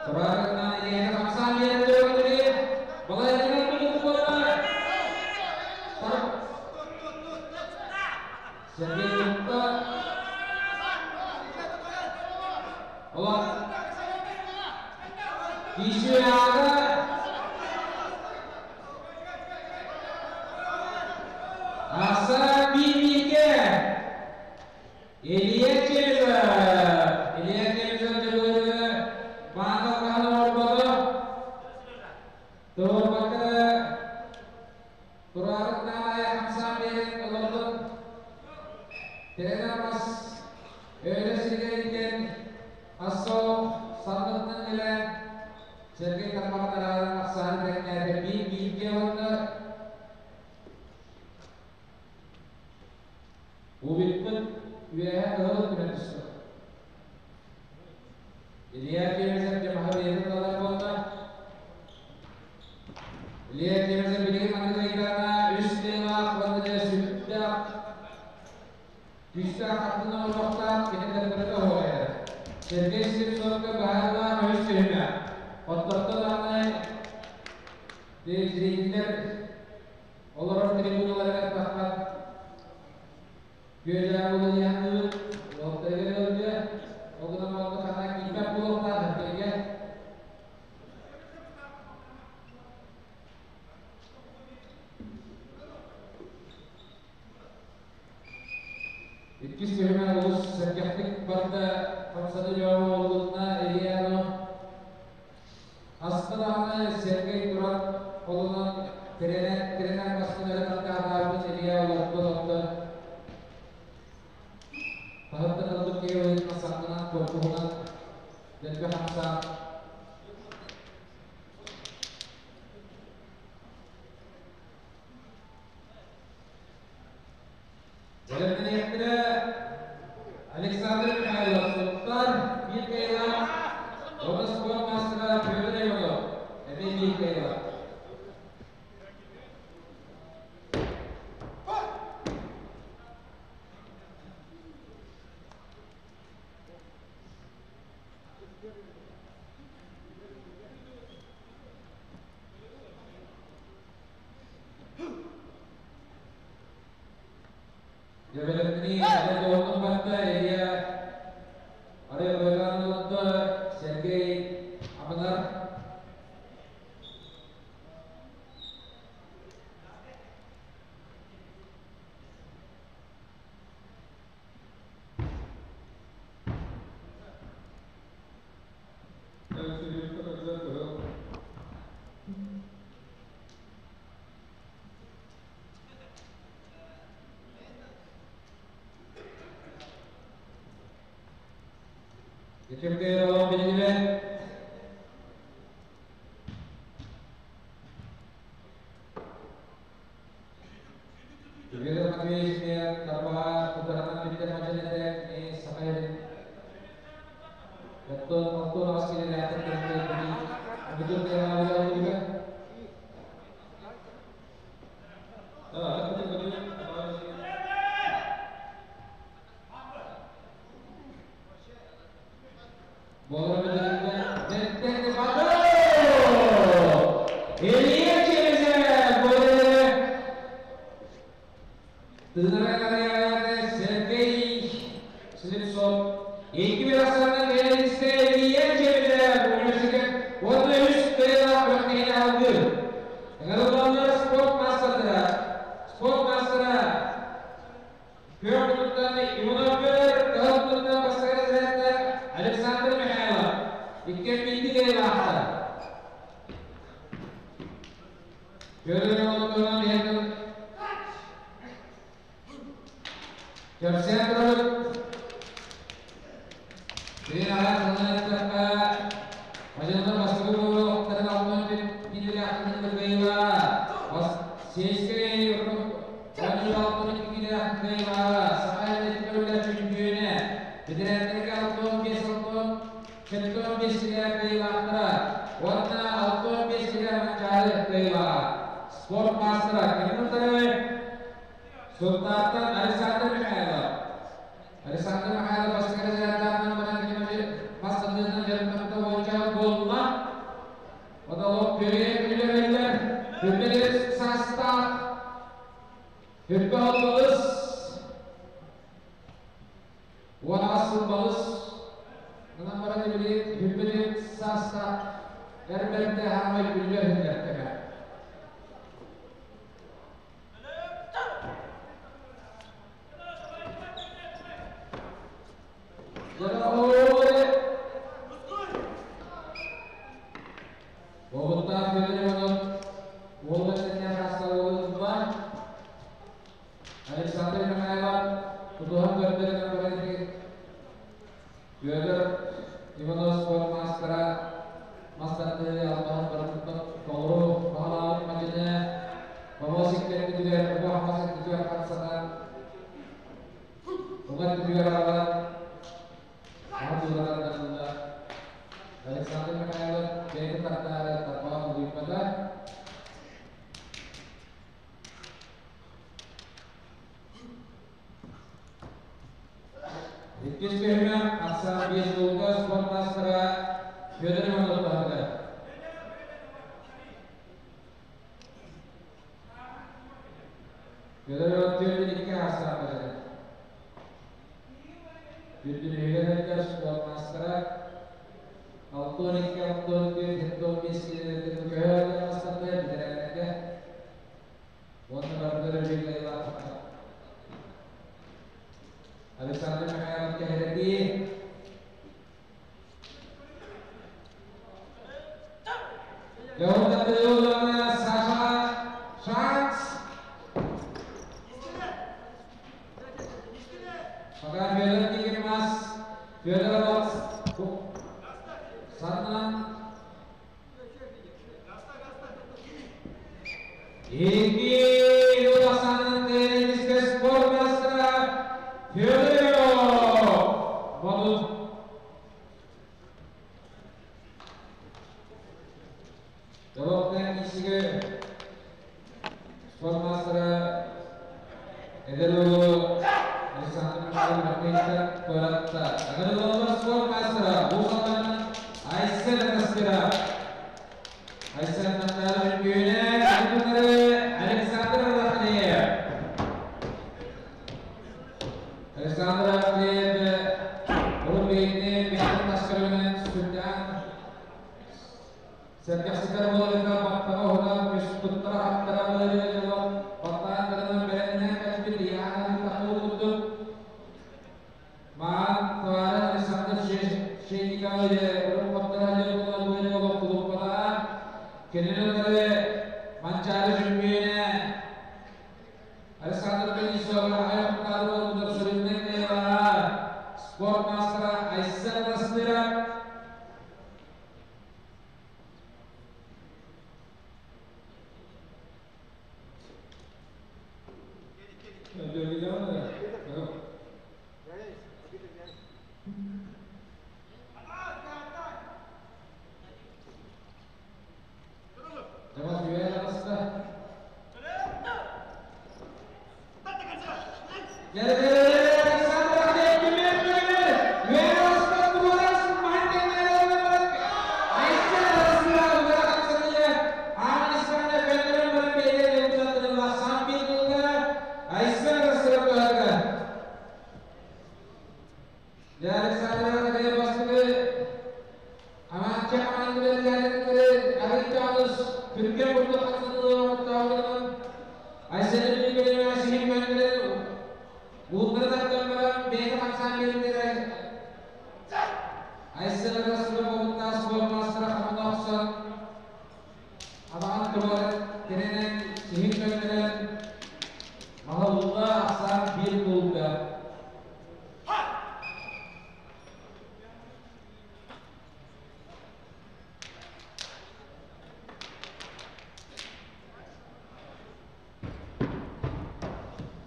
Турарына иэни хамсаан биэрдэ балайынан булуктуолар. Сергей Тутта Олар Кишиага Аса Бимике Илья Чемезов. Илья Чемезов дьулууру баанал орбото. Туорбакка турарытнаая хамсаан биэрэн олордун. Теренамас өлө сиргэринтен ассоо санныттан элэн Сергей тарбаҕын арааран ахсааны тэҥнээтэ биир бииргэ уонна Убиппыт үөһэ кыһыл өттүнэн түстэ. Илья Чемезов дьамаһа бэйэтин талар буолла. Илья Чемезов билигин маннык ыйдаана үс тыылаах уонна дьэ сүрдээх күүстээх хартыына оҥоруохтаах кини кытта оһуохайар. Сергей Слепцовка баһаардаах үһүс түһүмэх. Оттортон даҕаны зрителлэр олорор трибуналарыгар таххан күө-дьаа буолан уолтарыгар ыалдьыа, ол гынан баран ханна киирбэт буолуохтаах эркэйгэ. Иккис түһүмэх олус сэргэхтик барда, хамсаны дьоҕу уоллунна Ильяно. Хаста даҕаны Сергей туран холунан тирэнэн, тирэнэн бастын өрө таттаатаабыт Илья олордон оттон таһыттан ылбыт киһи быһыытынан саннынан, корпуһунан дэлби хамсаан Бэлэмнэниэхтэрэ Александр Михайлов, Сунтаар биир кыайыылаах, уонна спорт маастара Федор Иванов эмиэ биир кыайыылаах. Дьэбэлэктини эдэр барда Илья Арай олордо Сергей Аманар. Кимге olan bilgiler Юрий Матвеевич тарбаҕа тутаранан билдэр мадьалете саха оттон алтон аҕыс килэлээхтэр кэлбит бүтүн. Илья Чемезев Тыынара Сергей Слепцов. Екі бір асаннан келесте Илья Чемезев университет уонна үс кыайыылаах күрэхтэһиини алгыр. Ыҥырыллаллар спорт маастардара. Спорт маастара күөх муннуктан Иванов Федор, кыһыл муннуктан бастакы разрядта Александр Михайлов. Икки биирди кыайыылаахтар. Федор Ивановтан иһэн кэпсээн турабыт. Билин аҕай тылынан эттэххэ, мадьынылар бастакы буолуохтарын алтан киилэлээхтэрин кыайыылааҕа, сельскэй оонньуу 62 киилэлээхтин кыайыылааҕа, саха элитэ чөмпүйүөнэ, бэтэрээннэргэ 65 алтан 75 киилэлээх кыайыылаахтара уонна 65 киилэлээх Манчаары кыайыылааҕа, спорт маастара. Кинини утары Сунтаартан Александр Михайлов. Александр Михайлов бастакы разрядтааҕынан баран кини мас тардыытынан дьарыктаммыта уонча буолла. Потолок күөрүйэ күлүгэр Хүрбэлэр саастаах Хүрбэ балыс 10 сыл балыс гынан баран билигин Хүрбэлэр саастаах эр бэрдэ хаамай күллэр иһиллэртэрэ. Уолуттаах Федор Иванов уолга сэннээх аасталылыылла. Александр Михайлов тутуһан көрдөрөн баран Федор Иванов спорт маастара мас тардыһыы албаһын барытын толору баһылаабыт мадьыны Бобос иккэрдитигэр уга мас өттүгэр хамсанан уга өттүгэр аҕалан аһа Александр Михайлов бэйэтин тардаары тарбаҕа тулуйбата. Иккис түһүмэх ахсаан 5 голга спорт маастара Федор Иванов баһылыга. Федор Иванов 42 ахсаан баһылыга. Үрдүлүһүгэр элбэх спорт маастара 62, 64, 75 килэлэргэ көһө мастарда бэтэрээннэргэ уонна барытыгар өрүһүллэри Александр Михайлов кэһэрэтии Леон Татыыловна Саша Шанс Пока Федор Кигимас Федор Саннан Икки улаханын тенниске спорт мастера Федоров Бодун. Дорохтан киисиге спорт мастера эдэр уолу Александр Михайлович Матвеевич туоратта. Агырылалар спорт мастера Уус-Алданын Айсен Атастыров. Айсен Михайлович Күүнэ Александр Рахлеев. Александр Рахлеев урут бэйэтин бэйэтин таскарынан сүрдээн сэргэхситэр буоларга баттаҕа уһуна туттара хаттара буолар баттаан гынан бэлэмнээн кэлбит Яна тахыл курдук маан товары Александр Шейникова урут баттара буолар олох кулуппата кинилэри Манчаары Жүммүөнэ Александр Денисов аяқтары болудар сүрүннен спорт мастера Айсен Растыров.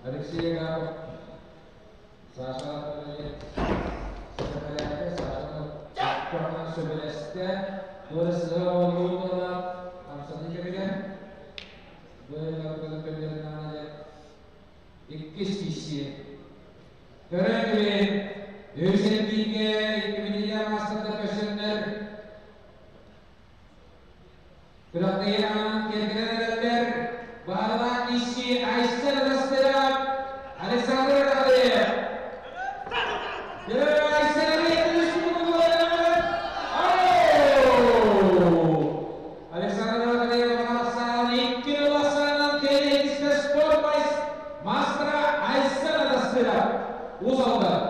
Алексей Гапов, Саша Сашаны сөбілесті, Дорысы олуына хамсаны кемеген. Иккис киси. Көрөн үс эргииргэ икки маастардар көрсөннөр күрэхтэһии аанын киэргэтэн эрэллэр. Баһылаан исси Айсен Анастасов, Александр Анатольев. Айсен Александр Анатольев Ахсан 2-0 кэлин спорт мастера Айсен Анастасов. Уус Алдан.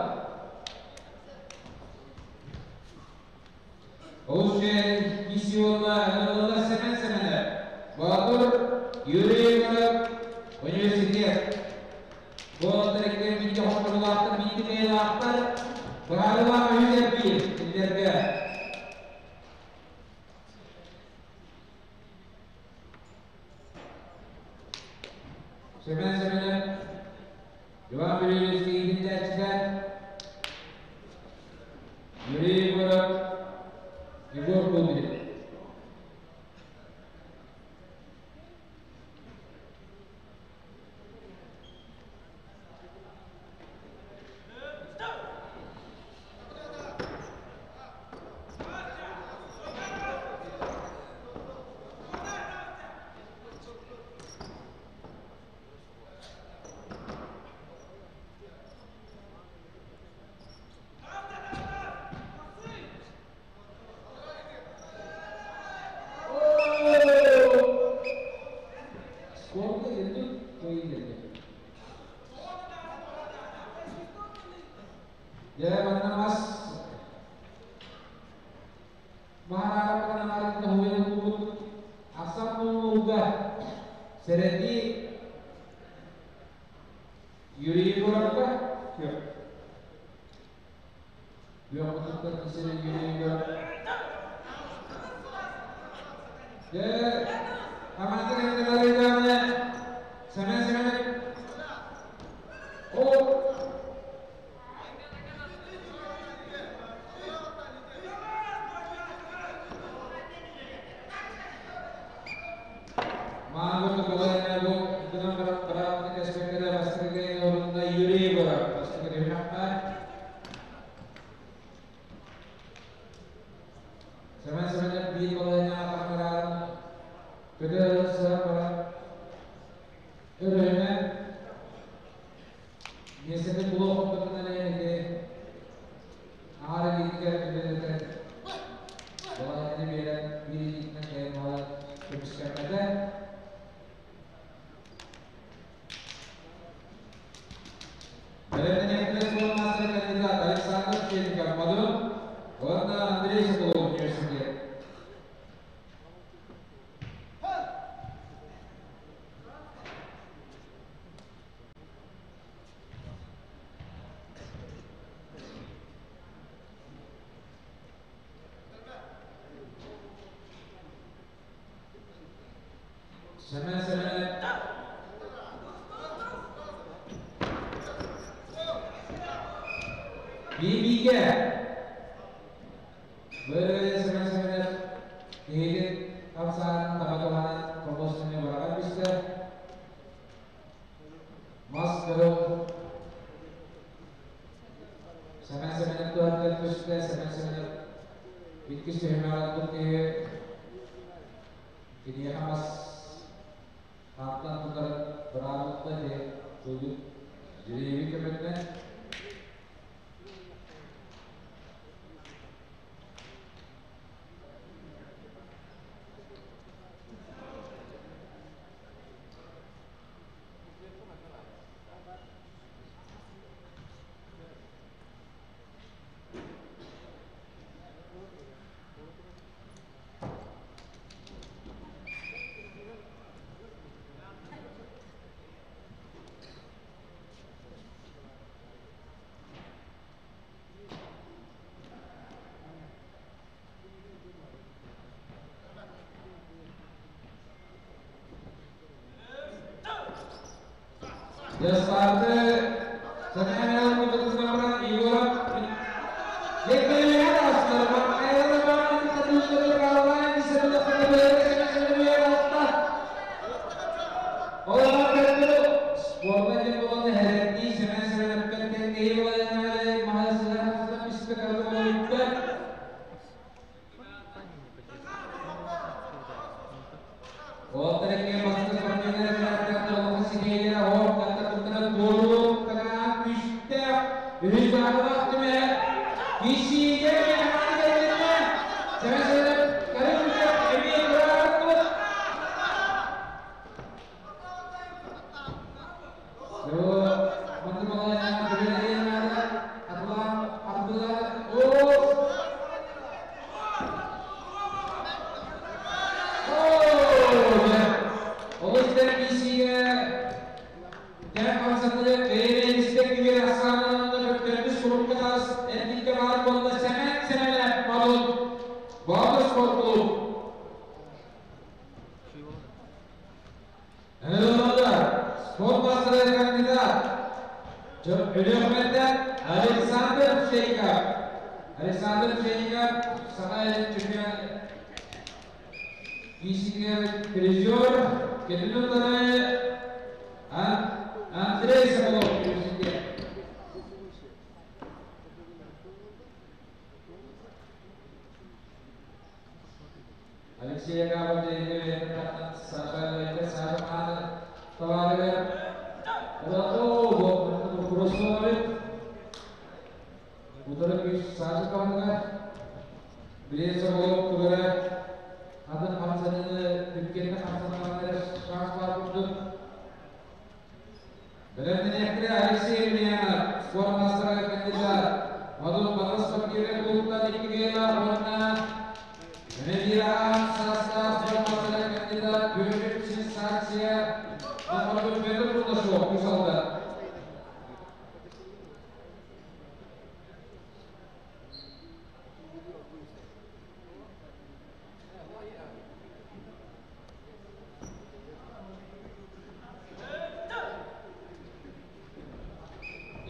Олус миссионна ынырыллар Сэмэн Сэмэнэ. Боотур Юрий Егоров, университет. Буолаттар иккиэн бииргэ хотторулаахтар, бииргэ кыайыылаахтар. Быһаарыылаах үһүс эргиир кинилэргэ. Сэмэн Сэмэнэ Иван Юрьевич иитиллээччитэ Юрий Егоров, Егор Кудрин. Сколько идут, то и идет. Дьэ, манна мас Маһараара туһуйан ахсан буолууга сэрэтии Юрий Егоровка күөх. Күөх мутуктар кисэрэ Юрий Егоров. Дьэ, хамаанда кэннилэрэ Сэмэн Сэмэн. О! Маангы балайна бу гынан баран кэспэккэ бастакы орунна Юрий Егоров бастакы түһүмэххэ. Сэмэн Сэмэнов биир балайна атахтарaan көтө сыһан баран өрөһүнэн миэстэтин булуох хотторунан ити аҥаар илиитигэр үлэлэтэн балайны биэрэн биир илиитинэн кэлэн буолан көмүскэммэтэ. Бэлэмнэниэхтэрэ суол мастер кандидат Александр Пчельников Модун уонна Андрей Соколов, университет. Сэмэн Сэмэнов биир-бииргэ. Бөрө Сэмэн Сэмэнов киһитин хамсаанын таба туһанан хомуос быраҕан түстэ. Мас кыһыл Сэмэн Сэмэнов туһаттан түстэ. Сэмэн Сэмэнов иккис түһүмэҕи ылбыт киһи киниэхэ мас хантан тутарын быраабылата диэн суруйбут жребий көмөтүнэн. Дьаспарды Сэмэн Егоров Егоров Еккелеһэр астар Спорта диэн буолан эһэрдии Сэмэн Сэмэновтан тэҥнэһии. Уолаттар бастакы спортсменнар кыттыылаах ситиһиилэрэ оһох кыттар туорууттара күүстээх үһүс баҕалаах түмэ кисиигэ кэллинэ сэмэ көрүҥ эмиэ тураабыт. Спорт мастера кандидат Өлүөхүмэттэн Александр Пшеников. Александр Пшеников саҥа чемпион киисигэр призер, кэлин утары Андрей Соколов президент. Алексей Яков Саша Саша товарыгар Утары күүс Саша командыгар Билет Соколов тугара атын хамсаныыны түргэнник хамсанарга шанс баар курдук. Бэлэмнэниэхтэрэ Алексей Емельянов, спорт маастара кандидат, Модун Батас спортивнай клубтан иккигэйла уонна Мемира састаах спорт маастара кандидат Бүлүк сенсация Махмадов Петр Кулашов үс алда.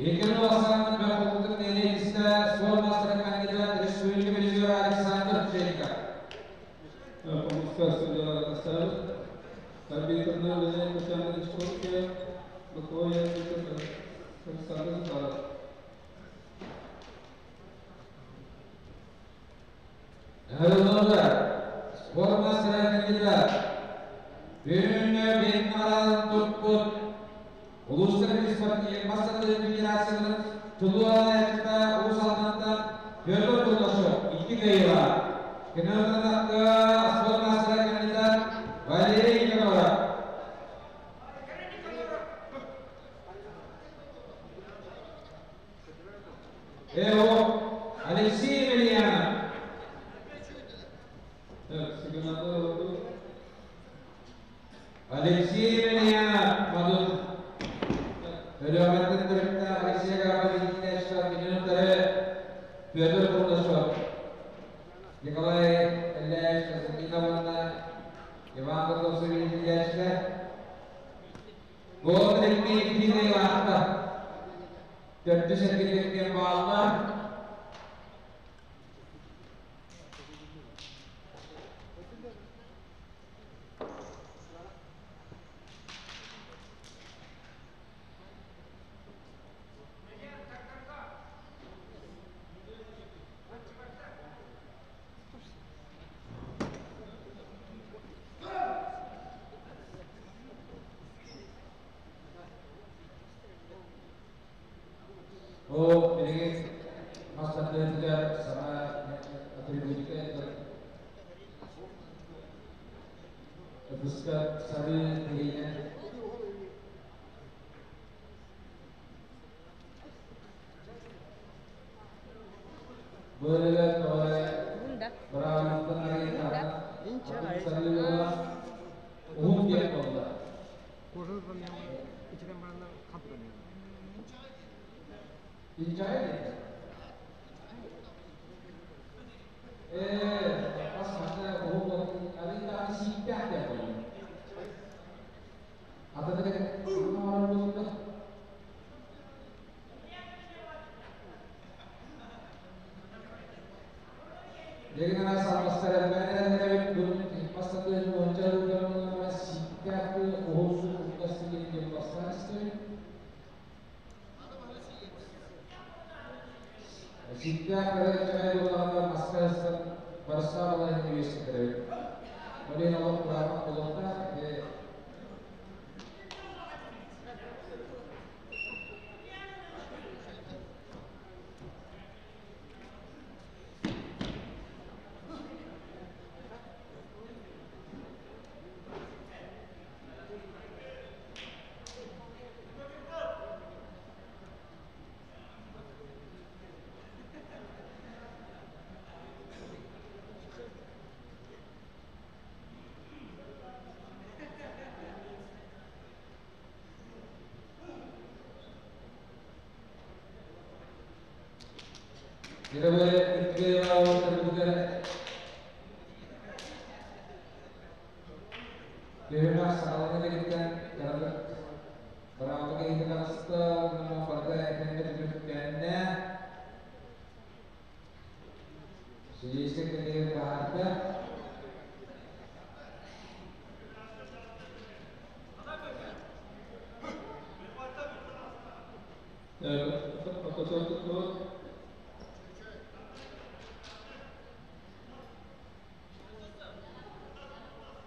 Екінші Астананың Бәхұлттық нәтижесі спорт мастера кандидат республика призері Александр Пшеников. Помощник судьялар поставил. Арбитрный Леонид Татьяна Шкурке, Бакоя Александр Захаров. Спорт мастера кандидат Бүгүннү бин туппут Улуустар спортивный федерацияларын Тулуа Уус Алдантан Петр Кулашов икки кыайыыга. Кенердакка спорт мастера кандидат Валерий Николаев. Эо Алексей Емельянов. Так, сигналда oldu. Алексей Емельянов, Мадун. Өлөмөттен түрүктә Алексей Гаврилович минуттары Петр Кулашов. Николай Ильич Константиновна Иван Козловский Ильичка. Гол лекми кире лахта. Төртү серкеткен баллар. О, билигин мастардыгар сама атрибутика выпуска сары дегенен Böyle бравлықтан сары уһун диэн буолла. Инчай Бас мата уһун арында сииппэх диэн буолла. Атата буолла. Деген ана салмастар мәнерен бүгін мастарды онча рудамына сииппэх уһун уһун деген бастан истебит. Сииппэх кара болғанда маскарастан барса балай университет. Олен алып құрамақ болуқта, Түһүмэх саҕалана илигиттэн кыратык быраабыла киһитэ таҕыста уонна барыта этэҥҥэ түмүктэннэ. Судейскай кэллиэгэ баһаарда. Ортотугар туттубут.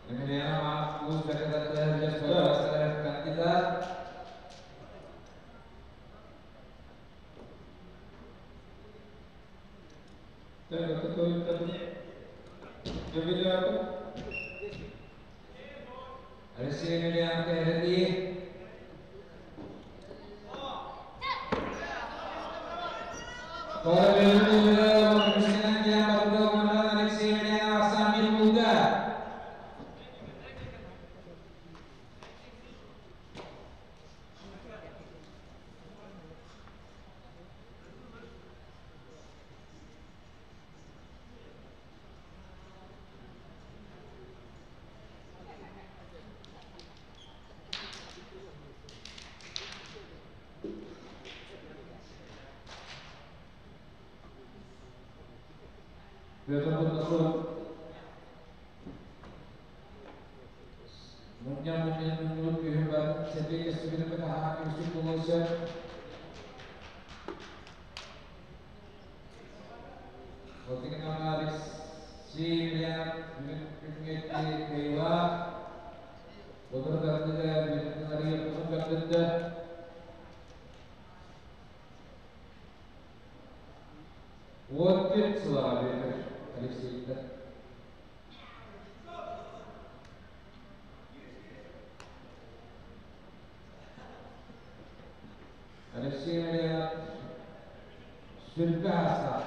Емельянов Уус Бэркэ кандидат. Так, ортотугар Емельянов. Алексей Емельянов кэһэрии. Алексей Емельянов ахсаан биир булга. Петр Кузнецов мунньан мунньубут күүһүн барын Сергей Костюгины кытаһаан үгүстүк буолуон сөп. Отигинан Алексей Емельянов бүгүн күҥҥэ кыайыылаах. Былыр тардыга бэйэтин арыйыахтарын көрдөрдө. 14 сылаҕа Бүөтүр Алексеевтар. Алексей Емельянов сүрбэ аастаах.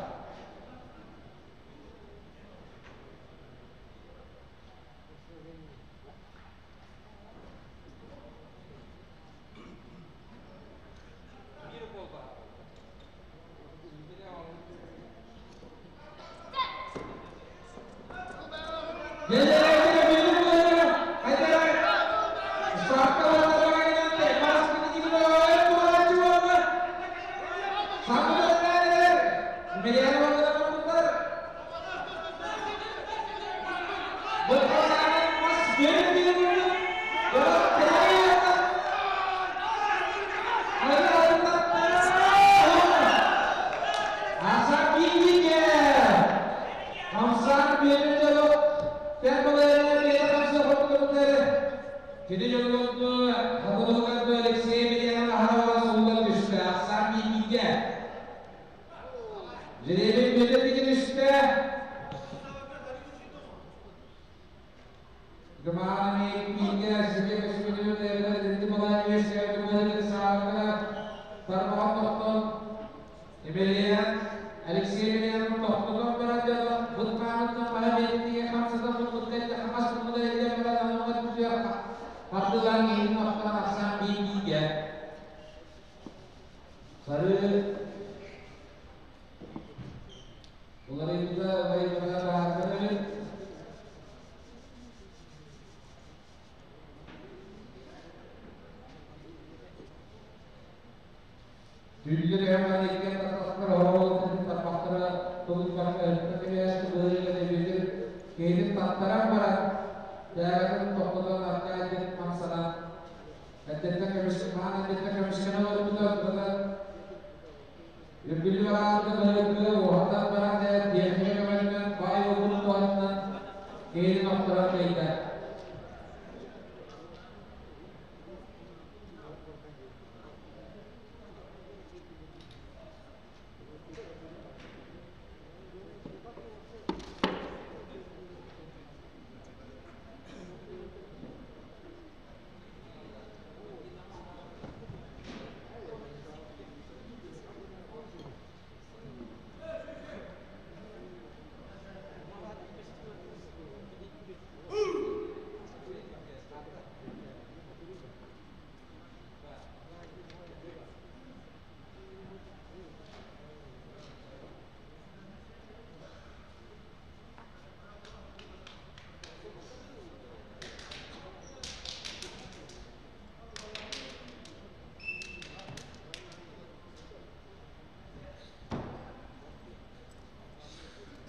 Кини дьоннорду хатылыгар Алексей Емельянов аһара сууллан түстэ, ахсаан бииргэ. Жеребин бөтө түстэ. Гымааны бииргэ Сергей Костюмин эбэтэр Балаевич сааһыгар тарбаҕын тохтон Емельян Алексей Емельянов тохтотон баран дьоно быт хаамыттан хаһа биэттигэ хамсатан муннукка хахас муннуга илдьэн баран анаммат түһүөх хардылаан иһин охтон ахсаан биир. Сары уларыйбыта уларыйбыта баһаардар. Түллэр эһэмэн иккен тахсар оһоҕун тарбахтара тулуйбакка өттө быһыыга бүйтүр киһитин таттаран баран тээҕин тохтотон аркаайдын хамсанан эттеттен көмүс хаан эттеттен көмүскэнэ олорбута тутата үргүллү бараарды быһыгы уһатан баран тиэхиньикэ көмөтүнэн баай угун туһатынан киһитин охторон кыйда.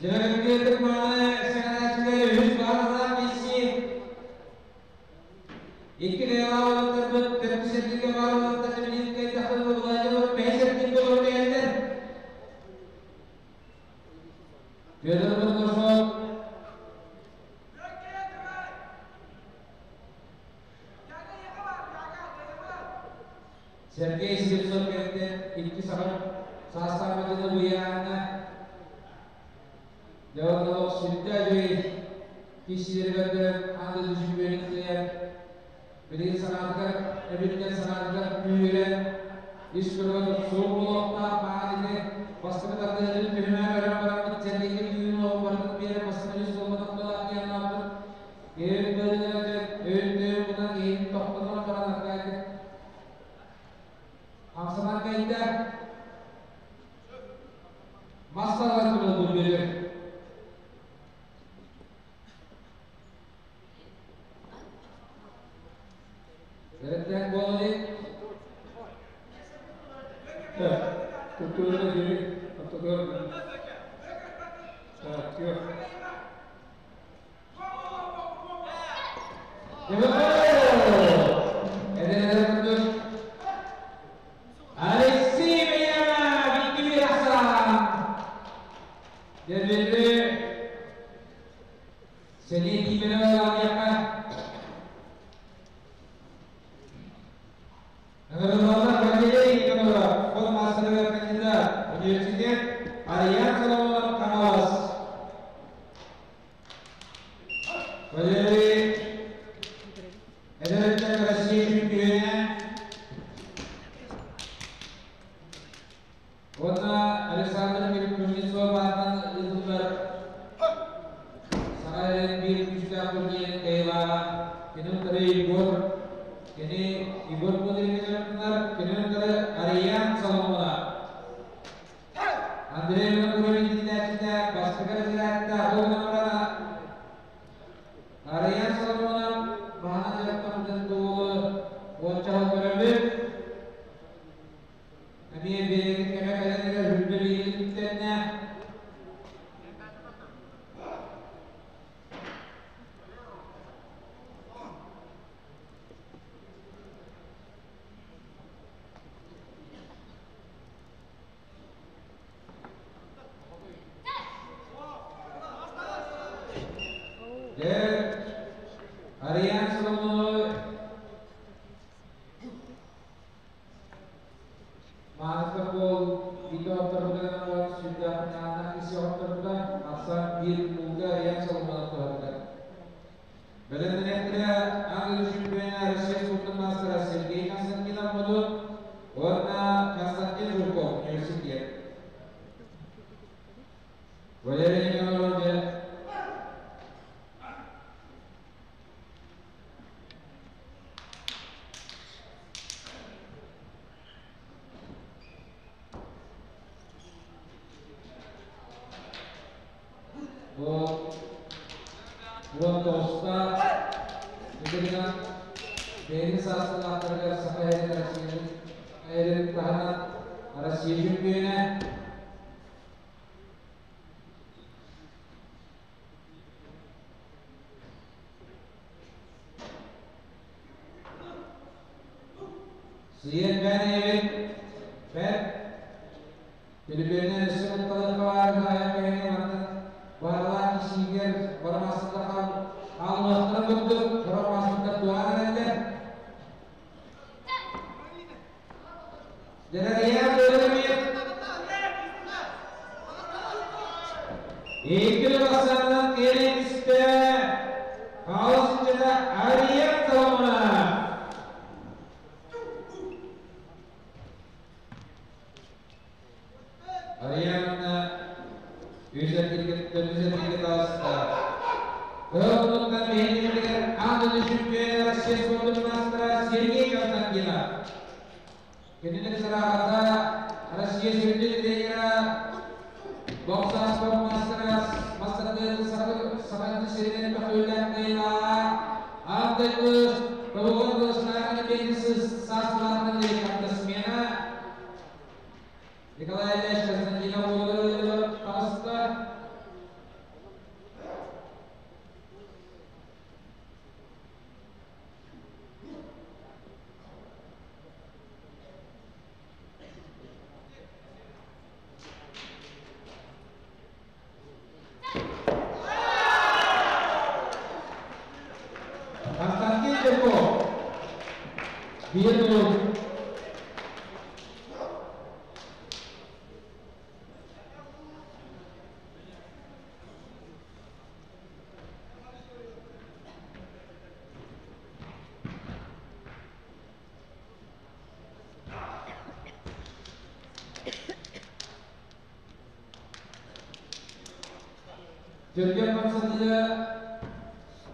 Дьэргэттик мааны саҥарааччылар үһүс баҕалаах киирсии. Икки кыайыылаах төрдүс эргииргэ баар уолаттар билигин кыайдахтарына Владимир бэһис эргииргэ олорон иһэллэр. Петр Бурнашов Сергей Слепцов кэнниттэн икки саха саастаах дьону быйааҥҥа Дьэ, сүрдээх үчүгэй киирсиилэри көрдөрөн аан дойду чөмпүйүөнүн кыайан, билигин санаатыгар эбиллэн санаатыгар күүһүрэн, ис көрүҥэ суох буолуохтаах маҕан ити бастакы тардыһыытын түһүмэҕи көрөн бараммыт Сергейгэ түүн олоҕун барытын биэрэн бастакы үс буолбатах буолаат диэн анаабыт. Киһи быарыгар өйүн-төйүн булан киһини тохтотон баран аркаайдык хамсанан кэйдэ. Мас салгын буолбут бүлүү. Эрэттээх буола илик. Культурный дии, аттыгар так, Эдэр курдук Алексей Мияна Виктор Ахсан. Дебили Сергей Кимирова Наградалар Валерий Никоноров, спорт мастерыгар кандидат, университет Ариян Соломонов Хаҥалас. Валерий эдэр өттүнэн Россия чөмпүйүөнэ уонна Александр Кузнецов аатынан ыытыллар Саха сирин биир күүстээх турнирын кыайыылааҕа кини утары Егор кини Егор Кудрин кини утары Ариян Соломонов Андрей Винокуров иитиллээччитэ бастакы разрядтаах ол гынан баран Арыйаан Соломонов баһынан дьарыктаммытын туолу уонча сыл көрөбүт. Эмиэ биэрэгин кэмэ кэлэн эрэр үрдү биирин. Дьэ, Арыйаан Соломоновы Маныска буол бииргэ оттормутугар сүрдээх нааннаах киси оттормута ахсаан биир куулга Арыйаан Соломонов туһатыгар. Бэлэмнэниэхтэрэ аан дойду чемпиона Россия спордун маастара Сергей Константинов Модун уонна Константин Жирков университет. Валерий Николаевич дьэ Бу 19-та итинэн бэйэтин саастыылаахтарыгар Саха сирин Россиянын Саха таһынан Россия чөмпүйүөнэ Сыйан бэн эбит бэрт Төлөпүөннэр өссө кутталарга баарга айан кэһини мантан барылаан киһигэр барамассыта хаалымыахтарын курдук сорох маастардар туһаан эрэллэр. Дьэрэрийээн бөлөмүөт икки бассаанынан киирэн түстэ. Хаалыс иччитэ Ария Соломона. Арианна үс эргииргэ таҕыста. Кыһыл биһиэннэригэр аан дойду чөмпүйүөнэ Россия спордун маастара Сергей Константинов. Кинини сыраҕата Россия сүрүн тренера бокса спорт маастара мастардыын Саха сиринэн бөхүүлээх кыайыылааҕа аан дойду тобугун кылыстаах бэйэтин саастылаахтан спортсмена Николай Ильич Константинов уолугар таҕыста. 1-0. Түргэн хамсаныыга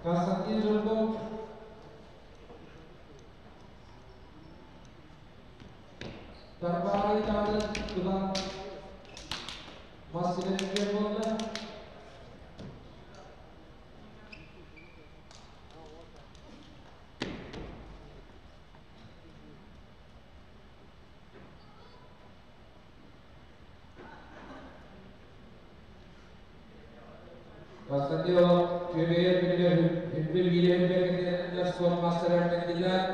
Константин Жирков. Тарбаҕы даҕаны тутан мас силэтигэр буолла. Константин Күөгэйэр күнүгэр Хүмпүл биирэ спорт мастера кандидат.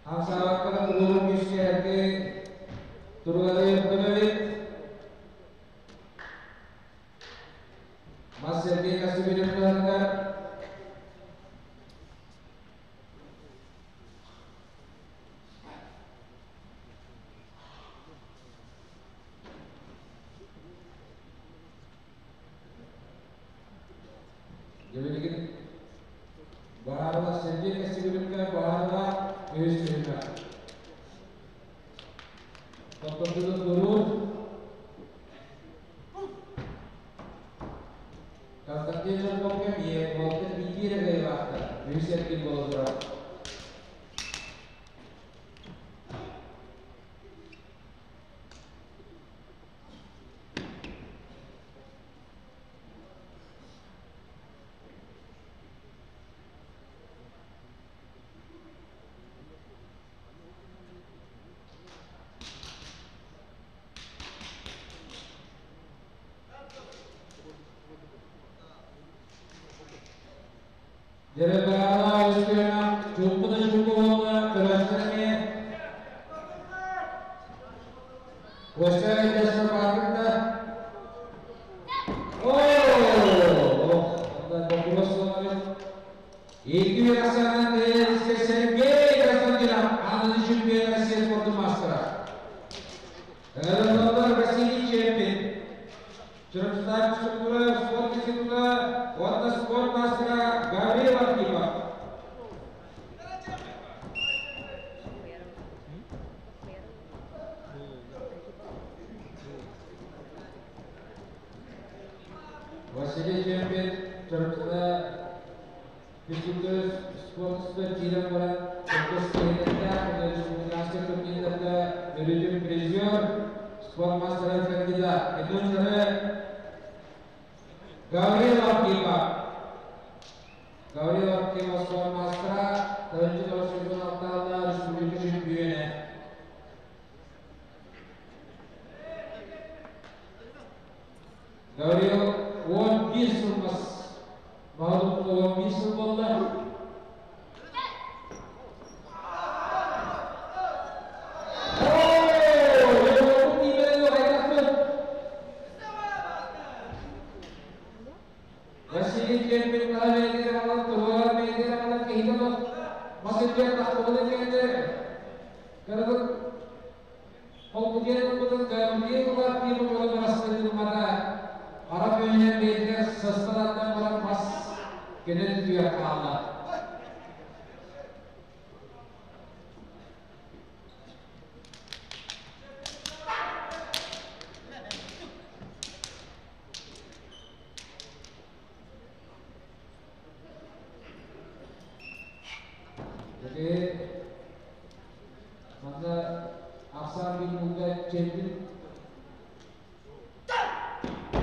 Хамсаабакка туруору күүстэһэргэ туругары көрөбүт. Мас Сергей Касыбинов туһатыгар Дьэ баарыла Сергей Касыбиновка баарыла үһүс түһүмэх. Тохтотугун турур. Константин Жирковка эмиэ уолтан биир эрэ кыайыылаахтар. Үһүс эргин буола турар. Дьэ, үскүөнэ чуумпу да чуумпу буолла, көрөөччүлэр эмиэ. Костя Ильясов баатырда. Оо, боппуруос суоллары. Икки ахсаанынан Сергей Константинов, аныгы чемпион Россия спордун маастара. Ыҥырыллаллар Василий Чемпин, Чурапчытааҕы структура спорт института уонна спорт мастера Гаврил Архипов. Василий Чемпин Чурапчыта физкультура спорт киирэн баран кыттыс республиканскай турнирдарга өрүүтүн призер, спорт мастера кандидат. Иннуннары Гаврил Архипов. Гаврил Архипов спорт мастера, 1996 республика чемпионы. Гаврил 11 сыл Баҕалык 11 сыл буолла. Василий Кемпин бэйэтигэр аҕалан, туһугар бэйэтигэр аҕалан киһитэ мас үрдүгэр тахсыбытын кэннэ кырабыт холкутуйан ылбытын Гавриил Лапкин уола барастыырмата хара күөнүнэн бэйэтигэр сыстараттан баран мас көнө түтүгэр хаалла. Jadi манна ахсаан биир мууга чэлбит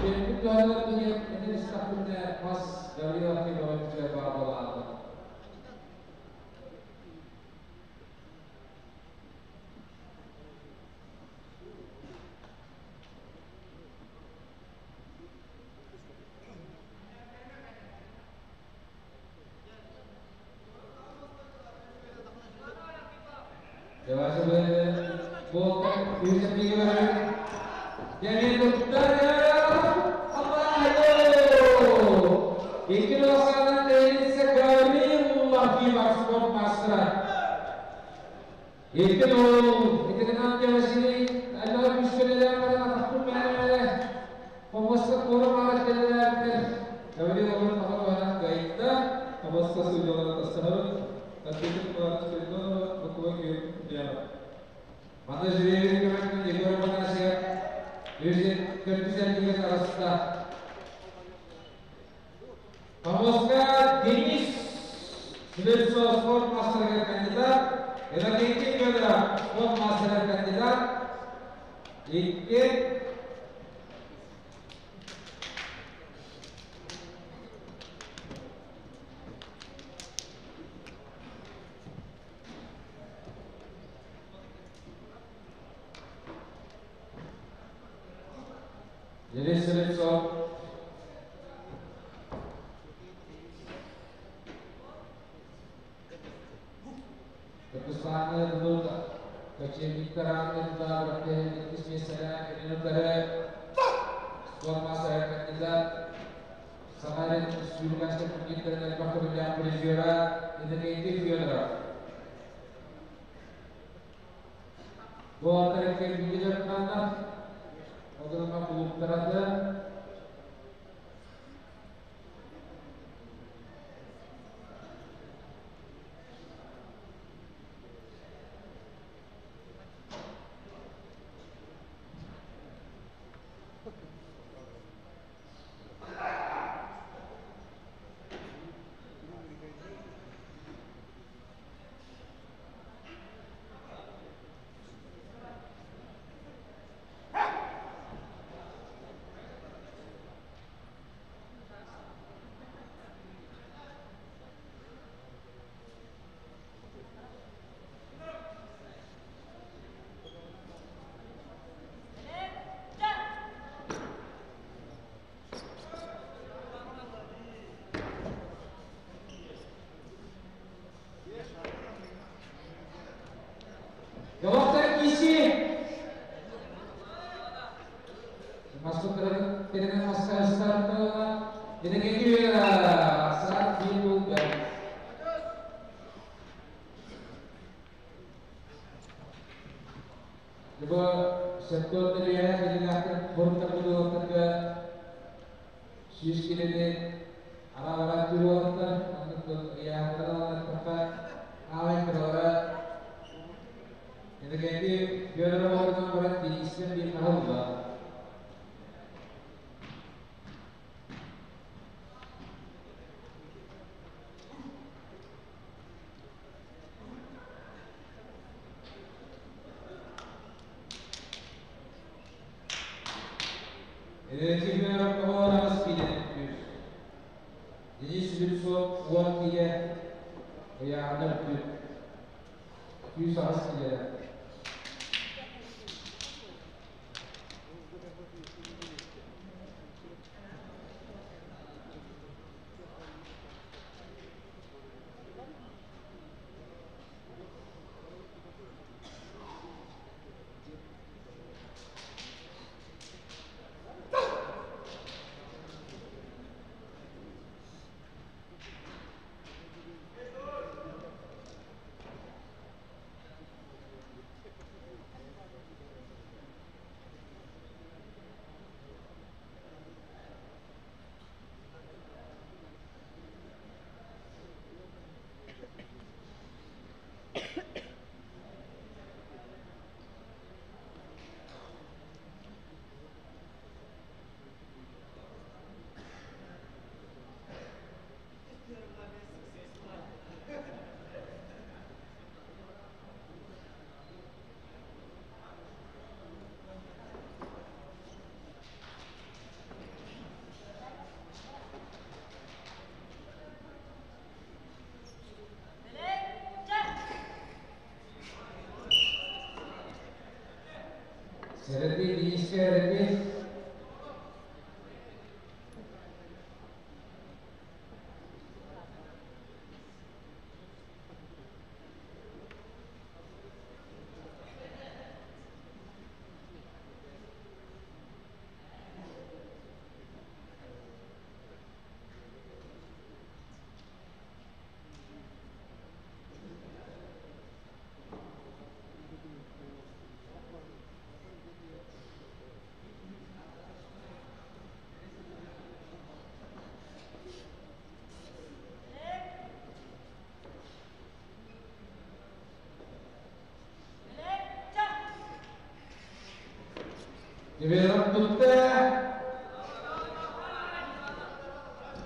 чэлбит туһанар диэн этэн истэхпинэ мас Гаврил Архипович баабалаата. Sereti Киберов тутта.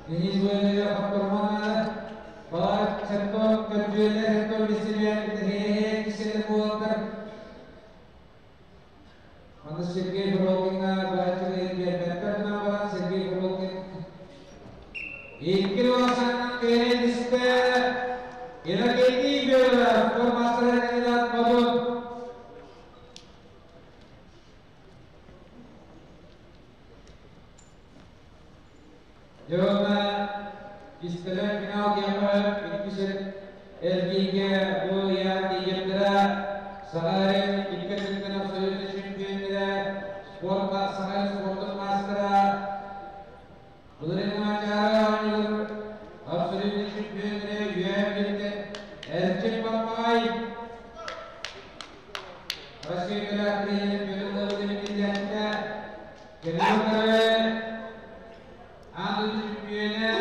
Денис Буэнеев Хаппармана Балар Сеттон көрдүөлэр Сеттон бисилиэн тэһиэһиэн кисэлэр буолаттар. Манна Сергей Фролкиҥҥа бааччыга биэрбэттэр гынан баран Сергей Фролкин икки уоласаннан кэлэн истэ. Иннокентий Федоров, спортмастера кандидат Модун. Дьэ кистэлэҥ финал диэххэ икки сир эргииргэ бу ыйаах тиийиэхтэрэ. Саха эрин икки өттүттэн абсолютнай чемпионнара, спорт Саха спортун маастара, былырыыҥҥы Манчаары оонньуулар абсолютнай чемпионнара Үөһээ Бүлүүттэн Эрчим Баппаҕай, Россия үөрэх тренерин Петр Владимирович Кирилловы Аан дойду чемпиона,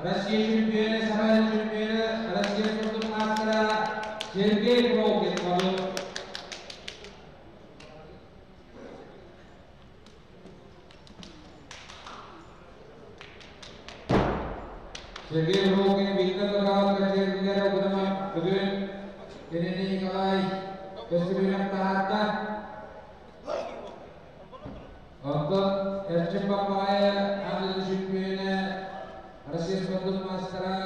Россия чемпиона, Саха чемпиона, Россия спортун маастара Сергей Прокин Модун. Сергей Прокин Виктор Михайлов кэрчигэр угунама бүгүн кинини Николай көстүбүнэн таһаарда. Онтон Эрчим Баппаҕайа аан дойду чемпиона, Россия спордун маастара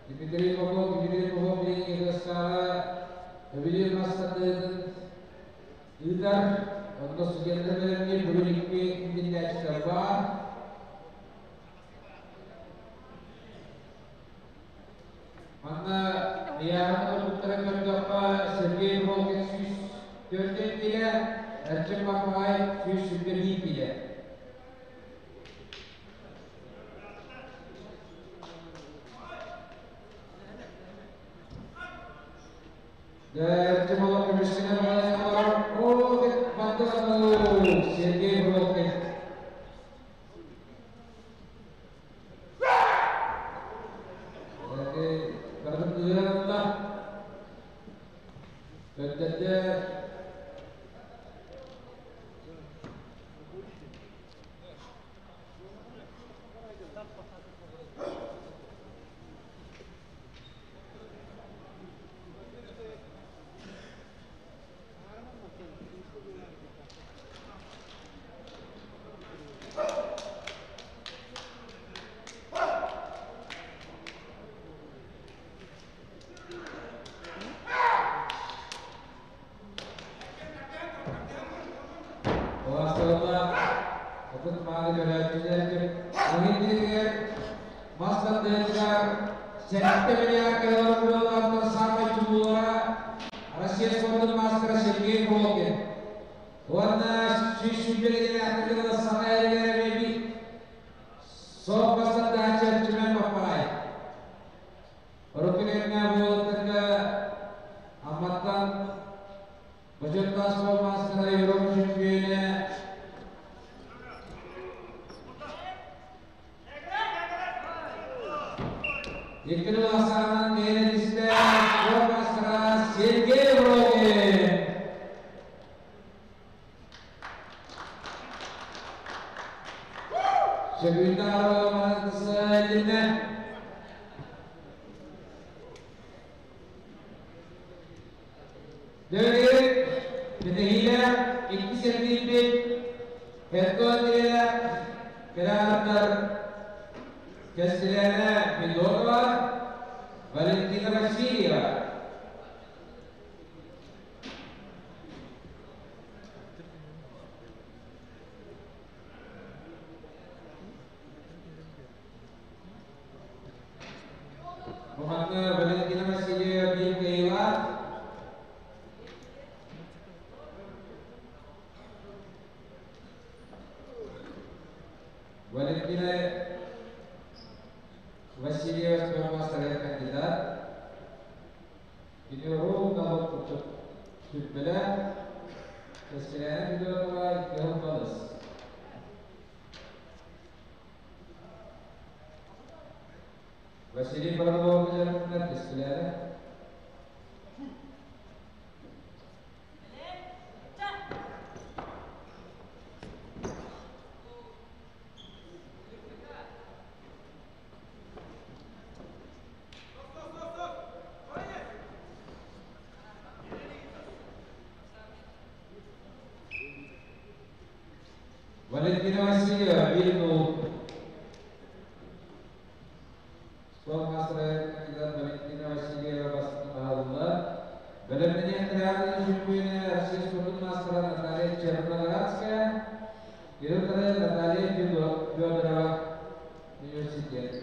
Дмитрий Попов, Дмитрий Попов билиҥҥи кыастааҕа Өбүлүүр мастардыытын ыытар. Онно студенттар бэлэмниир бүгүн икки биллээччилэр баар. Манна ыйааһын ылбыттарын көрдөххө, Сергей Волкин 104 киилэ, Эрчим Баппаҕай 121 киилэ. Эрчим олох көмүскэнэ баран Сергей Волкин. Барытын кыыран ылла. Көрдөрдө. Улаастарылла ытык мааны көрөөччүлэргэ уһун мас тардыытыгар сэттэ миллиард километр саамай чулуулара Россия спордун маастара Сергей Волкин уонна 120 саха эригэр соох бастардааччы Эрчимэн Баппаҕай. Урукку кэмҥэ буолаттарга Амматтан бочуоттаах спорт маастара Европа чөмпүйүөнэ Икки ахсаанынан биэрэлистэ спорт маастара Сергей Володин. Сөбүннэ Маратысы Дөрү Бэтэһиилэ икки сэргиирбит Херкон Кырааттар Кэскилээнэ Федорова, Валентина Васильева. Бу манна Валентина Васильева биир кыайыылаах. Валентина Васильева спортмастера кандидат. Кини ровно курдук сүрбэлэ. Кэскилээнэ Федорова кыһыл балыс. Василий Бородовов дьарыктанар Кэскилээнэ. Валентина Васильева, 1-0. Спорт маастара кандидат Валентина Васильева бастакы Бэлэмнэниэхтэрээҕин чөмпүйүөнэ Россия спордун маастара Наталья Черноградская, директора Наталья Федорова, университет.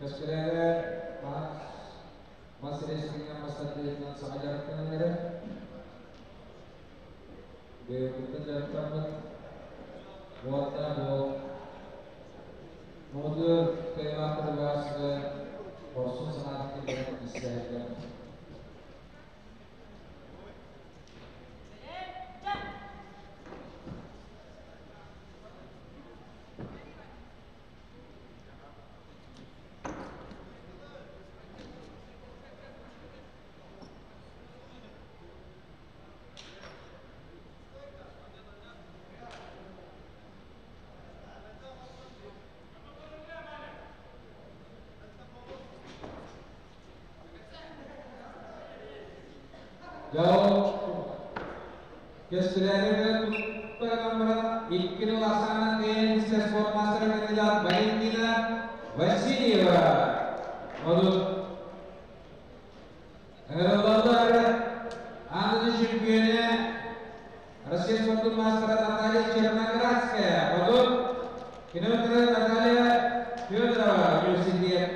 Кэскилээҕэ мас рестлиҥҥэ мас тардыһыытынан саҥа дьарыктанан эрэр. Быйылгыттан дьарыктаммыт уонна бу муҥутуур кыайыылаах кытыгырааччыга хорсун санаатын киллэрэн истээбитэ. Дьол Кэскилээри туттаран баран икки нөл ахсаанынан кыайан истэр спорт маастара кандидат Валентина Васильева. Модут ыҥырыллаллар аан дойду чемпионэ Россия спордун маастара Наталья Черноградская. Модут кино Наталья Федорова университет.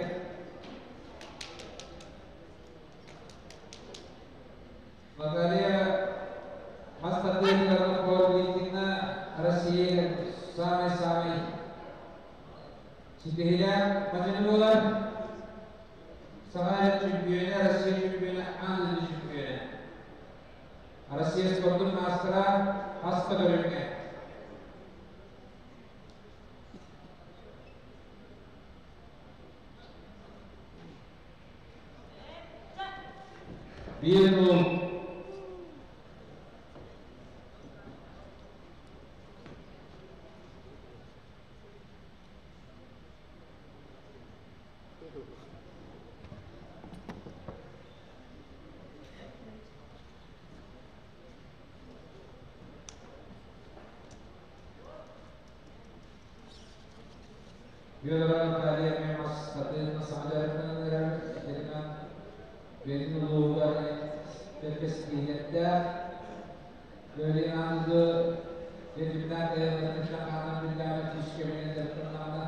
Наталья мас тардыһыытыгар Валентина Россия самый-самый ситиһиилээх мадьыны буолар. Саха чемпионэ, Россия чемпионэ, аан дойду чемпионэ. Россия спордун маастара хас да көрүҥҥэ. 1-0. Федорова Наталья эмиэ мас тардыһыытынан саҥа дьарыктанан эрэр. Этэринэн бэйэтин улууһугар бэркэ ситиһиилэрдээх. Кыайыы аныгы тэтимнээх айаннарыттан хаанан биллэҕинэ күүскэ эминэн дьарыктаннаҕына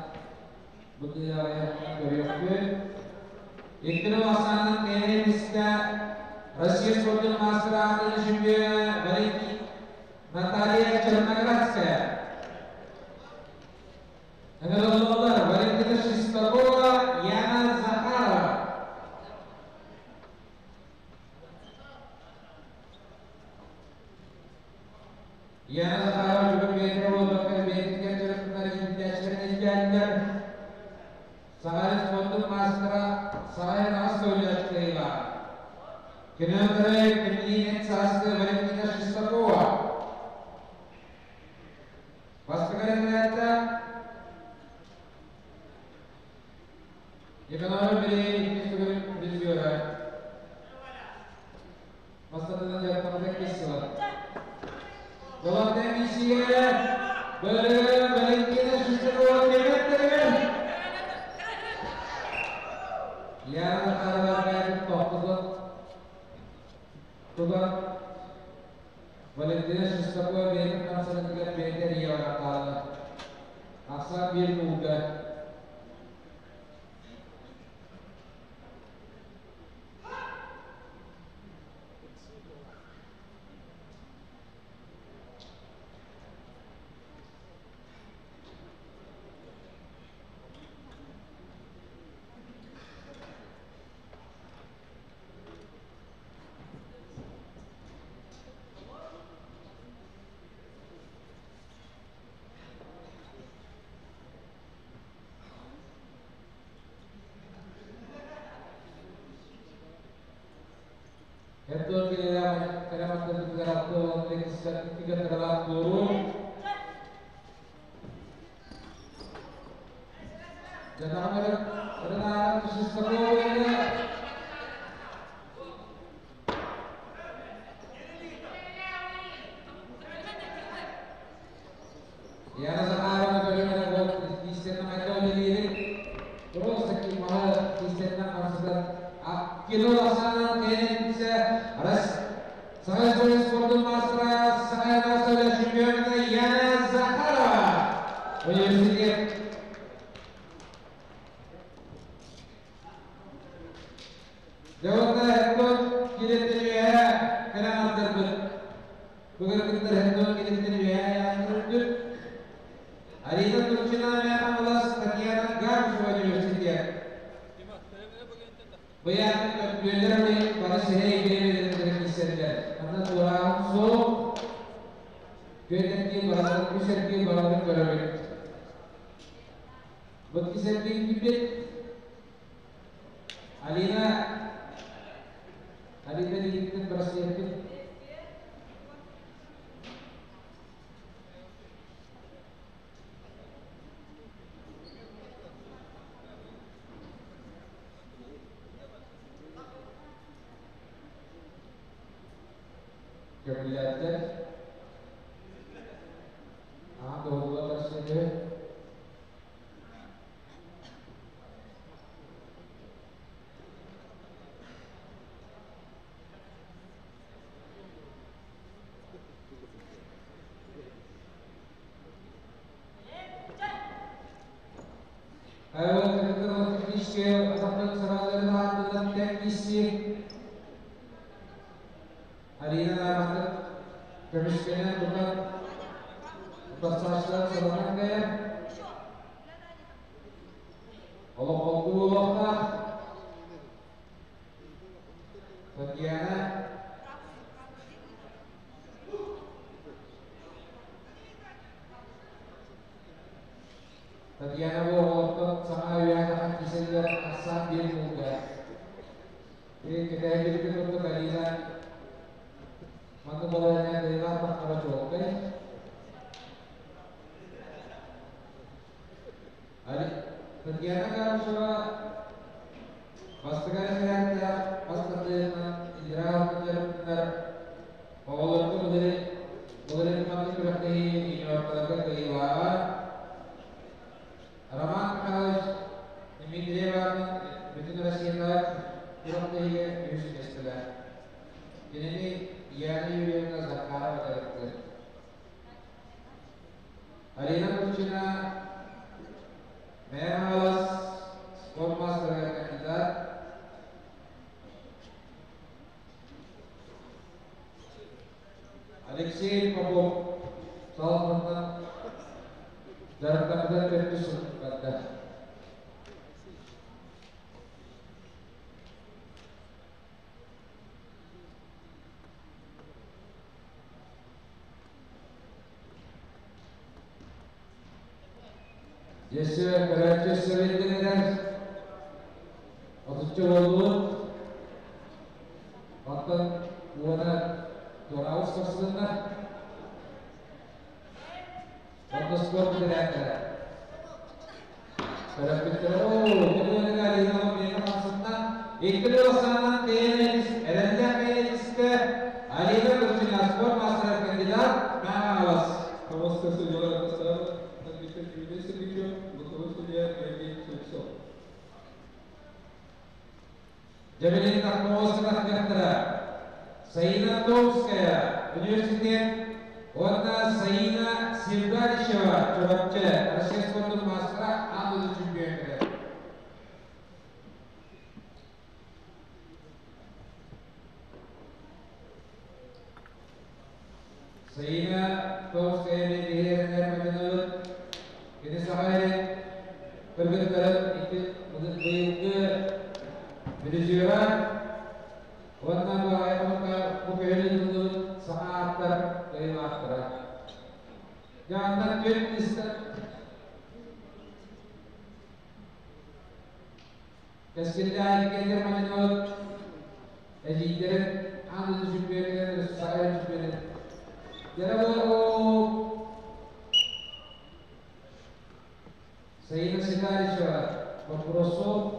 бу тыаҕа көрүөхпүт. Иккини ахсаанынан кэйэн истэ Россия спордун маастара аатын чемпиона Валентин Наталья Черноградская. Ыҥырыллаллар Валентина Шестакова, Яна Захарова. Яна Захарова бүгүн бэйэтэ буолбакка бэйэтигэр дьарыктанар иитээччилэрин илдьээннэр Саха спордун маастара Саҕайан аҕыс көүлээччи Кино кимниин сааскы Валентина Шестакова. Бастакы этэрээттэ Николай Белеев иккис төгүл призера. Бастакынан дьарыктаммыта иккис сыла. Болоттай миссия бөлүгүн Валентина Шестакова кэлбэттэригэр Яна Захарова бэйэтин тохтотон тутан Валентина Шестакова бэйэтин хамсанытыгар бэйэтэ эрийэ баран хаалла. Ахсаан биир нуулга. кэлэматтарбытыгар атты олонтек икки туору. Жанагы Рынара Шестакова. Яна Захарова бөлүмөнө кистеннен айта олелири. Просто кималы кистеннен камсыздан. Кино ласанан тенсе рас Сагай спортун мастера, Сагай мастера чемпионата Яна Захарова. Университет. Жауапта хеттон килеттен кәләм Бүгін хеттон килеттен яндырбыт. Арина Турчина Мямалас Татьяна Габышева университет. Баян бөлер бары сирей берелерин кисерлер. Анда турагын соқ көйден баралар, күсерки баралар көрөбүт. Бут кисерки кипет. Алина Алина дигиттен браслетин. Köprülerden. Aha doğrular başladı. Технические sıralarını ardından teknisi Alina Narman'ın көмүскенен buradan Бассаачылар саланан кайар. Олох холку олохта. Татьяна Татьяна бу олохтон саҥа үйээн киселлер асан биир булга. Кэтэһибит курдук Алина манны балайна дайга тахара чуолкай. Али Татьяна Габышева бастыгар сэрээттэ бастардыына идра оҕолорду былыры былыры манны күрэхтэһии юниордарга кыйылааҕа Роман Михайлович Дмитриеваны бүтүн Россияда күрэхтэһиигэ үһүс миэстэлэр. Кинини Яна Юрьевна Захарова дьарыктыыр. Алина Турчина Мэралас спорт мастерга кандидат. Алексей Попов салонунан дьарыктаммыта төрдүс сылын Жесі көрәтчі сөйлетінер отуччу болду. Оттон уона туораус тахсылынна. Онно спорт директора. Көрөппүттер, о, түгүнүгө Алина мени хамсытна. Иккили осанан тeenис, эренде мeenиске Алина Турчина спорт мастера кандидат Мамалас. Хамаска судьялар поставил арбитр Юрий Сергеевич, боковой судья Георгий Сульцов. Жабелин Тахмоска директора Саина Томская, университет. Онна Саина Севгалищева, Чурапчы, Россия спортун мастера, андыды чемпионы. Саина Томская мен бихеренер мәденөт, кини сахайрын кыргыттарын икки быйылгы призера, онна бу айымыкка бу көһөлүн саҥа аттар кыйылаахтара. Жаннан төрт истер Кэскилде айкелер мәденөт, эжийдерин андыды чемпионы Дьэ, Саина Ситаричева вопросу.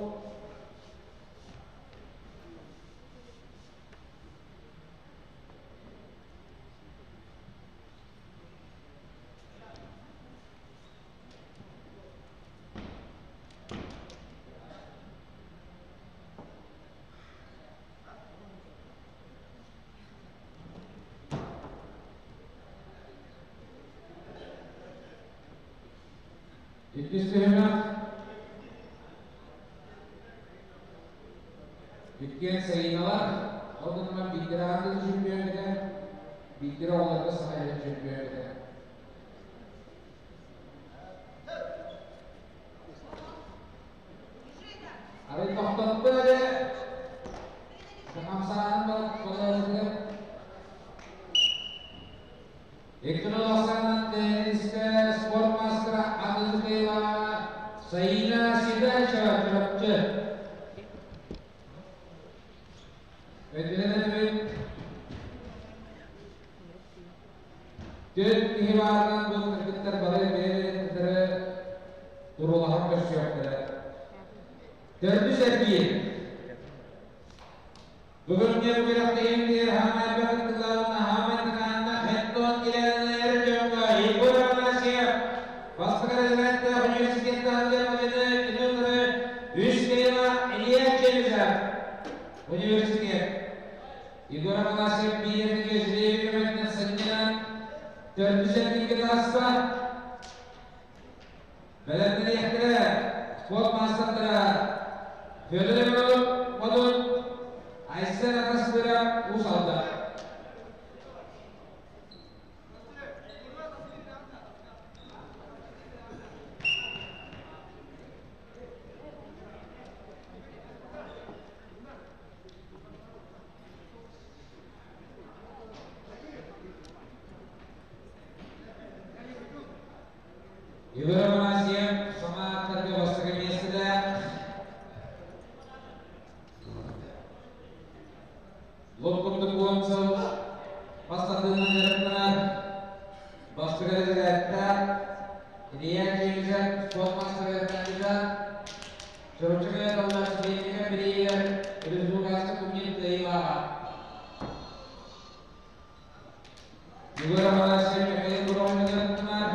Иккис түһүмэх. Иккиэн Саиналар, ол гынан биирдэрэ аан чемпион этэ, биирдэрэ оҕолорго Саха сирин чемпион этэ. Арай тохтотто эрэ, хамсааһын балаһатыгар Иккин теннискэ спорт мастера Анылкаева Саина Сидачева, Чурапчы. Өтүнэн төрт киһи баарынан бу кыргыттар бары бэйэлэрин туруулаһан көрсүөхтэрэ. Төрдүс эргиир. Бүгүҥҥү күрэхтэһиибитигэр хаамай быһыттылаҕына хаамай тыгаанна хеттон килээннэр дьоҥҥо Егор Афанасьев бастакы разрядтаах университеттаах дьарыктаны кинилэри үс кыйыла Илья Чемезов университет Егор Афанасьев биирдигэ жребий көмөтүнэн сынньанан төрдүс эргииргэ таҕыста. Бэлэмнэниэхтэрэ спорт маастардара Федор Иванов, Модун, Айсен Атаспыра, Уус Алдан. Егор Афанасьев саҥа ааттарга бастакы миэстэлээх. Лоп курдук 10 сыл бастатыынан дьарыктанар бастакы разрядтаах Илья Чемезов спорт маастарыгар кандидат. Чурапчыга таллар студентика бирииһигэр республиканскай турнир кыайыылааҕа. Егор Афанасьев Михаил Громов дьарыктанар.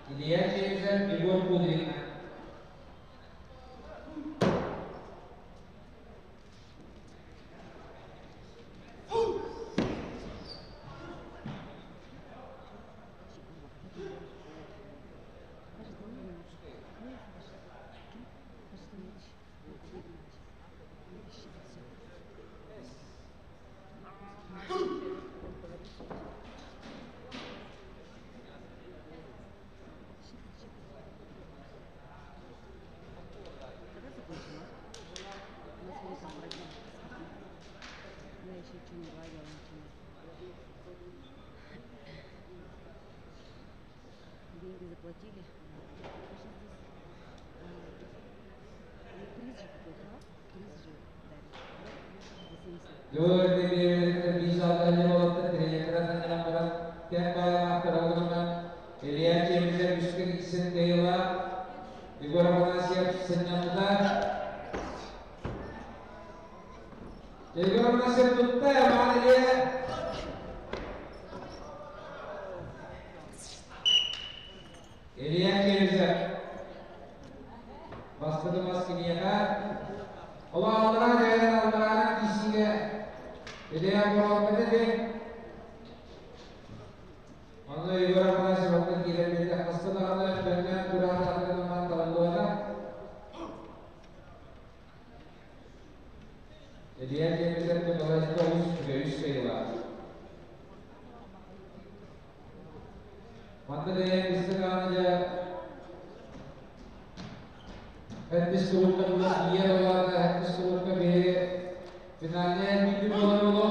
Илья Чемезов Егор Кудрин. Деньги заплатили. Приз же какой-то, приз же дали. За 70. Дьолор болотта тренердер баран кэм баалаахтар олорунан Илья Чемезов үскэ иксин кыйыла Егор Афанасьев сынньаммыта. Егор Афанасьев тутта, маан Илья. Илья Чемезов бастыды мас киниэхэ. Ола аллараа дьайан аллараанан киисиигэ Илья Горовка дии. Онно Егор Афанасьев оттон киирэн биэрдэ. Хаста даҕаны бэлмээн тураан атыгынан талыллыбата. Илья Чемезов балайда олус үс кыйылаах. Манна бэйэм истэ даҕаны дьэ хэттис кулукка тула тиийэр олаата хэттис кулукка биһи финальная биир буолар оло.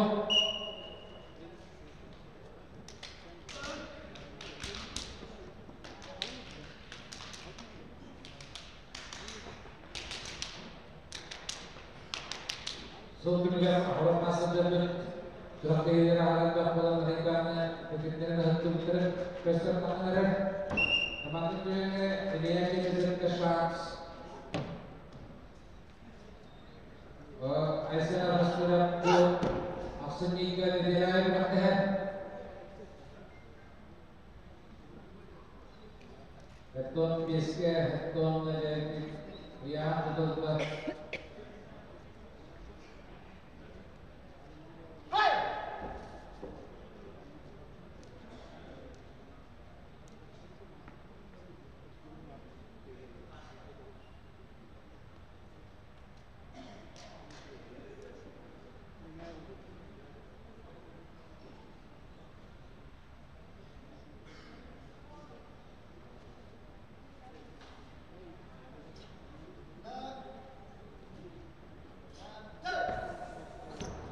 Сыл түмүгэр хорох маастардарбыт Күрэхтэһиилэр аһара элбэх буолан Райканы көтүттэрин ыһыктыбыттарын көстөр таһынан эрэр. Маннык түгэҥҥэ Илья Чемезовка шанс. Айсен Арастыров бу ахсынньыга нэдиэлэҕэ күрэхтэһэр. Оттон биэскэ, оттон ыйаах тутулла.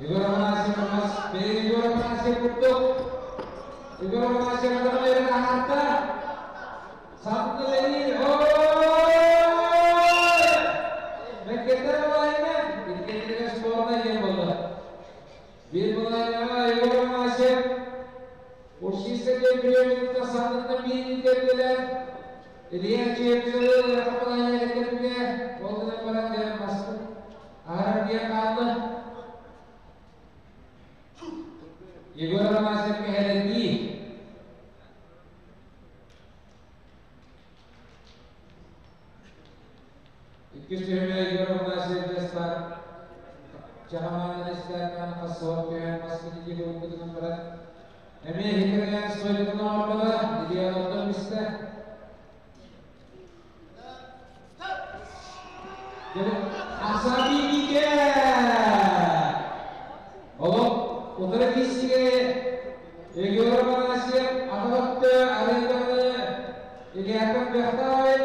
Егор Афанасьев мас, Егор Афанасьев курдук. Егор Афанасьев атаҕын аһарда. Сапты Ой! Меккеттер балайына, иккитигэр спорна диэн буолла. Биир балайынаҕа Егор Афанасьев Урсиска диэн бүрүөмүттэн санныттан биир кэллилэр. Илья Чемизовы ыарахан балайына кэллэрбитэ, ол гынан баран дьэ маспыт аһарар диэн хаалла. Егор Афанасьев кэһэлэрдии. Иккис түһүмэ Егор Афанасьев Дьастар Чаҕамаанын истээккаан хас суох түһэн мас киниги булбутунан баран эмиэ хитэринэн стойканы оҥорбута Илья олордон бистэ. Асабиге! Олох утары киссиге Егор Афанасьев аталатты арыйданы Ильяков Бехтаев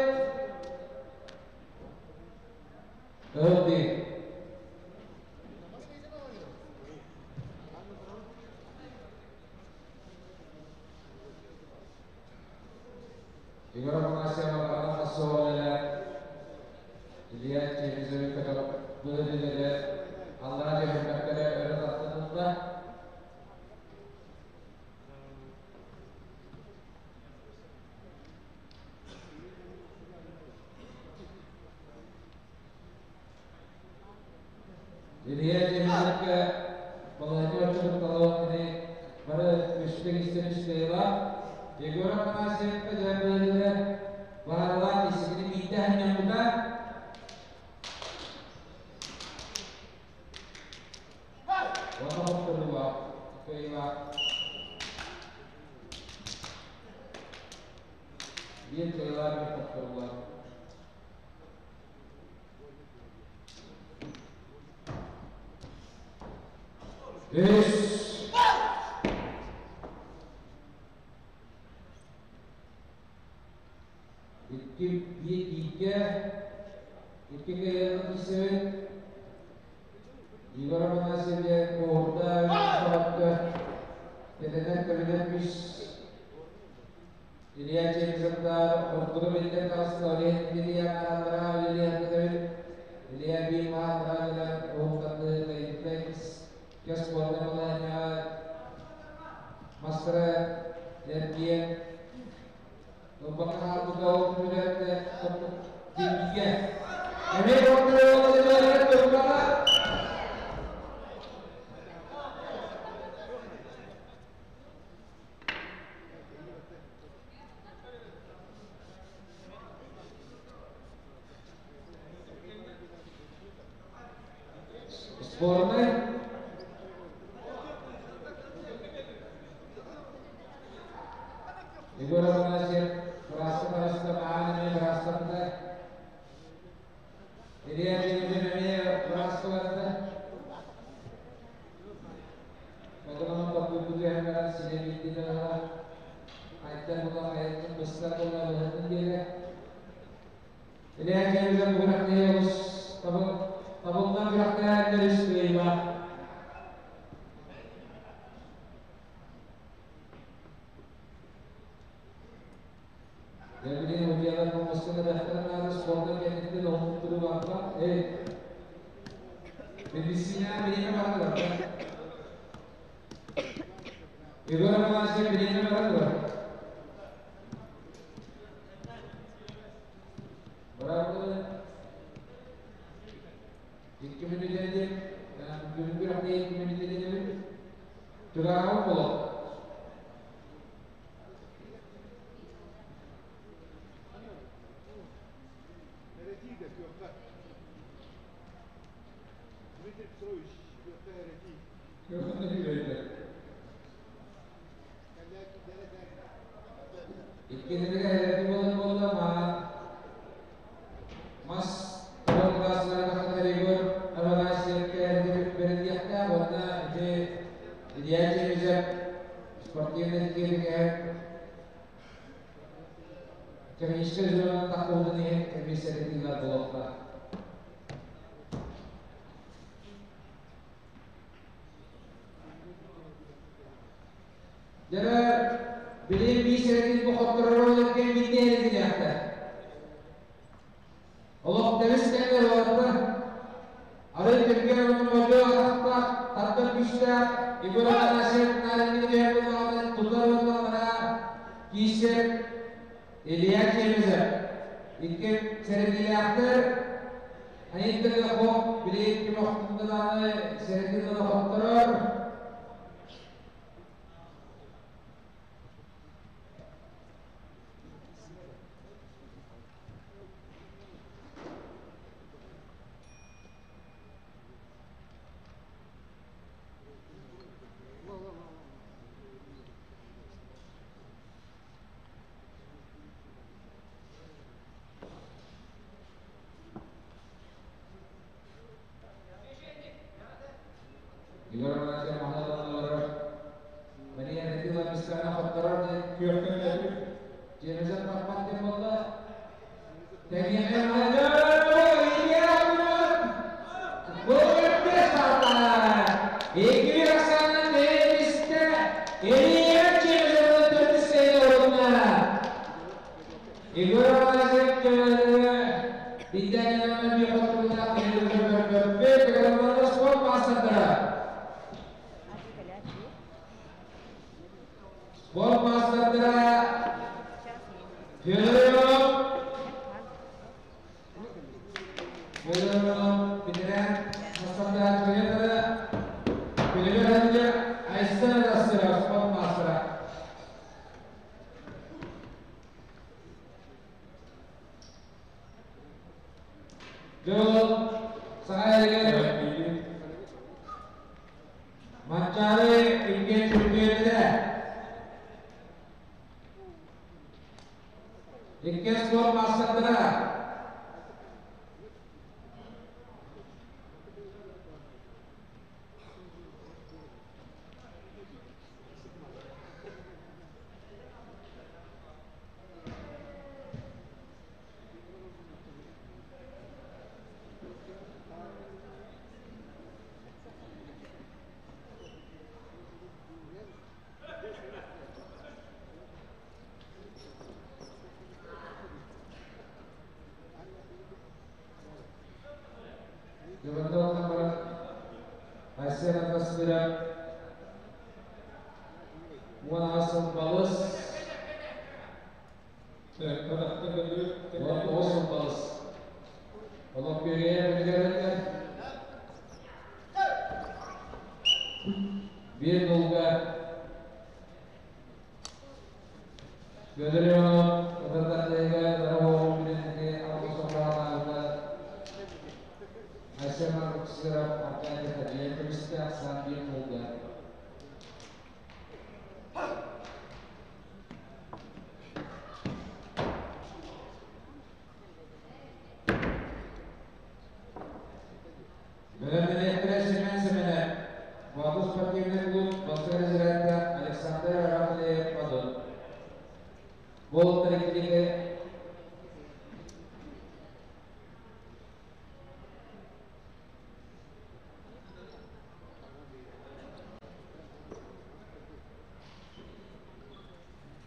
Ылды. Егор Афанасьев атаҕынан хасса Илья Чемизовы көтөх быһыылары аллара түһэрбэккэ өрө тартынылла. Илья Чемизовка балайга оччотукталаах кини бары үстүк истэн үстайыла. Егор Афанасьевка дьарбыһыылары баһарылаах исигини биирдэ ханньаммыта. Уонна хотторула, кыайыылаах. Биир кыайыылаах биир хотторула. Үс. Икки биир бииргэ, икки кыайыылаах киирсэбит. Егор Афанасьевич куоһурда үс тэтэнэр көбүнэр үс Илья Чемизовтар ордуга биллэн таҕыста Олег Илья Аллараа Илья Көтөбүт Илья Бима Аллараа уһуктанды Кэс кэс буолла балаһыҥҥа мастара эргиэн ылбакка хаалбыта ол түмүгэр диригэ эмиэ ордуга Сборная. Егор Афанасьев бырааста маан эмиэ быраастанна. Илья Чемизов эмиэ бырааска барда. Одонон топпут түһэн баран синэ биирдин ыла хайдан була хайатын быстар була быһытын диэрэ. Илья Чемизов бу күрэхтэһии олус табыллан күрэхтэһээттэр үс кыайыылаах. Дьэ, утуйалар оҥостон эрэхтэрин наада спорда кэнниттэн оһох туругу Эй, медицина бириэмэ баҕалар. Егор Афанасьев билиэнэ барар дуо? Барар дуо? 2 мүнүүтэ диэн, бүгүн күрэхтэһии 2 мүнүүтэ диэн эбит. Түгэҕэ болот. Эрэтиигэ күөххэ. Дмитрий Петрович күөххэ эрэтии. Күөххэ үөрдэ. Иккитинигэр эрэтии буолан буолла маан мас торон тахсар Егор Афанасьевка бэриллиэхтээх уонна ити Илья Чемезев спортивнай киэбигэр техническэй зонанан таххыбытын иһин эмиэ сэрэтиилэр буолуохтаах. Дьэ, билигин биир сэрэтин бу хотторору өлөргөн биирдэ эрэтилээхтэр. Олох тэбис тэҥҥэ уолаттар. Арый түргэн уонна модьу атахтаах, тардар күүстээх Егор Афанасьев Наринги түһэр буоллаҕына тутар буоллаҕына киирсэр Илья Чемезов. Икки сэрэтиилээхтэр Айыттарга хох билигин ким охтунда даҕаны сэрэтин ыла хотторор. Егор Афанасьев маһынан олорор. Мария Нетила мискана хотторор диэн Күөххэ эрэтии. Чемезов тахпат диэн буолла. Тэҥиэхэ Икки Оксана бэйэтистэ Илья Чемезовна төрдүс орунна. Егор Афанасьев көмөлөрө биттэннэрэ биохотулаах көрбөппүт, спорт маастардара. Спорт маастардара Федоров Федоров Петрян Мастарда Федоров Айсен Рассыров спорт маастара. Дьол саха эригэр Манчаары Илген чөмпүйүөнэ. Икки спорт маастардара. Дьыбандал баран Айсен Атасыра 18 сыл балыс, Тарахта көрүү. 19 сыл балыс. Олох күөрүйэ билгэрэллэр. Bir nolga Федор Иванов Татартатыга Дарабоҕун билинни Алгыс Айсен Атасыров Аркадий Хаджиев көмүскэ Сан bir nolga. Бэлэмнэниэхтэрэ Семен Семене, Боотур спортивный клуб бастакы разрядка Александр Рафалеев Модун. Бол коллективы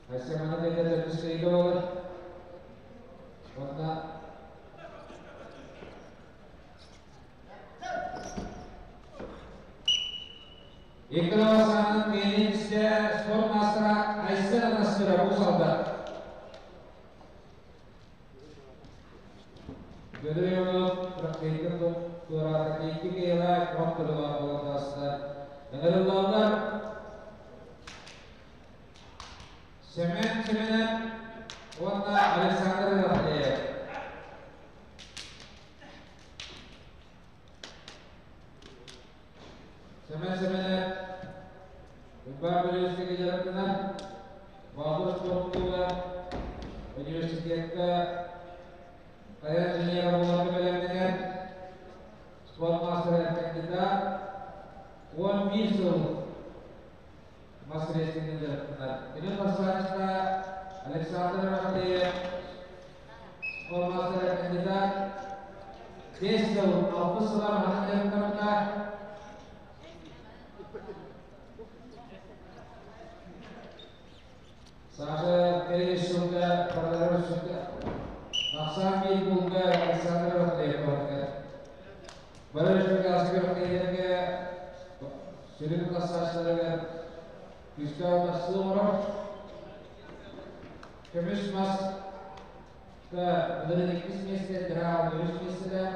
Айсен Манат төрдүс болар. Онна Икки Осанын Миэнинске спорт мастера Айсен Анастыров Усалда. Федор Иванов Рахмейкин туората икки кыйыла квартиралар болотаста. Ыҥырыллаллар Семен Семенов уонна Александр Рафаев. Семен Семенов Уйбаан Бөлүөскэгэ дьарыктанар Боотур спорт клуба университекка хайа инженера буоларга бэлэмнэнэр спорт мастера кандидат 11 сыл мас рестлингин дьарыктанар. Кини массажиста Александр Рафаев спорт мастера кандидат 5 сыл 6 сыла маһынан дьарыктаммыта. Саша кэлин сылга барылары Ахсаан биир булга Александр Рафаев барда. Бары республиканскай күрэхтэһиилэргэ сүрүн массажтарыгар күүстээх утарсыы оҥорор. Көмүс мас былырыын иккис миэстэ, Драал үһүс миэстэлээх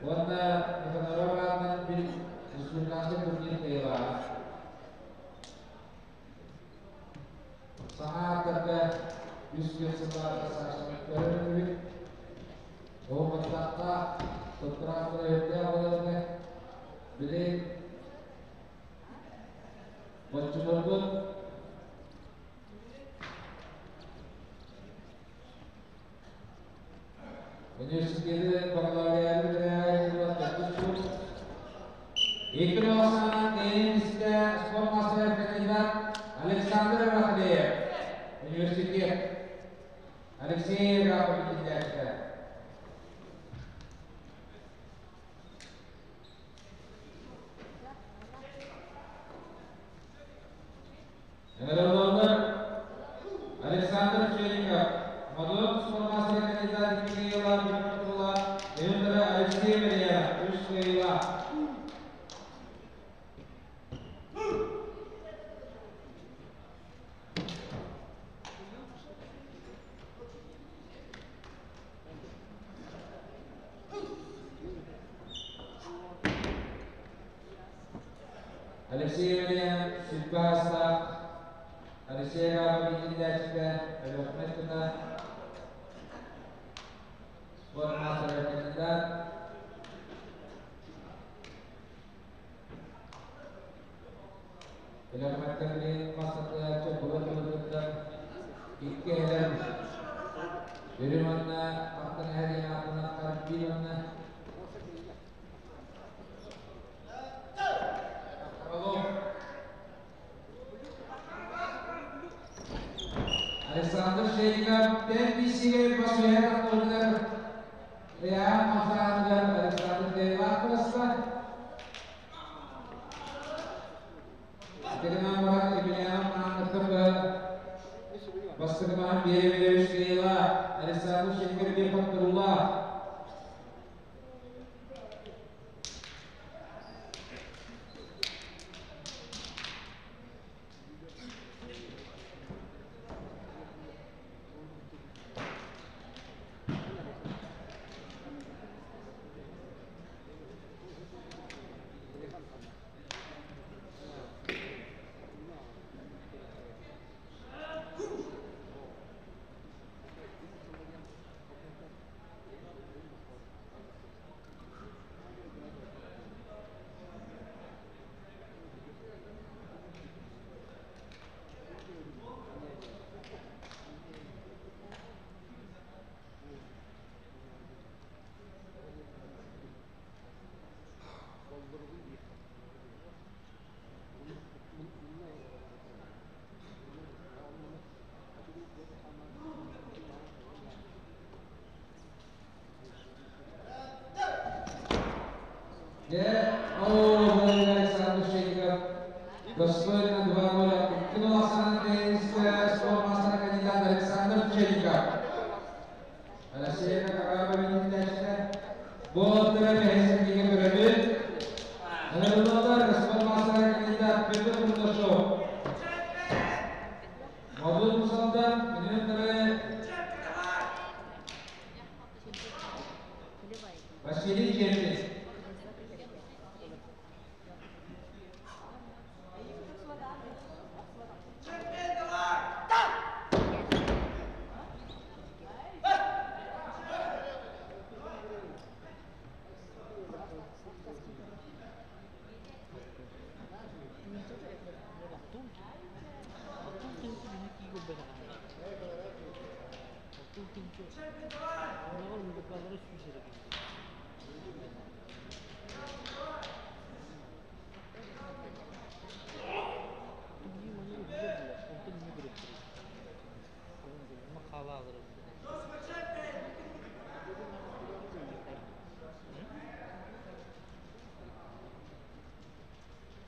уонна Никаноров аатынан бил республиканскай турнир кыайыылааҕа. Саҥа ааттарга үс түөрт сыллааҕыта Сашаны көрөр этибит. Ол баттахтаах, туттараахтара үрдээх буолар этэ. Били боччумурбут университеты бакалавриаты бүтэрээри төрдүс курс. Икки ахсаанынан Ленинскэ спорт мастера кандидат Александр Рахлеев, университет. Алексей Егоров иитиллээччитэ. Ыҥырыллаллар Александр Черников, Модун спорт мастера кандидат икки кыайыылаах Бүлүү Өйүндара Алексей Валерьянов үс кыайыылаах. Алексей Валерьянов сүргэ астаах Алексей Агапов иитиллээччитэ Өлүөхүмэ тута спорт мастера кандидат Өлүөхүмэттэн билигин мас тардыһааччы Булат Улутуттан икки эһэлэр Үрүҥ уонна Ахтан эһэ диэн аатынан Харбин уонна Фролов Александр Шейников теннисигэ басуйар аттарыгар Ыйаан хамсааныгар Александр Кайлаах таҕыста. Ити гынан баран Емельянов Аанныттан быһа бастакы биэрэ Кайла Александр Шейников биир хонтуруулаах. Дьэ, оо, Александр Шейников достойно 2-0 икки ахсаанын теннискэ спорт мастера кандидат Александр Чельников. Россия Какаба иитиллээччитэ. Бу оттара бэһис сэргигэ көрөбүт. Ыҥырыллаллар спортмаастара кандидат Петр Курдашов. Модун Мусалдан Минутары Василий Чернин.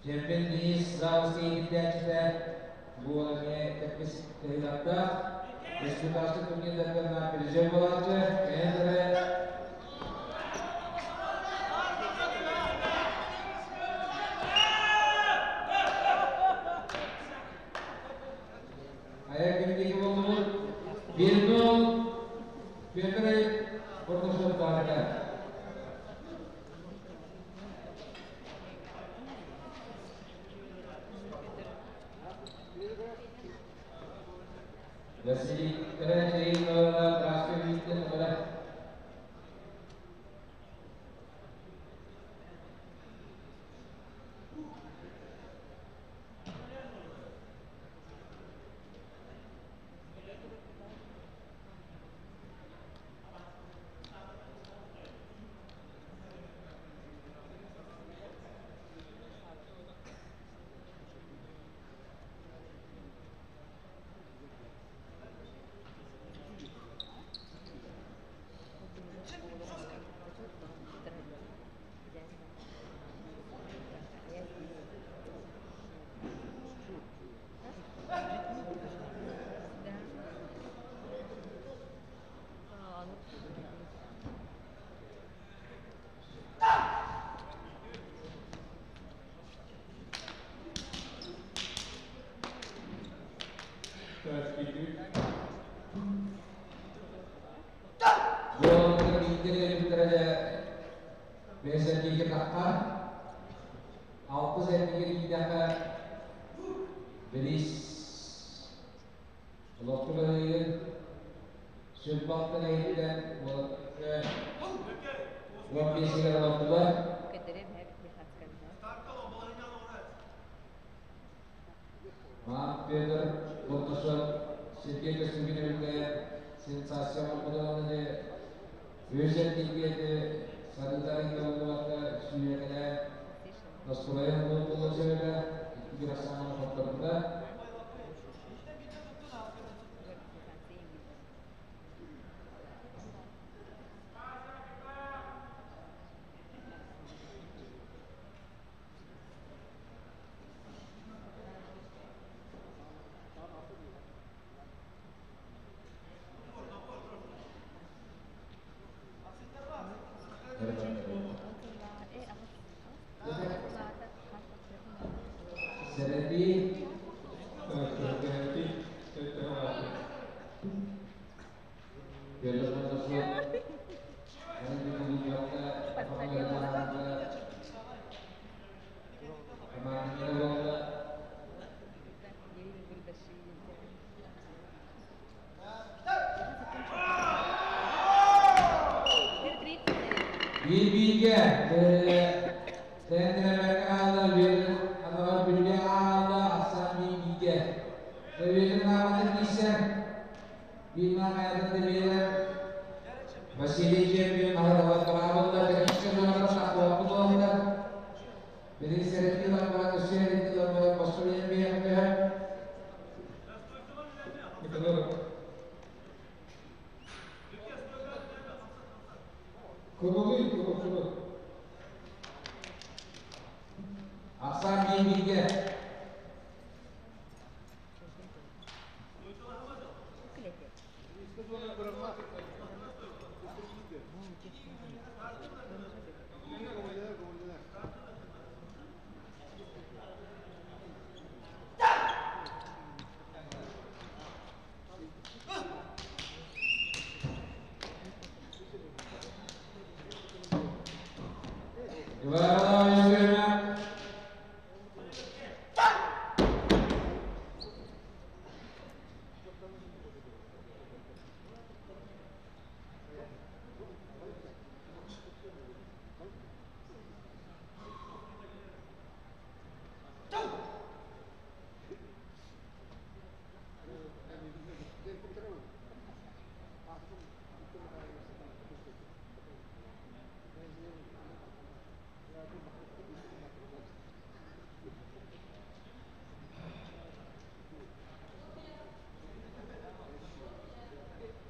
Чемпион Денис Завский иитиллээччитэ бу эмиэ тэппис кыһыылардаах республиканскай турнирдарга призер буолааччы кэнэлэрэ Айар кимдиги болдубут 1-0 Петр Бурнашов баарга. Василий Кирилловна Здравствуйте, Николай.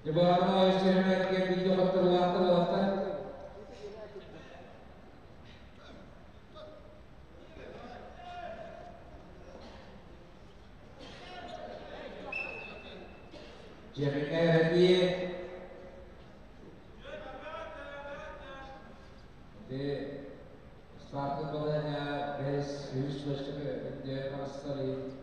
Дебарна өстермекке видео қаттырылақтыр. Жеміне De startın balanya 5 3 başlık de karşıları.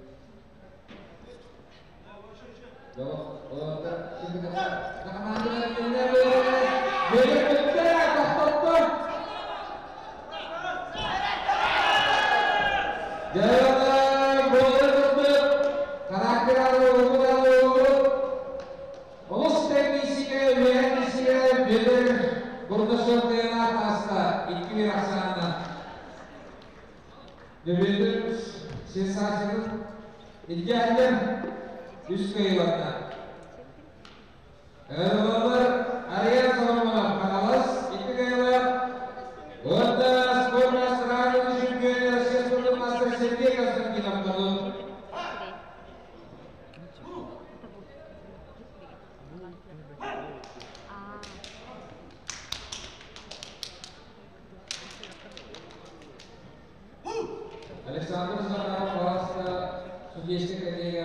Александр Захаров Паласта судейский коллегия.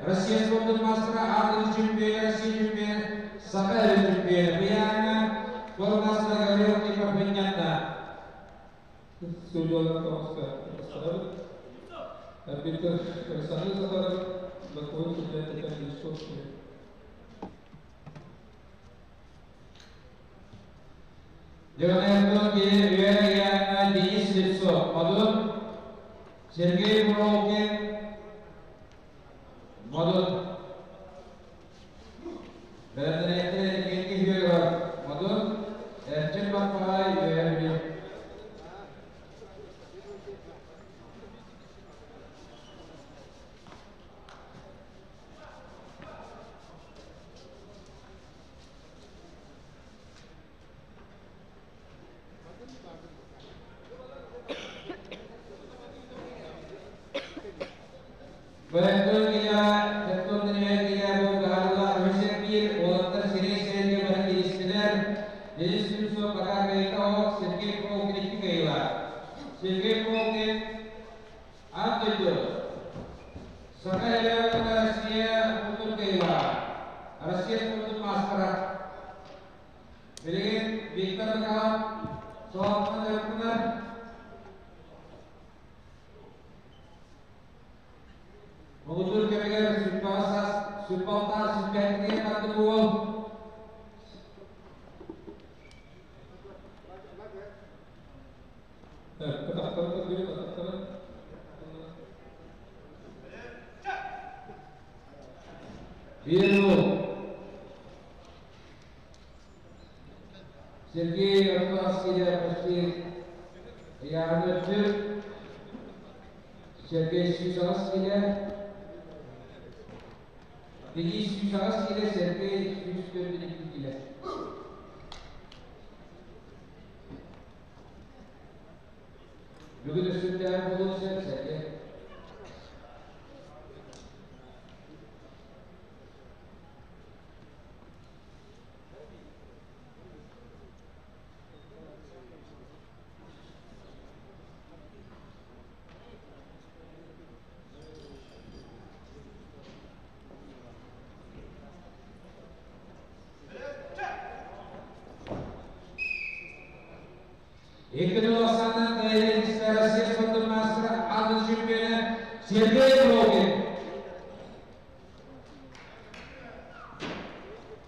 Россия спортын мастера, Ардын чемпионы, Россия чемпионы, Саха чемпионы. Бияна, спорт мастера Гаврил Тихов. Судьялар Томска Арбитр Александр Захаров, боковой судья Татьяна Лисовская. Денис Левцов, Мадун, Сергей Бровкин, Мадун. Бәрдіректі Генки Хүйеров, Мадун, Эрчен Бақпағай, Үйәрбек. Саха элэҕэ Россия муҥутуур Россия спордун маастара. Билигин Виктор Михайлов салалтынан дьарыктанар. Муҥутуур кэмигэр сүппэҕэ саас сүппалтаах сүппээтигэр тардыбы уол. Атахтарын көрдүбүт, атахтарын. Биир Сергей Артуровский почти ыйааһын өттүр. Сергей 108 килэ. Денис 108 килэ, Сергей 142 килэ. Бүгүн өссүндээх буолуон сөп, Сергей. Екі нұсқаны Россия спорттың мастері, алтын чемпионы Сергей Блогин.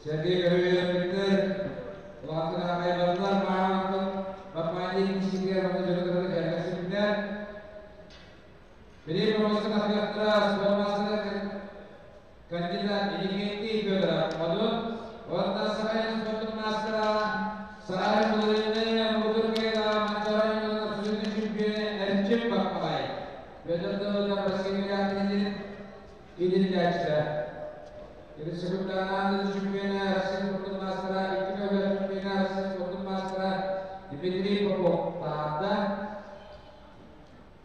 Сергей Көрүөмүттер, улахан ағайбаттар, мағантын, Бапмайны кишигер, оны жөрөтөрө кәргәсиндер. Билим Ростың атыяқтыра, спорт мастері кандидат Иннокентий Федоров. Одун, онда Сахалин спорттың мастері, Сарай Муллины, Мудургеда, Манчарайның абсолютный чемпионы Эрчим Бакпалай. Федор Россия идилдәчтә. Республиканың чемпионы, Россия спорттың мастері, екі төгөл чемпионы, Россия спорттың мастері Дмитрий Попов таатта.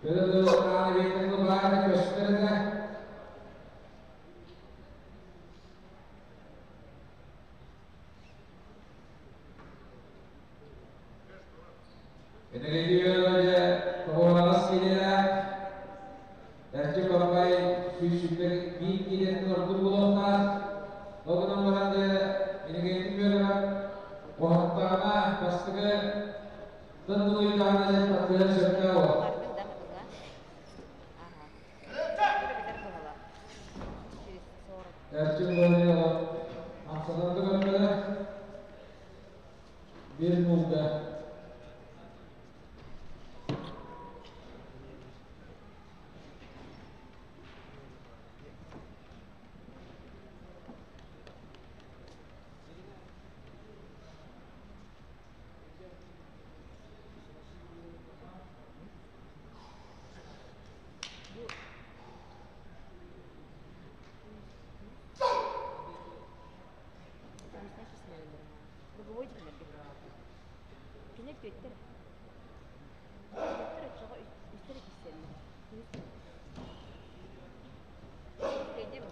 Федор Виктор Баата көстөрдө. Энергия тоҕуорагас килера Эрчи Бабай сүүсүттер биир килеттен ордук булуохтаах. Огунан баран энергетик бөрө оһоттаҕына бастыгы тындылыйдаҕына таттыһын сөптөө ол. Барбын да хатыга. Ага. Битер быһала. Через 40. Эрчим Бабай амсадан да көрмөдө. Бир нулда. Круговой дигилер. Кинер төттөр. Төттөр чого үстер киссенне. Кеде бу.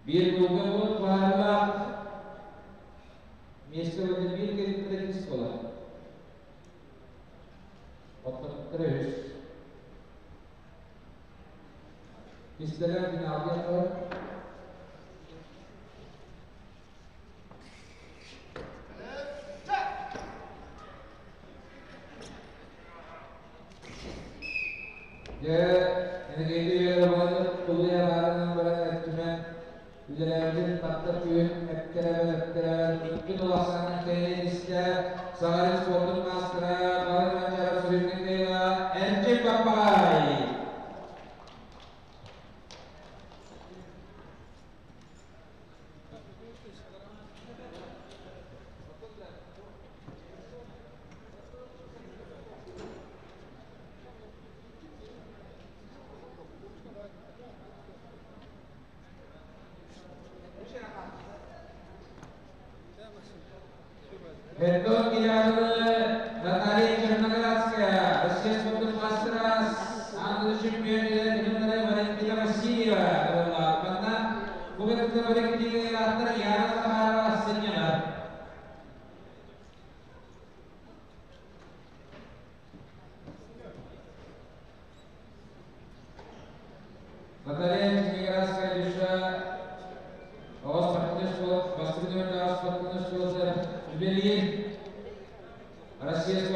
Бир нулга бу туһаарылаах месте өтө бир келиптер болар. Оттоттор үс. Кистелер финалга yapar. Же энергия бары тулуя барынан бара эттүмен үлелердин таттар күйін әптерәбен әптерәбен үткін уласанын кейлисте Сағарын спорттун мастера бары манчара сүрүнүн Эрчим Баппай.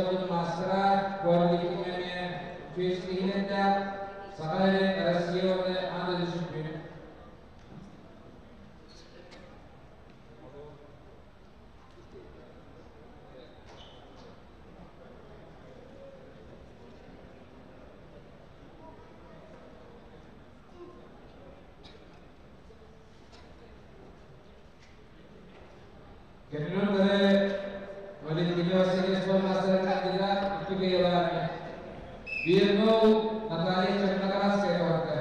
спордун маастара, куордиктин эмиэ үчүгэй ситиһиилэрдээх, Саха сирин, Россия уонна аан дойду чемпиона. Кинилэр бары Валентина Васильевна маастара кандидат икки кыайыылаах 1-0 Наталья Черноградская барда.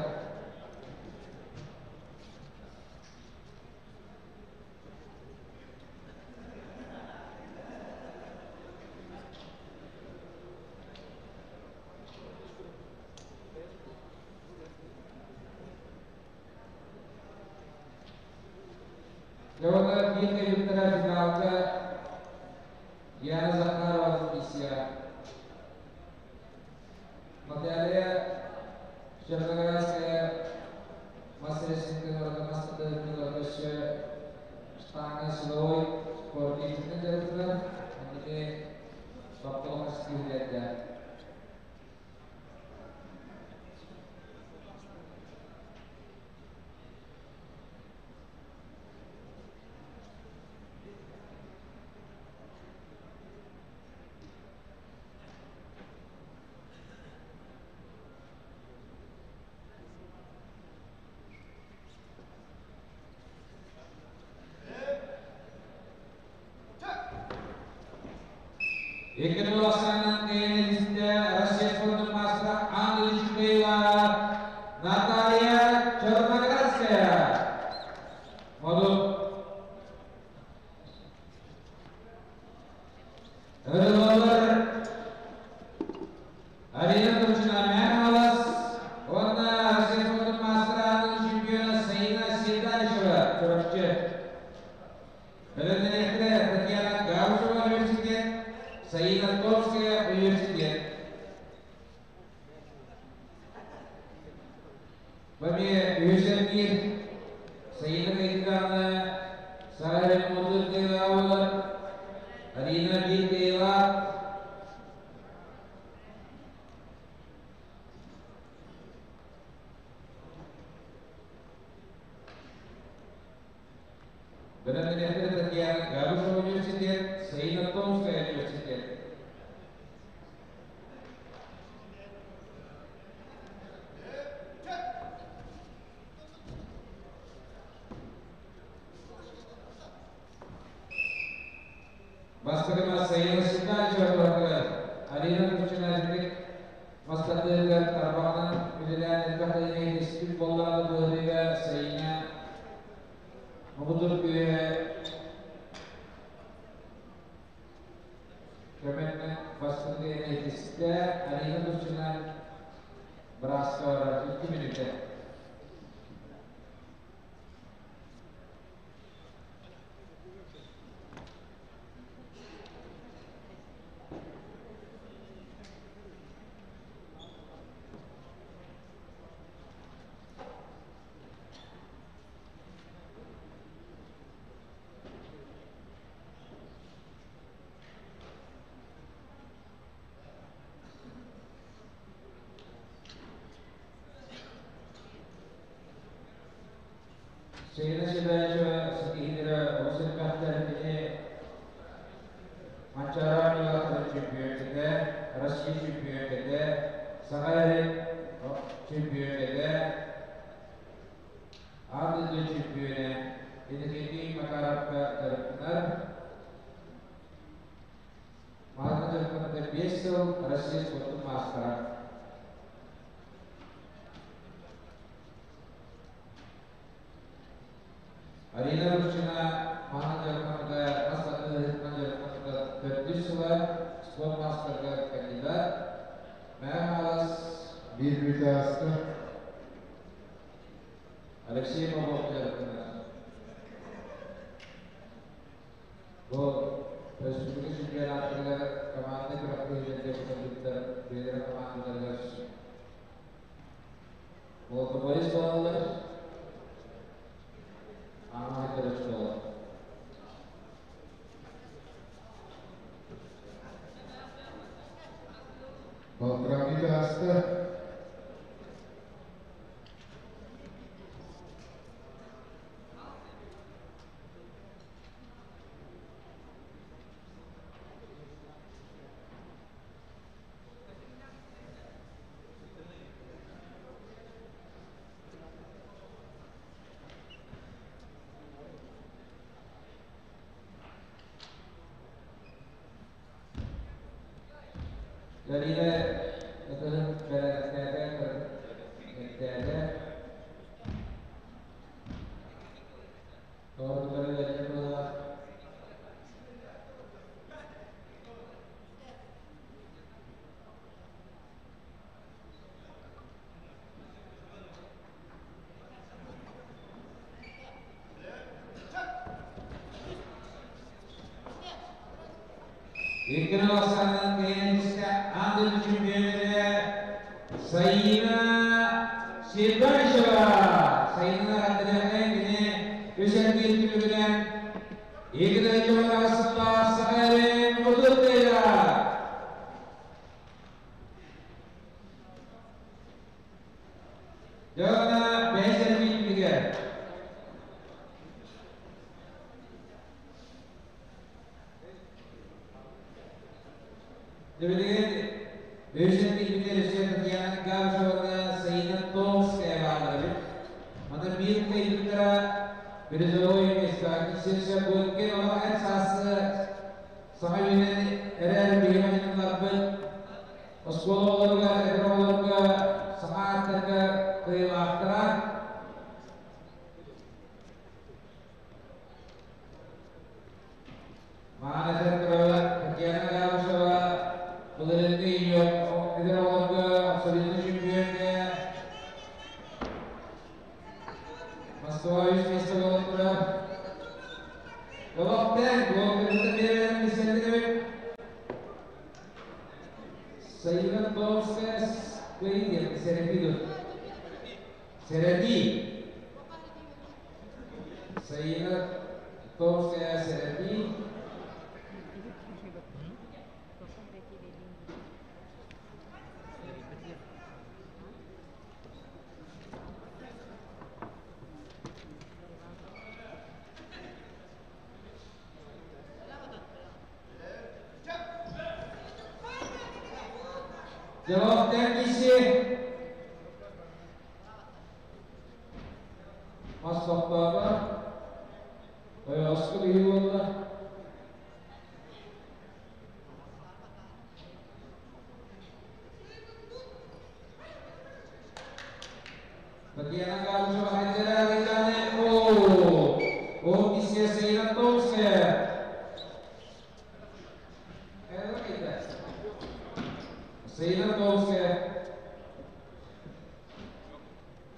Дьэ уонна биир кэликтэрэ финалга Яна Захарова миссия. Наталья Черноградская мас рестлингин уонна мас тардыһыытын өссө штанга силовой спортивтын дьарыктанар. Онно бапталаах ситиһиилэрдээх. Екатерина Лосанна Россия спортун маастара Анна Чукаева, Наталья Черноградская. Модул. Ырылалар Арина Турчина Мэҥэ уонна Россия спортун маастара Анна чемпиона Саина Седалищева Чурапчы. Бэлэмнэниэхтэрэ Татьяна Габышева университет, Саина Томская университет. Бами үһүсэргиир Саина Кайдыкаана Саха Модул кыайыылаах Арина биир кыайыылаах. Бэлэмнэниэхтэрэ Татьяна Габышева университет, Саина Томская университет. Бастакы мас Саина Седалищева туһатыгар Арина Турчина итинник мас тардыһыгар тарбаҕынан үлэлээн элбэх институт буоллаҕына быһыыга Саина муҥутуур күүһэ көмөннөн бастакы иккистэ Арина Турчина бырааска барар 2 мүнүүтэ. Саина Седалищева ситиһиилэрэ олус элбэхтэр. Кини Манчаары оонньууларын чемпионката, Россия чемпионката, Саха сирин чемпионката, аан дойду чемпиона Иннокентий Макаровка дьарыктанар. Маһынан дьарыктаммыта 5 сыл, Россия спортун маастара. Арина Русина маһынан дьарыктаммыта, мас тардыһыытынан дьарыктаммыта төрдүс сыла, спорт маастарыгар кандидат. Мэҥэ Хаҥалас Биир мүнүүтэ ааста. Алексей Попов дьарыктанар. Бу республика чемпионатыгар команда күрэхтэһиилэргэ кытарбыттар бэйэлэрэ командаларыгар молотоборец буолаллар. Аамаһы көрөччү буолар. Балтыра аста. Галина ытыһын бэрээдэктээтэ, эттээтэ. Тоҕо Галина. Иккини ахсаанынан кыайан аан дойду чемпионата Саина Сибашева. Саина Андреевна кини үс эргиир түмүгүнэн 2 арасында Сахалин Мудутыя. Дьонна бэс эргиир түмүгэр. Билигин үс эргиир өссө Татьяна Габышевна, Саина Томская бааллар. Маны биир кыайбыттара призовой место. Кисесе бу икки олох эн саас саҥа үүнэн эрэр биһиги оскуола оҕолоругар, эдэр оҕолорго саҥа ааттарга кыайыылаахтара. Маана Зеркалова, Татьяна Габышева, былырыыҥҥы эдэр оҕолорго абсолютно чемпионҥа Москва үс место буолан турар. Олохтон блокерыта биэрэн миссиятын Саина Томская кыайыы Серети. Серети. Саина Томская Серети. Cevap dergisi Masraflarda Oskar iyi oldu. Татьяна Габышева Хайдера Регане О О кисия Саина Томская. Саина Томская.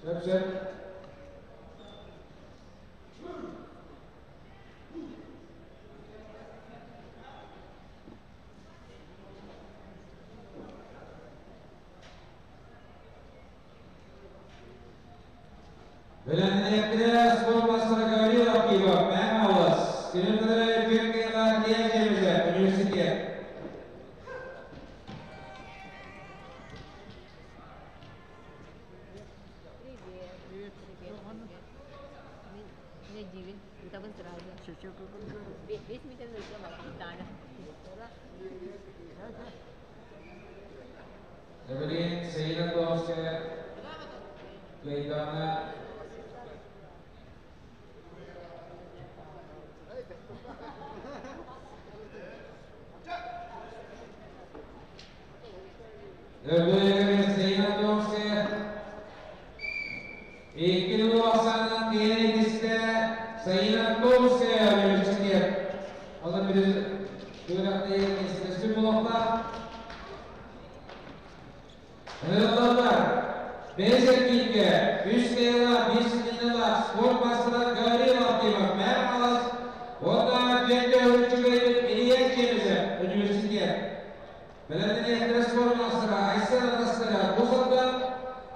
Шөп шөп. Bilenlikle spor master Gavril Akibov, Məmavas, Günümüzde Türkiye'de diyeceğimize, üniversiteye. Привет. Привет. Привет. Меня Дивин. Это сразу. Весь метр Таня. Evelyn Саина Томская, Клейтана. Evelyn Саина Томская. İkili Hasan'ın diğer liste Саина Томская университет. O zaman bir listesi bulaklar. Hırlılar, beş erkekle, üç kıyılar, bir sinirler, spor master Gavril Akibov, Merhalas, Onda Cenge Ölçüleri İlya Cemize, Üniversitet. Belediye spor master Aysel Anastara, Buzat'tan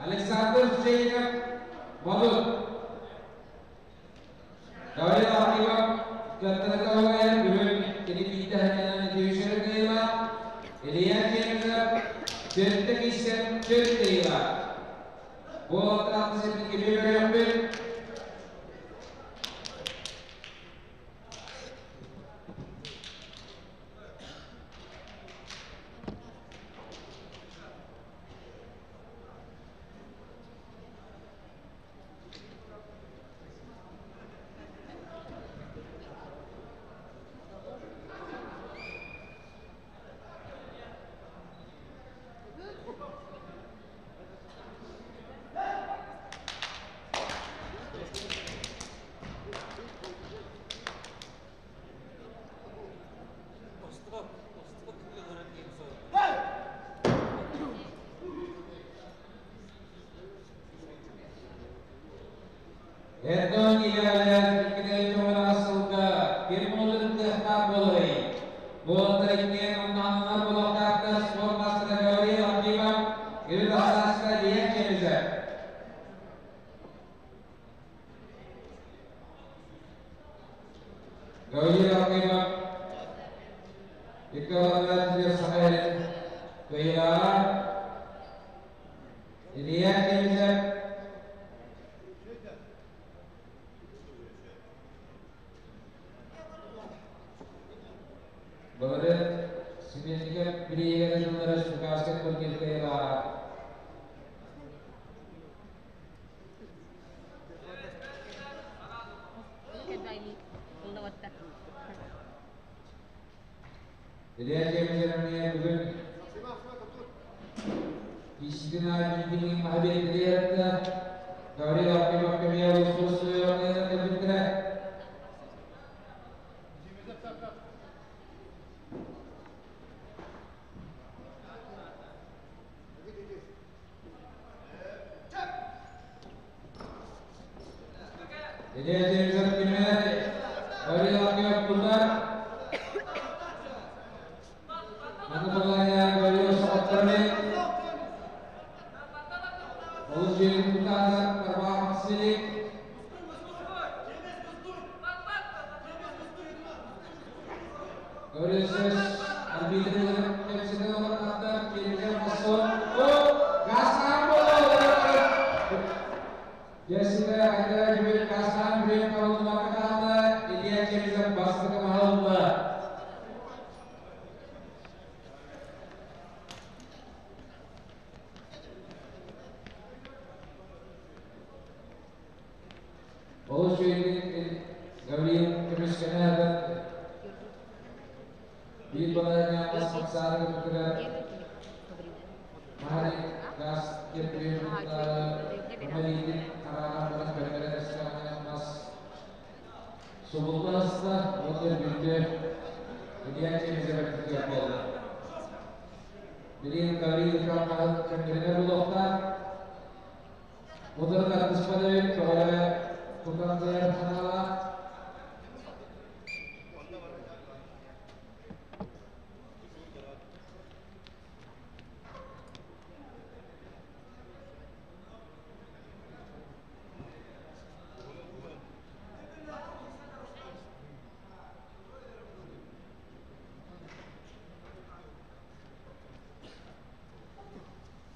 Alexander Zeynep Madut. Gavril Akibov, Kattara Бүгүн кини киитэ ханнан түйүшер кыйла. Илья Чемизов, Сетте кисен төрт. Буолаттар сетин кебе. Erdoğan ilerler fikirleri asılda bir mudur kıhta bolay. Bolotlar ikkiyen ondanlar bolotlar spor masına göre Abdiva iri asasla diye kemize. Gauri Abdiva İkkalarlar diyor sahayı kıyılar diye kemize. Böyle Sinirliga biriye sukarsın kurgilkayla. Diğer cemizlerine bugün İştina bilginin haberi diyerekte Gavril Abdi Mahkemeye usulü bitire. Diğer cemizlerine Gavril Abdi Abdullah Mana Gavril Sokatlarını Oluz Tutan Arba Silik Gavril Ses Arbitri hepsine olarak da Kirikan Masuk Oh Gasan Jessica ada juga Gasan beri kalau maka Ilya Cemizan bastı mahalla. Oluz Gavril Kemiskene bir balanya samsara kepada Mahari gas kiri memiliki arah balas berbeda sekarang mas Subulmazsa onlar birlikte Ilya Cemizan bertiga Jadi kali ikram kendilerine bulokta Mudur tartışmaları kepada tukang kanala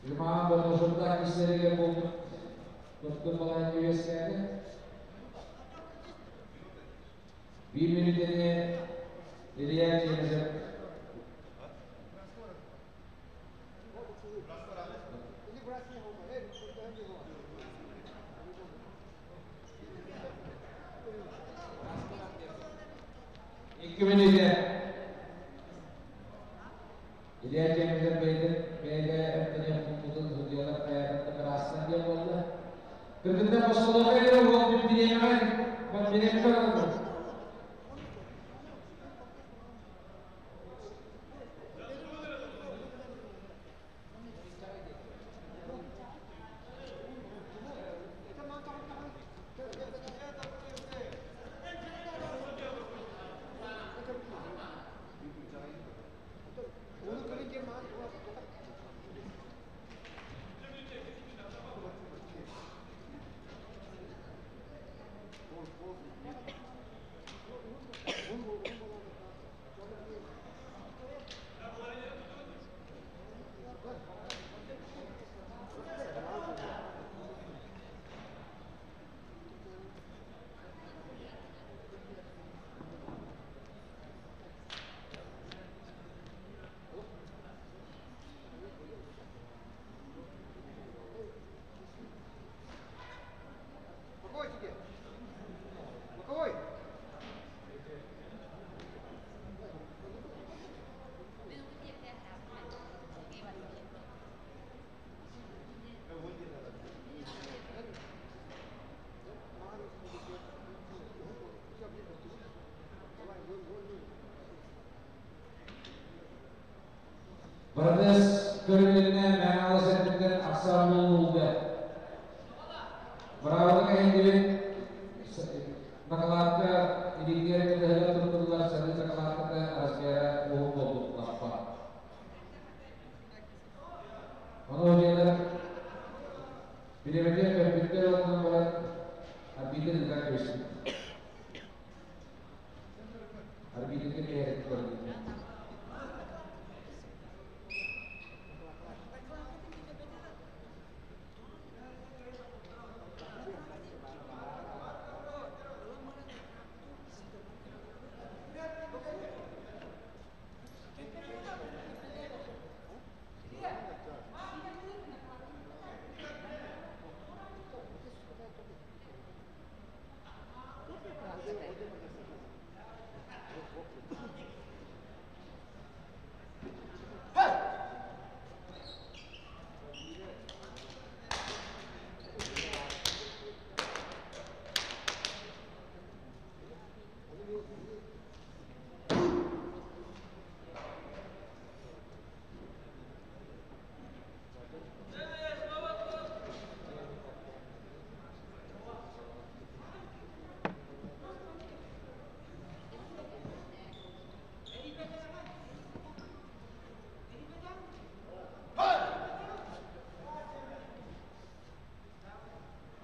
Lima bermusurta kisleri bulduk. Tuttum balan üyesini. Bir minüteni Ilya Cemizan. İki minüte. İlya Cemizan Bey'de Bey'de Ömteni Hudyalar Kayakta Karasan diye oldu. Kırkında Moskova göre o bir bilemem. Ben bilemem. Протез көрүлүнэ Мэҥэ өттүттэн ахсаан булулга. Быраабыла кэһиллибит накладка илиитигэр кытыһыгар туттуллар сарыы накладката размера уһун буолбут лаппа. Ону дьиэлэр бириэмэтигэр көрбүттэр уонна баран арбитр ыытан кэбиспит. Арбитрга кэһэрин көрдүм.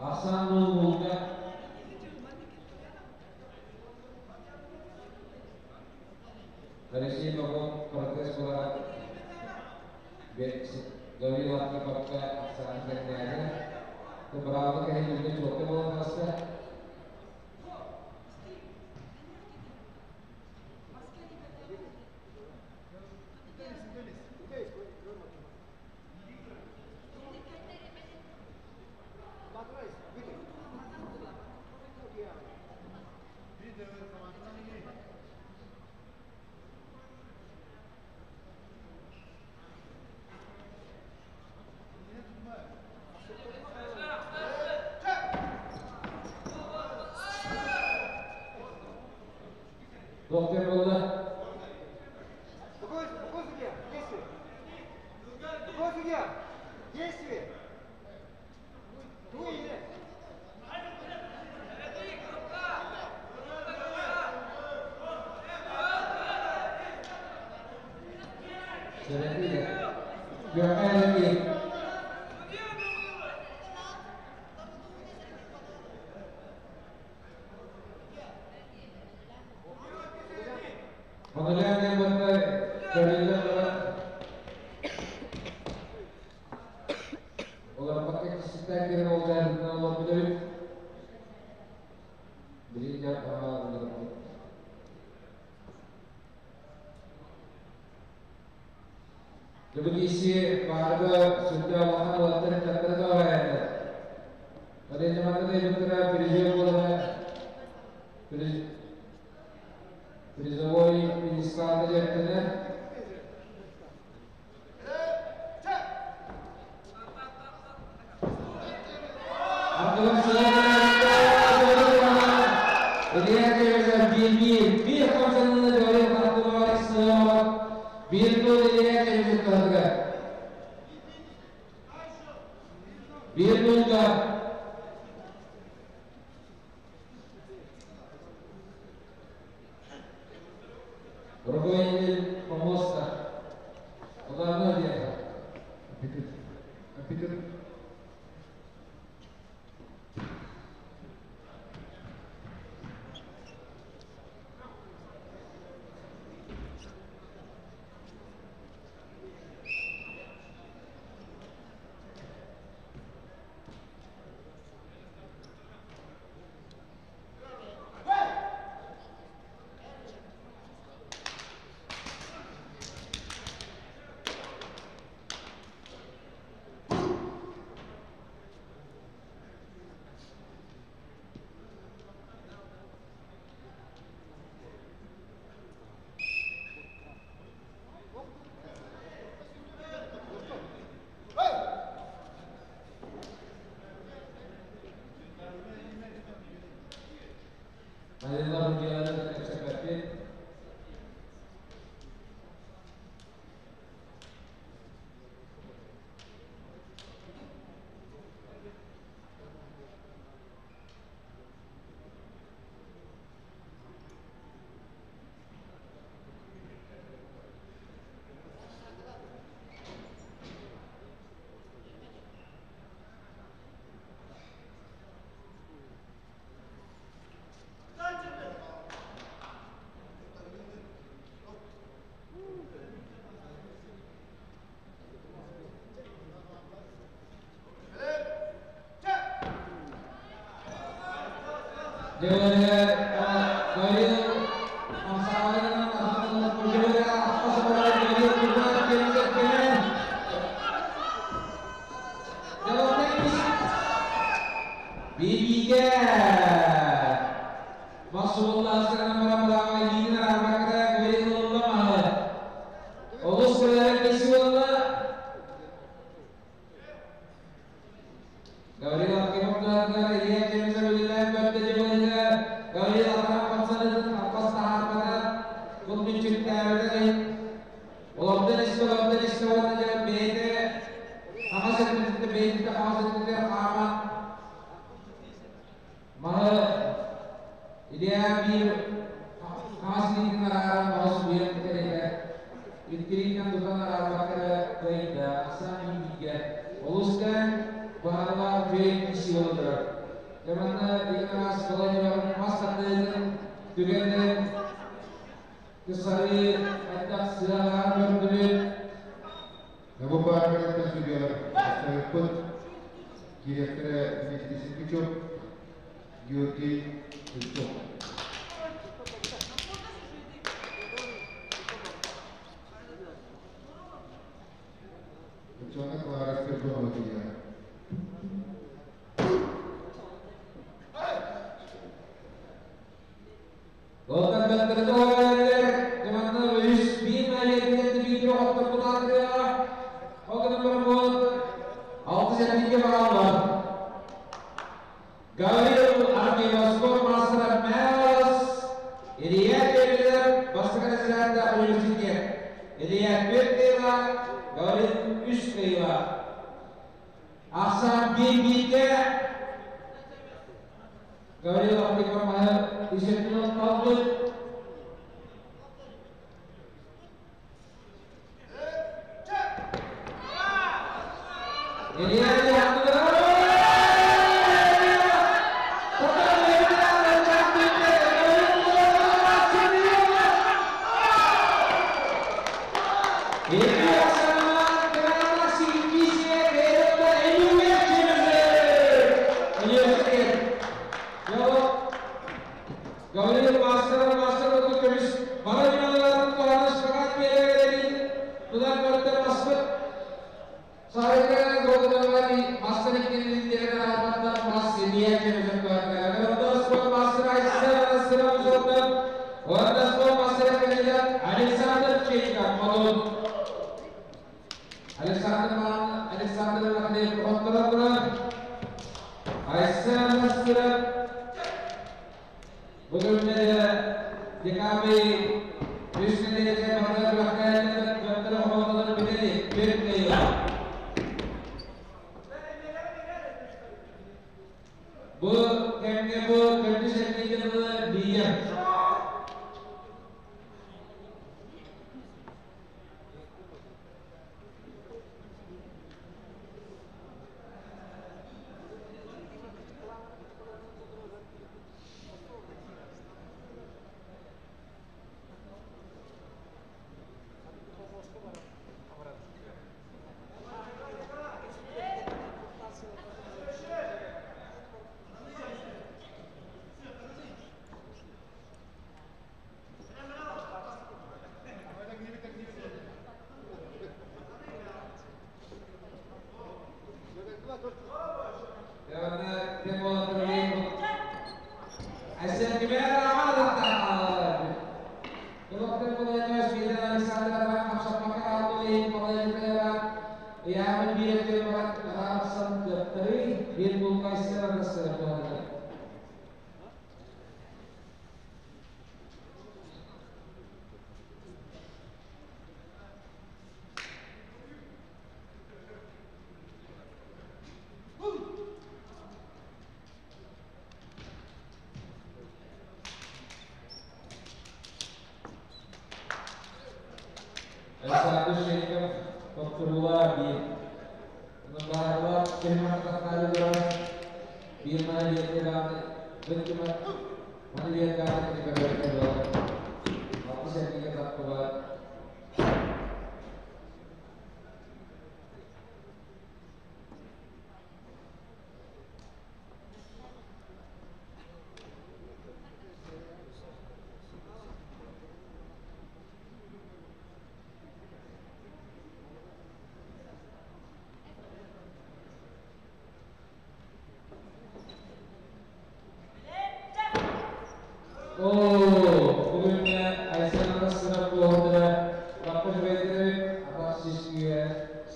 Ахсаан булулга Алексей Попов протез буоларак Гаврил Архиповка ахсааны тэҥнээтэ. Быраабыла кэһиллибитэ чуолкай буолан таҕыста. Туох диэн буолла? Сэрэтиигэ. Күөххэ эрэтии. Подолян диэн барыта көрүллэн баран олорбокко кистээн киирэн ол дьаарбытынан олорбут эбит. Билигин дьэ олорбут. Дыбытиси баарга сүрдээх улахан уолаттар ыччаттара тоҕо Оленьаманна дойдутугар призер буолара призовой пьедесталга дьарыктанар. Биир хамсаныыны Гаврил Хартымович биир тыл Илья Кириллович Биир тылга Руководитель помоста. Ударной диэхэ. Арбитр.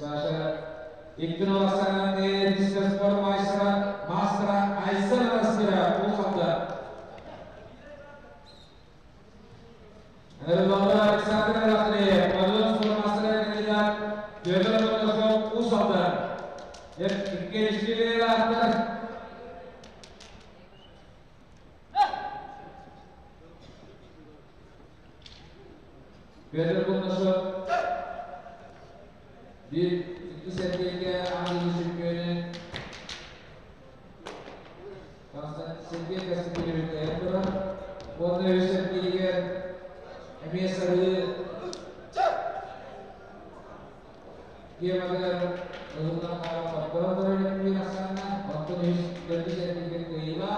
Саша Иккин Оласанан спорт мастера Айсан Мастера Улхалда. Александр Рахлеев, Мадон спорт мастера кандидат Петр Монашов Усалда. Иккенişleri attı. Петр Кулнашов bir iki sergiyge Андреев Шүккөнү Сергей Константинович Эптора, Онна үс сергейге эмиэ сарыы тематыгар ылынан хаалан турар бир асанна, онтон үс төрдү сергейге кыйыла.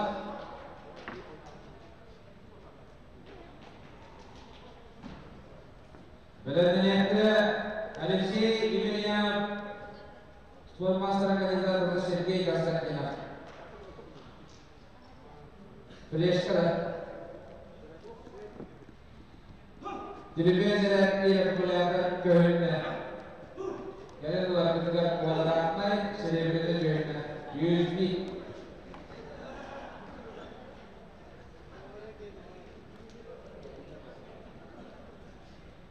Белединекте Алексей Емельянов, спорт мастера кандидат Сергей Константинов. Плешкада. Телевизор популярна көһүннэ. Кэлэн уларбытыгар квадратнай серебряный көһүннэ. 101.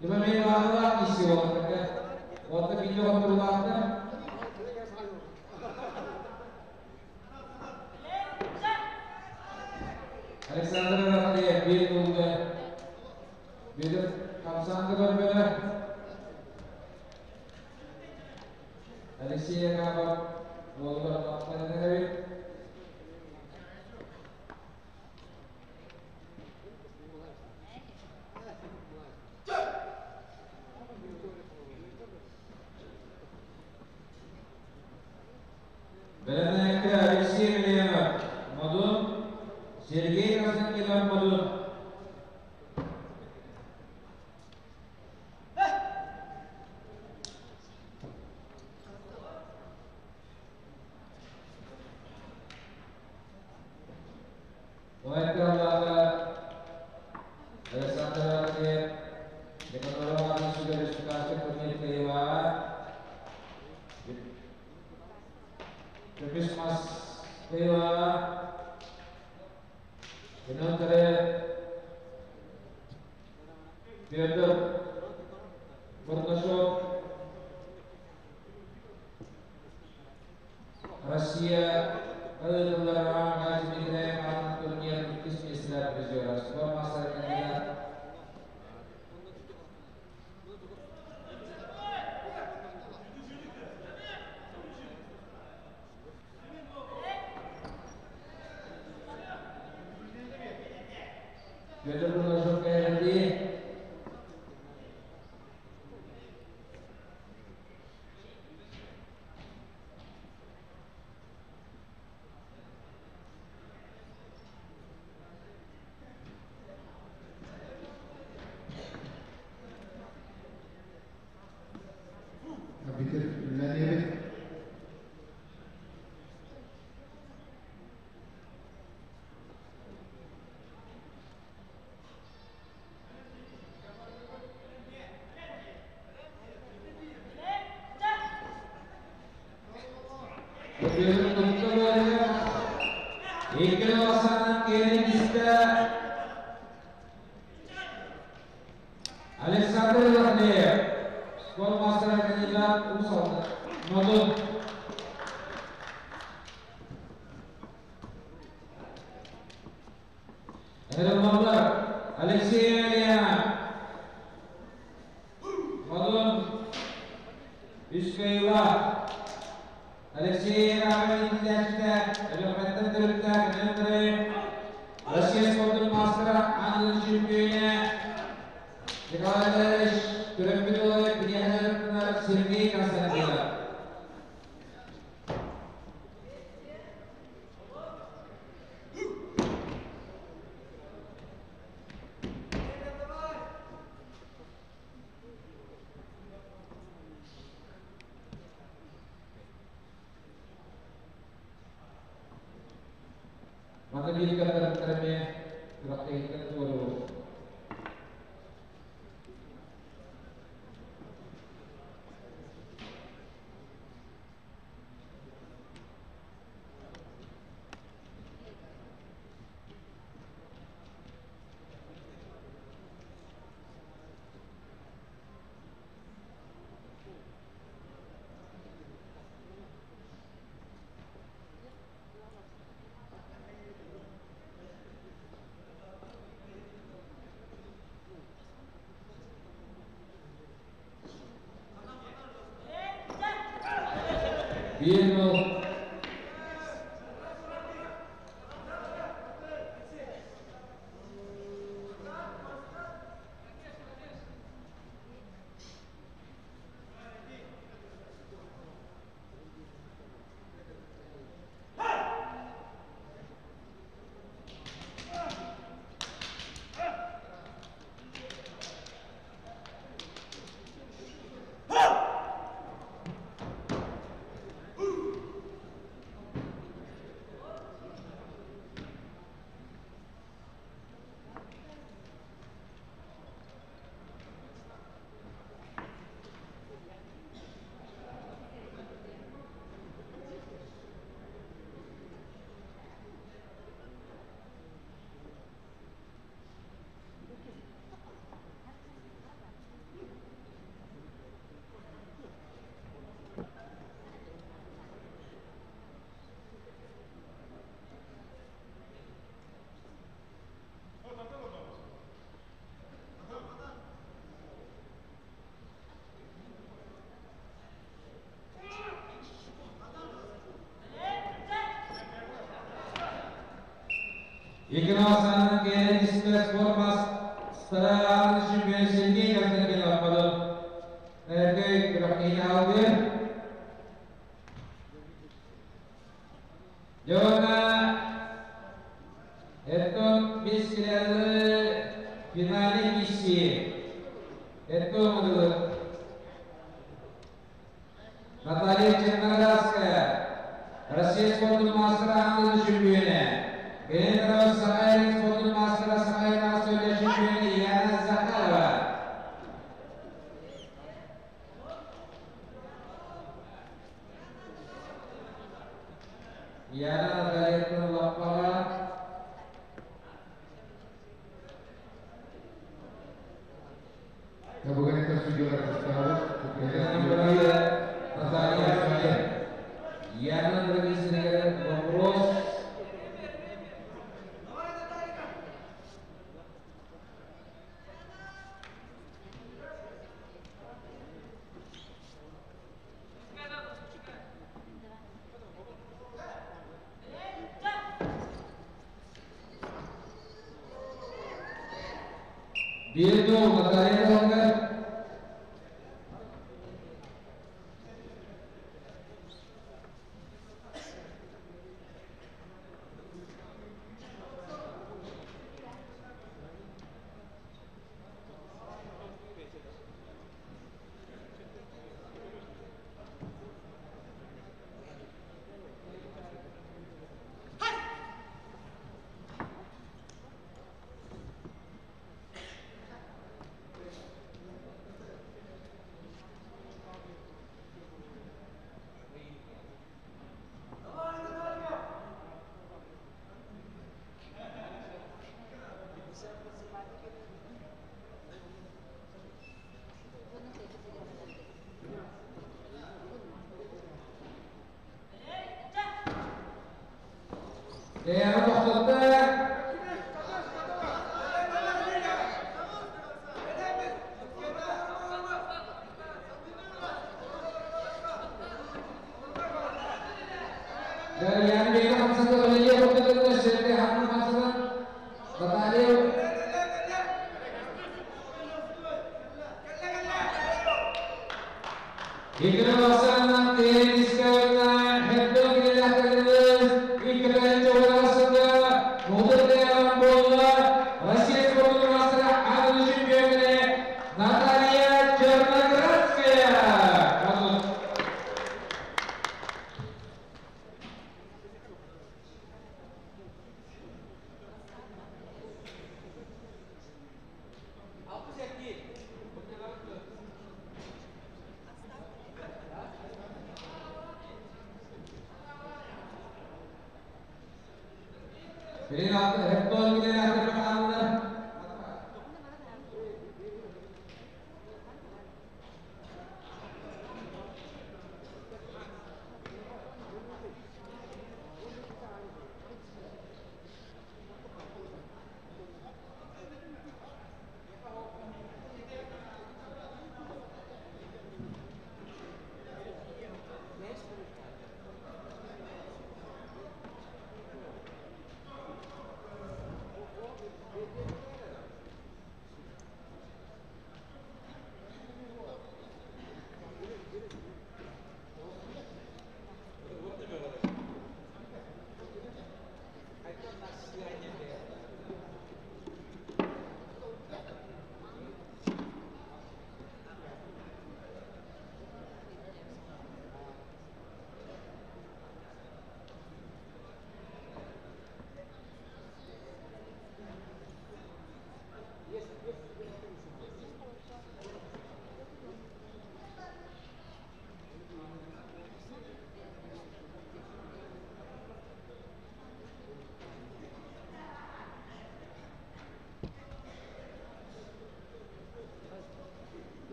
Либо мен бағыла исі олақтырды. Отты видео тұрулақты. Александр Рахлеев bir buldu. Bir kapsandı görmeli. Алексей Якабов Волгар Махмадович. Беленекте Алексей Емельянов Мадун, Сергей Константинов Мадун. Александр Андреев, Николай sudah diskusi турнир кыйыла. Көмүс мас кыйыла. Инотары Петр Бурнашов, Россия Ылыларға Дмитрий турнир иккис миэстэлээх призера. Спорт мастера кандидат Петр Бурнашов кайрати. Arbitr Леневит. Петр Турцеваря. Иккини Асанан Керенисте Александр Рахлеев, спорт мастера кандидат Усалда. Мадун. Эрелмандар Алексей Емельянов. Мадун Үскайла. Алексей Рамин Өлөмөттен төрүттә Кенендре Россия спортун мастера Андын чемпионы Николай Николаевич Төрөмбүтолы Пинеханер Сергей Константинов. Маны бир каттарыме күрәктәгән туары. 1-0. Екіновасының келесі формасы чемпион Сергей Константинов подал. Жона это бескрялы финале миссии. Это Наталья Черноградская, Россия спортының мастері аңдылы чемпионы. Генерал Сахалин спортының мастері Сахалин Австралия чемпионы Яна Захарова. Яна Наталья Лаппага. Табуганетта судьялар составы. Наталья Яна вопрос. 1-0 Наталья Долгар.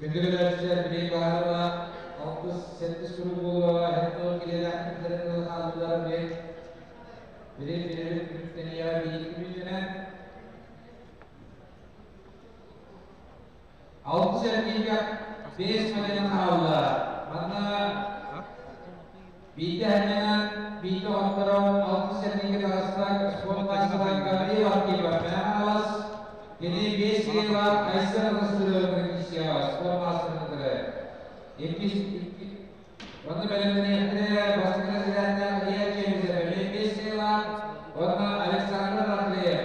Күндүгүлөрсөр били баарыла 6-8 сурук буолуğa хэтто килеләхтэрин хаалдылар бе. Били били күнтениya били күнтенә. 6 эргииргэ 5 мәдәнен хаалла. Манна биитэ ханньанан биитэ охторон 6 эргииргэ таҕыстак спорт маастара Гаврил Акимов Мэҥэ Кини 5 киһилээх Айсен Анастасьевич Кисева спорт маастарын кытары. Иккис Онно бэлэмнэниэхтэрэ бастакы разряднаах Илья Чемезов эмиэ 5 киһилээх уонна Александр Рахлеев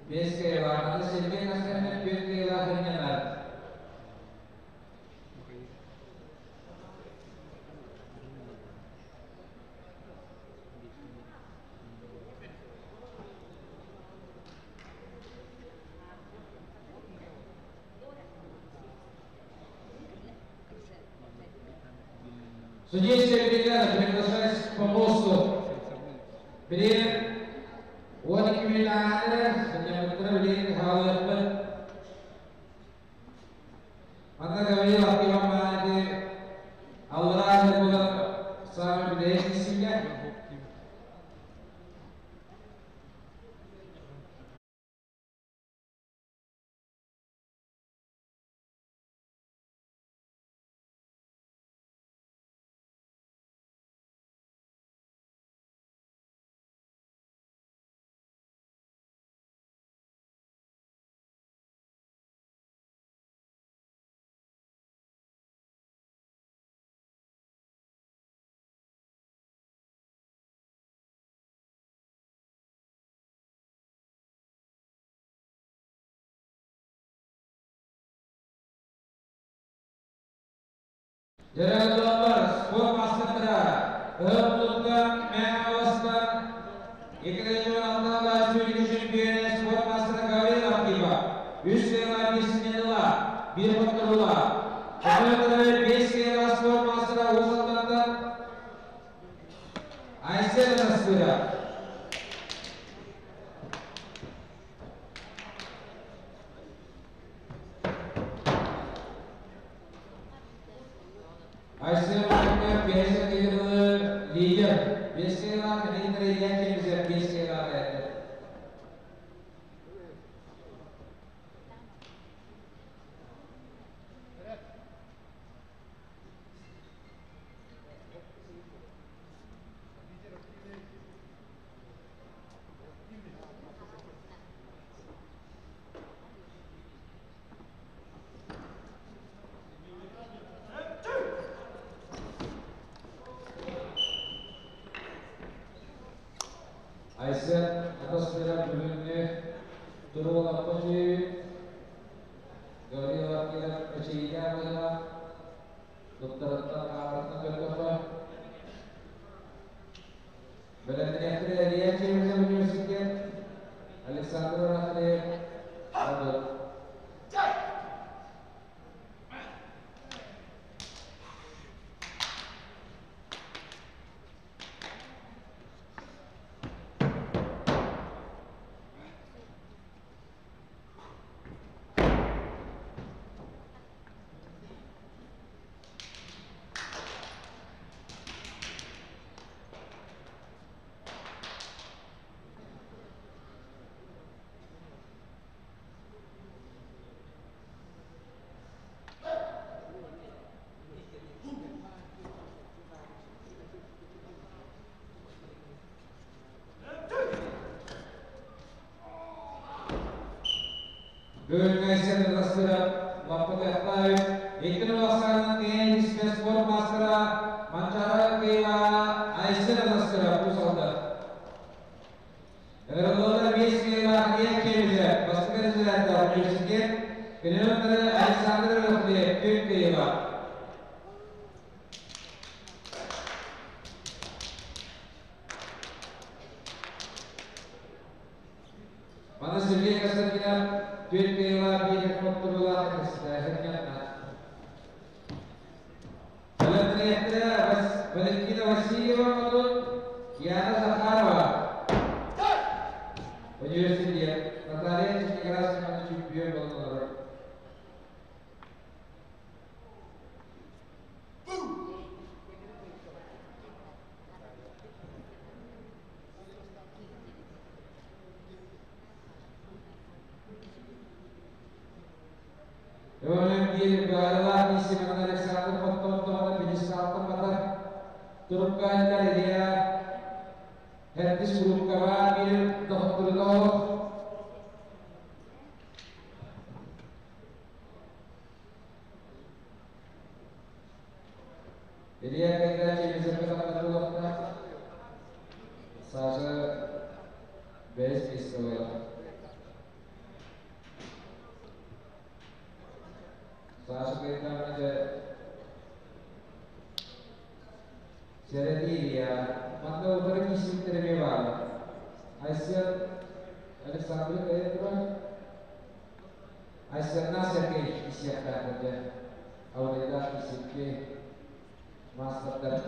5 киһилээх. Аны Сергей Константинов 4 киһилээх ынньанар. Судейская бригада приглашается к помосту. Билиэн 12 минут судьямыттара билиэн хаалыахпыт. Манна Гаврил Акимов мааны аллараа буолан саамай билиэн киссигэ. Дьарыктанар спорт маастардара Ыһык Мэҥэ 2016 сүүрүк чемпионы спорт маастара Гаврил Акимов 3 сыла 5 сменала 1 хотторула. Көмөлөрө 5 сыла спорт маастара Уус Алдантан Айсен Анастасьев. Айсен Марков 5 килограмм лидер. 5 килограмм лидер Илья Чемезов 5 килограмм это. Айсен атмосфера бүгүҥҥү туруолаппыт Гаврил Акимов эчэйиилээх быһыылаах туттарыттан хаамарыттан көрдөххө бэлэмнэниэхтэрэ Илья Чемезов университет Александр Рахлеев Адыл. Бүгүн Айсен Анастасьев лаппытыахтаах икки ахсаанынан киэн спорт маастара Манчаары Кыйма Айсен Анастасьев Уус Алдан. Ыҥырыллаллар 5 киһилээх Илья Чемезов бастакы разрядтаах университет Пенелопа Александр Рахлеев 4 киһилээх. Мана Сергей Константинов 4 киһилээх 1 хотторуулаах Бэлэмнэниэхтэрэ Валентина Васильева Модут, Яна Захарова университет Наталья Чичиграсовна чемпион болалар. Бөрөнөн биир быһаарыылаах Симон Александр хоттордоҕуна пьедесталтан батар. Турукка Илья Эрдис группаҕа биир доҕоттордоох. Илья Кайда Чемизовка тахтар. Саша бэс миэстэ. Саша Кайда Сэрэтии. Манна утары киирсибиттэр эмиэ баар. Айсен Александр Каетова, Айсенна Сергей киирсиэхтээхтэр. Аудайдаах киирсикки маастардар.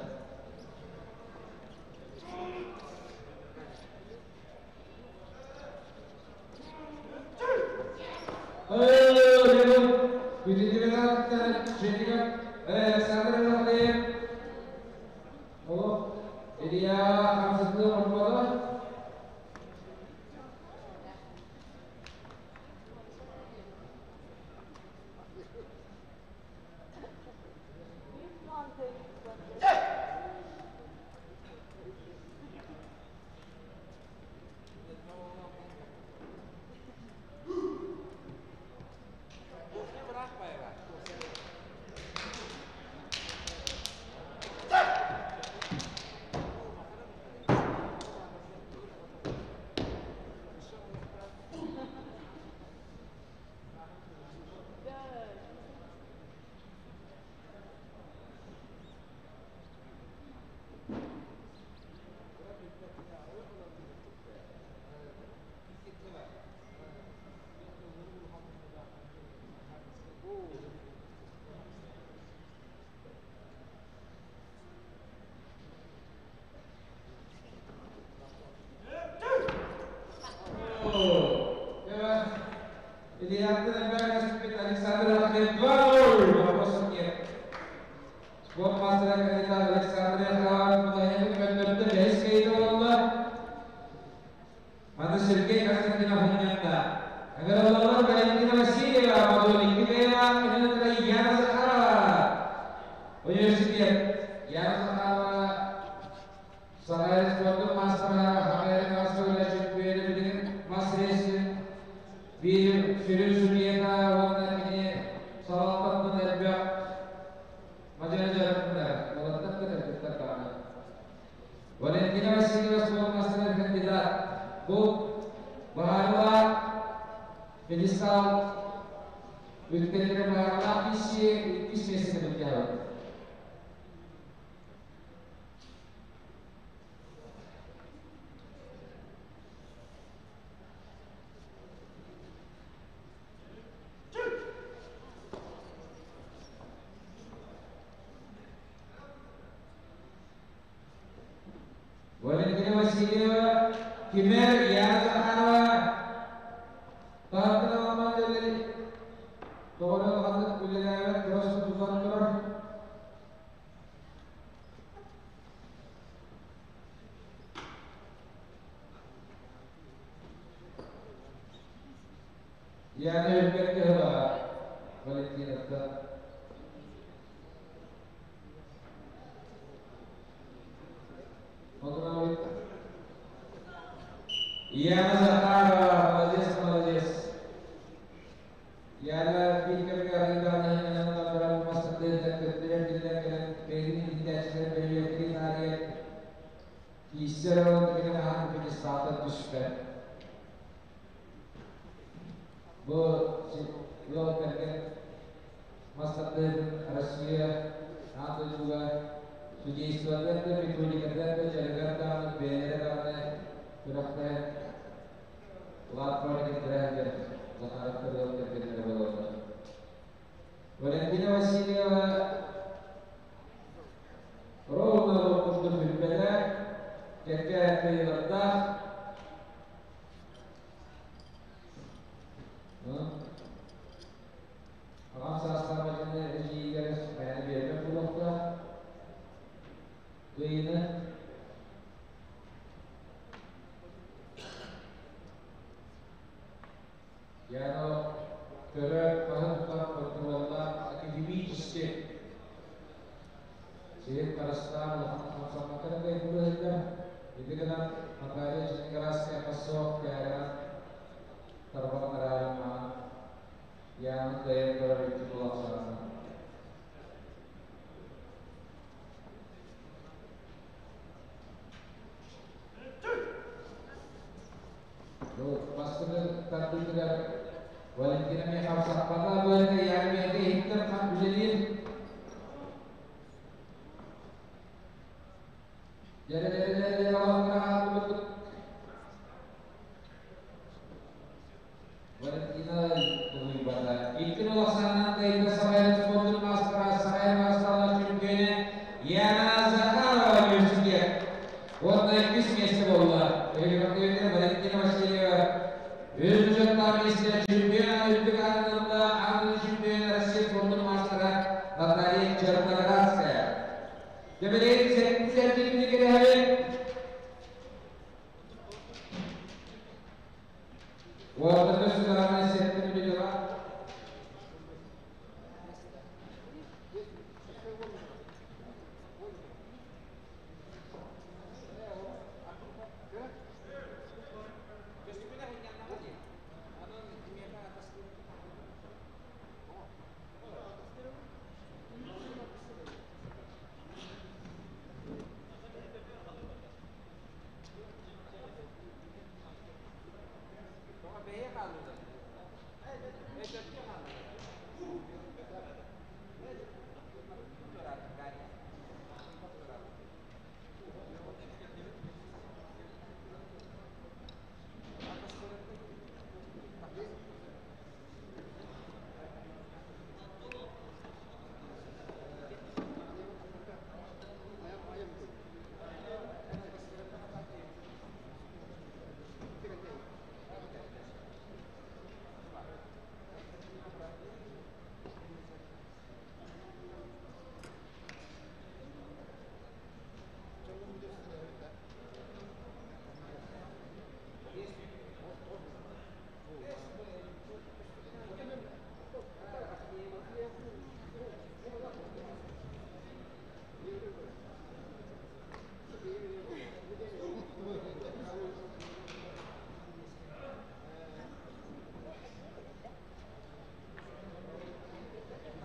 Александр Иванович, Илья хамсатыы оҥорбото. Александр Ахмед 2-0. Вопросов нет. Спорт мастера кандидат Александр Ахмед көннөрдө бэс кейді олла. Маны Сергей Константинов хуннянда. Агар Валентина Васильева, Мадон Никитаева, Яна Захарова. Университет. Яна Захарова Сарай спортун мастера, Хамер мастер чемпионы билигин мас-рестлинг биир сүрүн судьята уонна кини салалтатын элбэх мадьара дьарыктанар, балаттар кытар даҕаны. Валентина Васильева спорт мастера кандидат. Бу баһаарылаах пьедестал үктэллэрэ баһаарылаах миссия иккис миэстэни былдьаабыт. Валентина Васильева, Кимер, Яна Захарова, Тааттын Аламан тоҕо ханнык үлэлээбэт просто тутан турар. Яна өлбөт кыһыла Валентиновтан. Яна Захарова, молодец, молодец. Яна биир кэмҥэ арыйдаан баран мастардыырдан көттүрэр биллэн кэлэн бэйэтин иитээччилэр бэлиэтии таарыйан кииссэр олон кэлэн аһан пьедесталтан түспэт. Бу ыал кэргэн мастардыырын Россия аан дойдуга судействотыгар да, методикатыгар да, дьарыгар даҕаны, бэйэлэрэ даҕаны күрэхтэһэн улаатпар кэллэрэ Захаровтар ыал кэргэннэрэ буолаллар. Валентина Васильева ровно курдук билбэтэ, кэккэ кыайыылардаах. Аҕам саастаах Валентина эдьиийигэр мээнэ биэрбэт буолуохтаах. Кыайыыны Яна көрө баһын тутан контроллуур. үлэлиир. Дьэрэ-дьэрэ-дьэрэ олоҥхо Валентина Тулуйбата. Икки улахсанынан кыайда Сахаайа спордун маастара, Сахаайа маастаралар чөмпүйүөнэ Яна Захарова университет. Уонна иккис миэстэ буолла. Өймөкөөнө Валентина Васильева үс бочуоттаах миэстэ чемпион үрдүк аатын ылла Аан чемпион Россия спордун маастара Наталья Черноградская. Дьэбэлээн сэттис эргилини кэрэһэбин. Уотта сүрэҕинэн сэттэ мүнүүтэҕэ.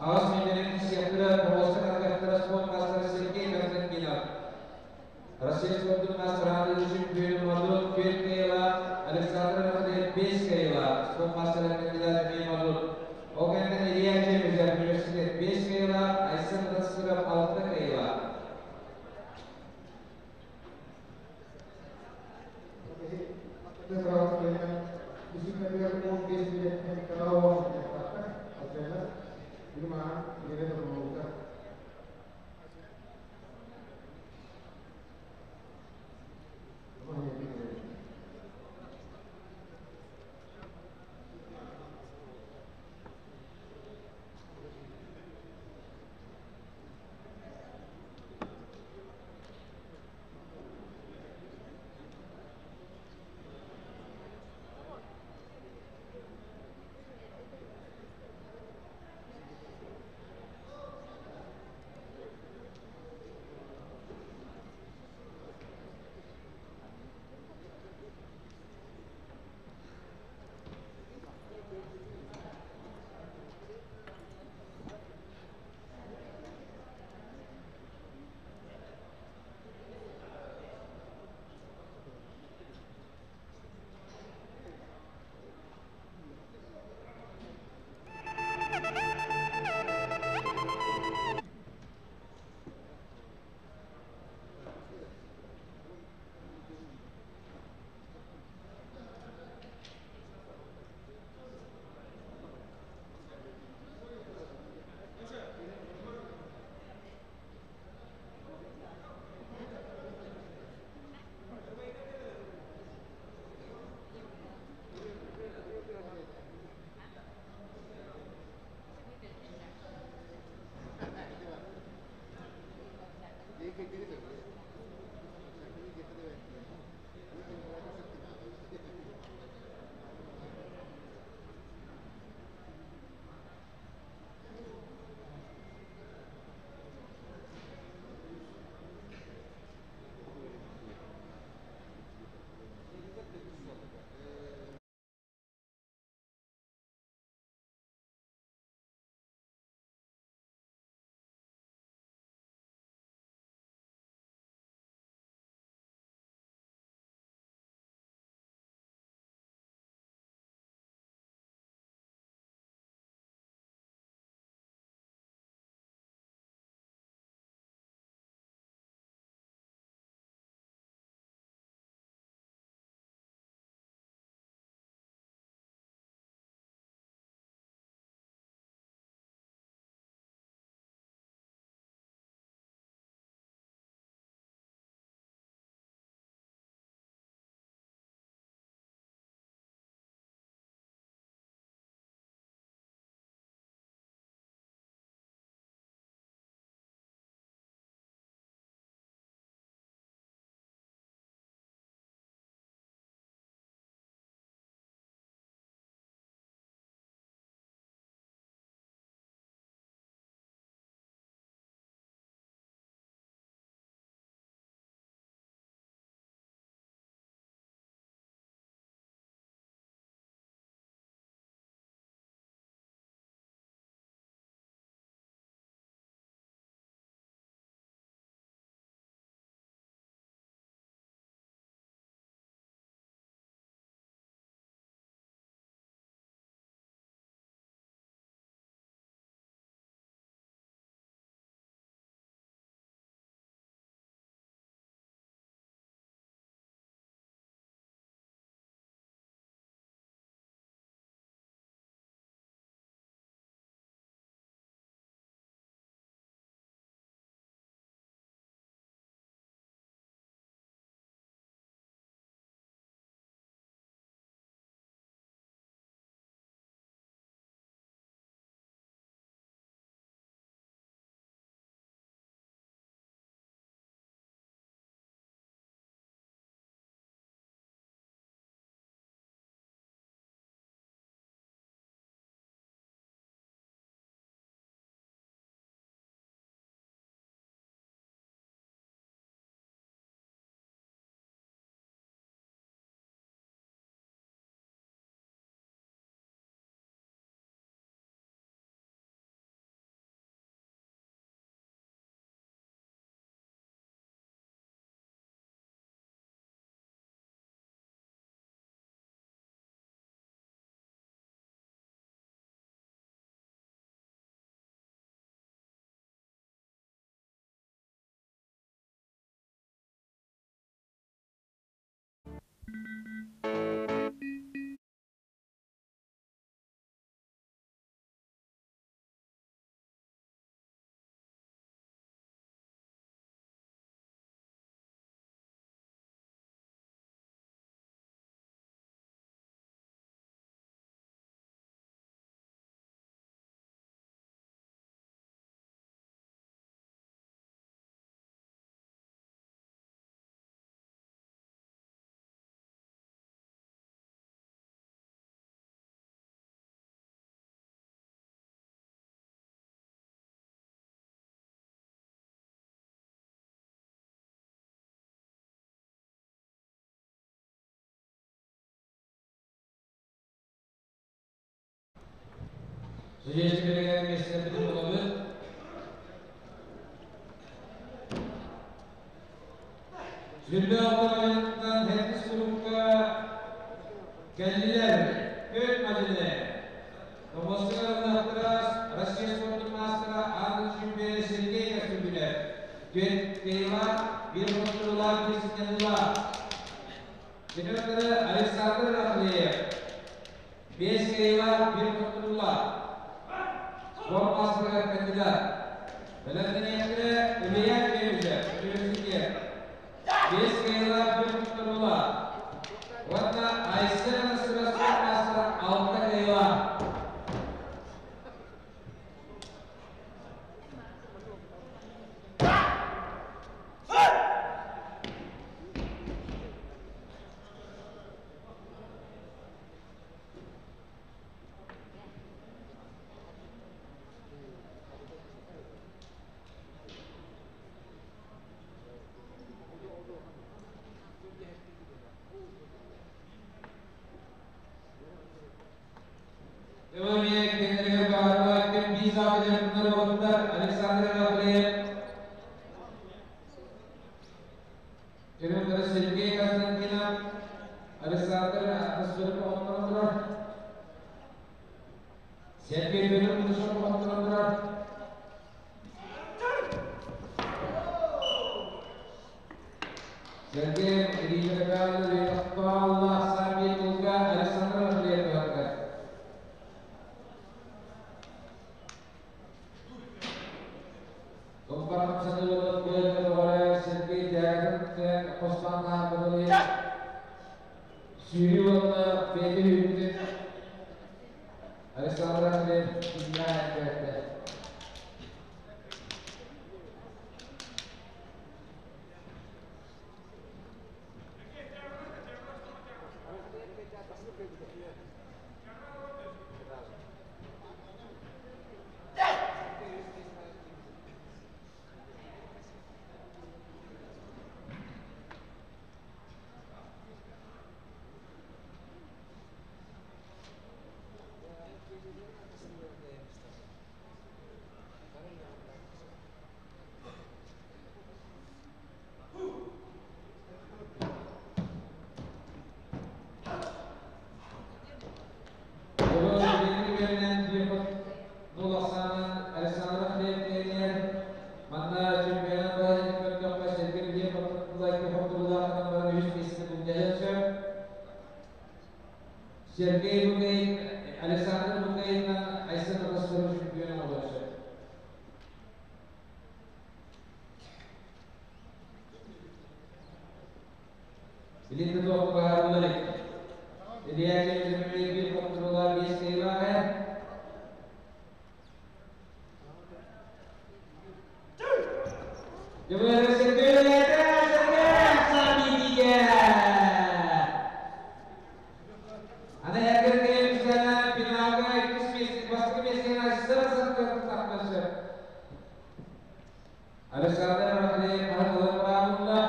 Аҕыс миэтэрэ сиэптэрэ боруоста катыгаттара спорт маастара Сергей Константинов. Россия спордун маастара Андрей чемпион Мадут түөрт кыайыылаах, Александр Махадеев биэс кыайыылаах, спорт маастара кандидат эмиэ Мадут. Ол кэннэ Илья Чемезев университет биэс кыайыылаах, Айсен Растыров алта кыайыылаах. Судейский миэстэлэрбитин булабыт. 26 районуттан сэттис курукка кэллилэр. Күн мадьыны. Томосуга Россия спортун маастара, аан чемпиона Сергей Костюбинов. Түөрт кыайыылаах, биир хотторуулаах, биир сынньаныылаах. Четвертый Александр Рахлеев. Биэс кыайыылаах, биир хотторуулаах. Спорт маастарыгар кандидат. Бэлэмнэниэхтэрэ Илья Кемичев, университет. Биэс кыайыылаах, биир хотторуулаах. Уонна Айсен Насыров, спорт маастара, алта кыайыылаах. Эвамия кеннелер баарла биз оттар Александр Рахлеев. Кеннелер Сергей Константинов, Александр Атасберов оттар. Сергей Федоров оттар. Сергей Ильич Allah Сами Tulga Александр Рахлеев оттар. Компарам сатылып бөлмө Сергей Дягин Қоспанға бұлы Сүйі оны беті үйтті Александр Рахлеев dünya etті. Александр Рахлеев манна чемпионат көрдөккө Сергей бир Сергей Бугейн, Александр Бугейн, Айсен Атасберов чемпион болушу. Билинде тоқ баарылар. Илья Чемпионы бир хотурулар беш кыйлар. Jumlah Sergei Sami tiga. Ada yang kerja misalnya pinaga itu pasti misalnya selesai tak. Alexander Rahli Mahadullah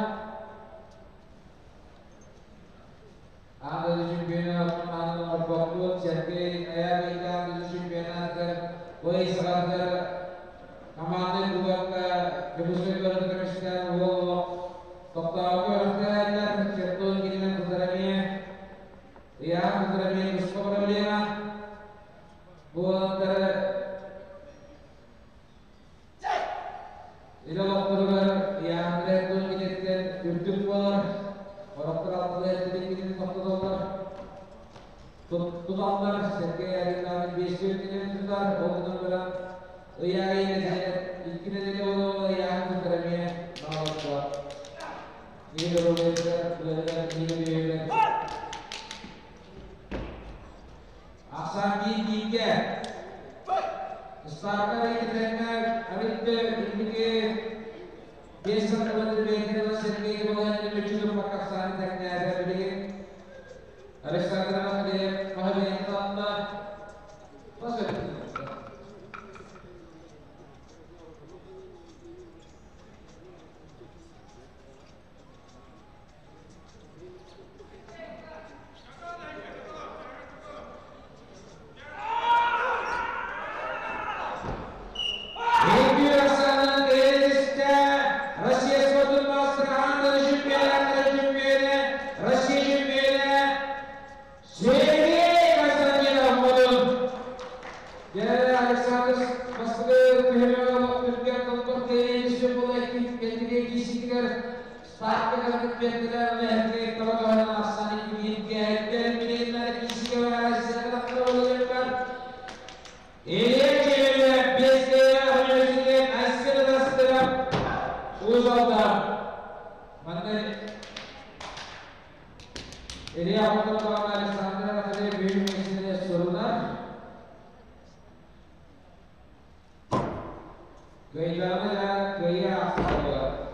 Anda чемпионат Аны Сергей Аярика чемпионат Ой сағандар команда кубокка Кебусой көрді ол тоқтауға өрттәлер Чертон келген поздравление. Я поздравление с проблема. Буолаттар Иле лоқтырғар яғында тон келеттен үрдік болар. Ороқтыр алтыда әттілік келген тоқтадолар. Туталдар Сергей Аринаны бес өртінен тұтар. Олғыдан бірін ыяғы икки неделе болуы яғын поздравление мағалаттылар. Неге дұрылдайсыздар, бұлайлар, неге бүйелер. Ақсан дейінге. Стартар екітеңе аритті илмиге бес сантиметр бекені Сергей Балайны мөчүлүк бакасаны тәкнәре билеген. Александр Махалиев Махалиев Nasıl Беттелер таба ахсаны кибирге билиннер кишиге бар. Иле бесте университет Айсен Узалда. Манна Илья Охотова Александра Анатольевна büyük mesele sorunlar. Kıyılarına kıyı asılıyor.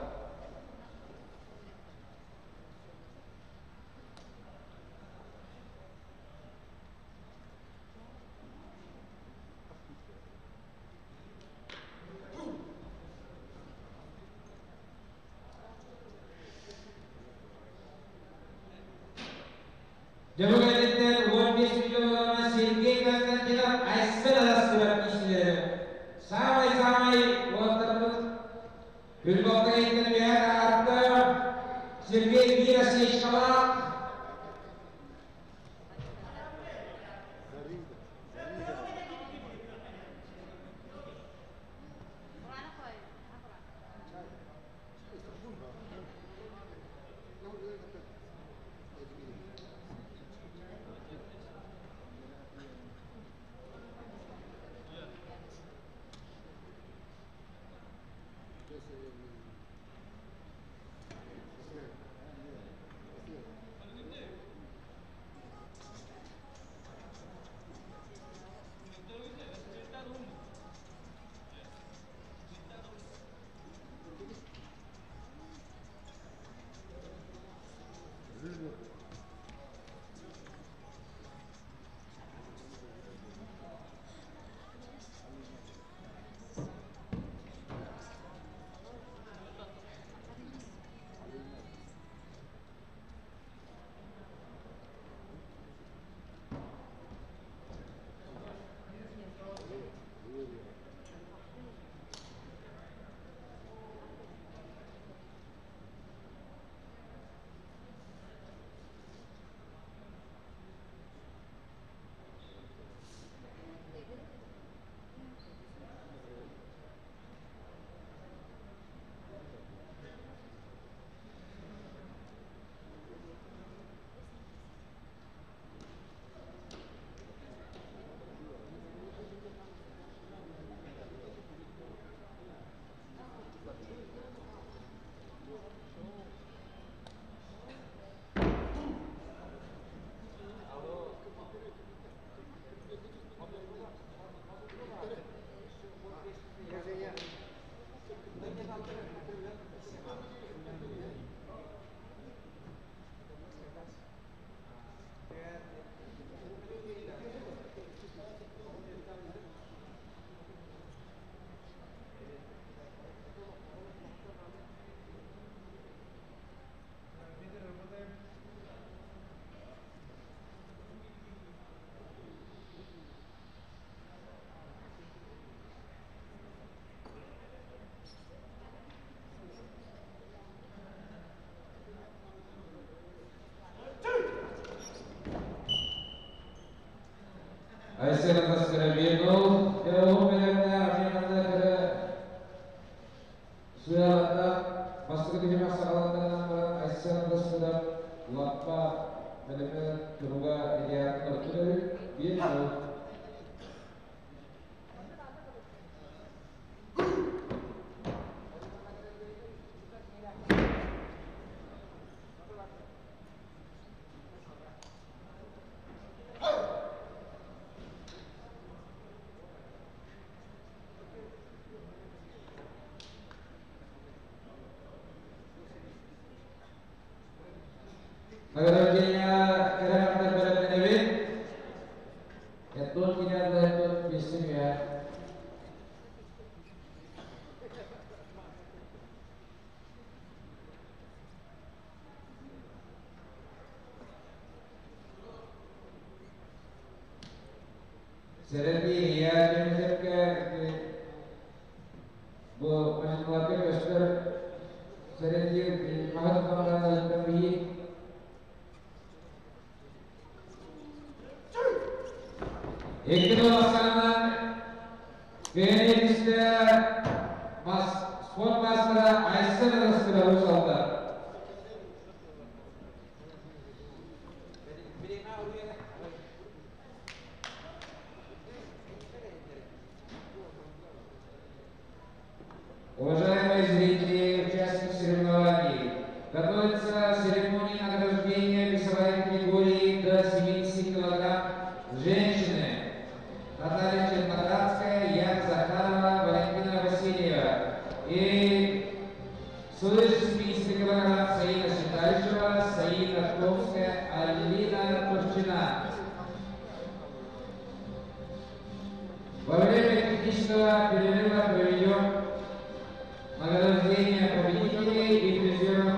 Demokratlar 15 milyonlarına Sergey Konstantinov Aysen arasında kişileri. Samay samay olanlarımız Hürbat'a gittiğini bir arttı. Sergey bir aşışkala. Айсен Баскарабинов, Айсен Лаппа Белеме Туруга Илья bir Spor Master'a Aysen arasında Ulus'ta. Уважаемые зрители, участники соревнований, готовится церемония награждения весовой категории до 70 килограмм женщины. Наталья Черноградская, Яна Захарова, Валентина Васильева. И свыше 70 килограмм Саина Шитайшева, Саина Томская, Алина Турчина. Во время технического перерыва проведем награждение победителей и призеров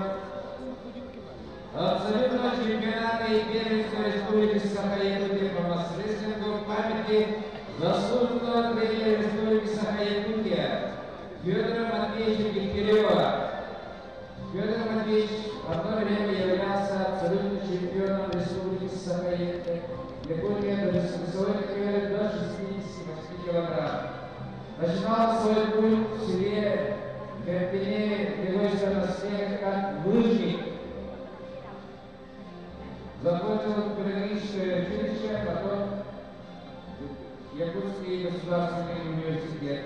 абсолютного чемпионата и первенства Республики Саха-Якутия по мас-рестлингу памяти заслуженного тренера Республики Саха-Якутия Федора Матвеевича Дегтярева. Федор Матвеевич одно время являлся абсолютным чемпионом Республики Саха-Якутия до весовой категории до 68 килограмм. Начинал свой путь в селе Карпине Белойского как лыжник. Закончил педагогическое училище, потом Якутский государственный университет.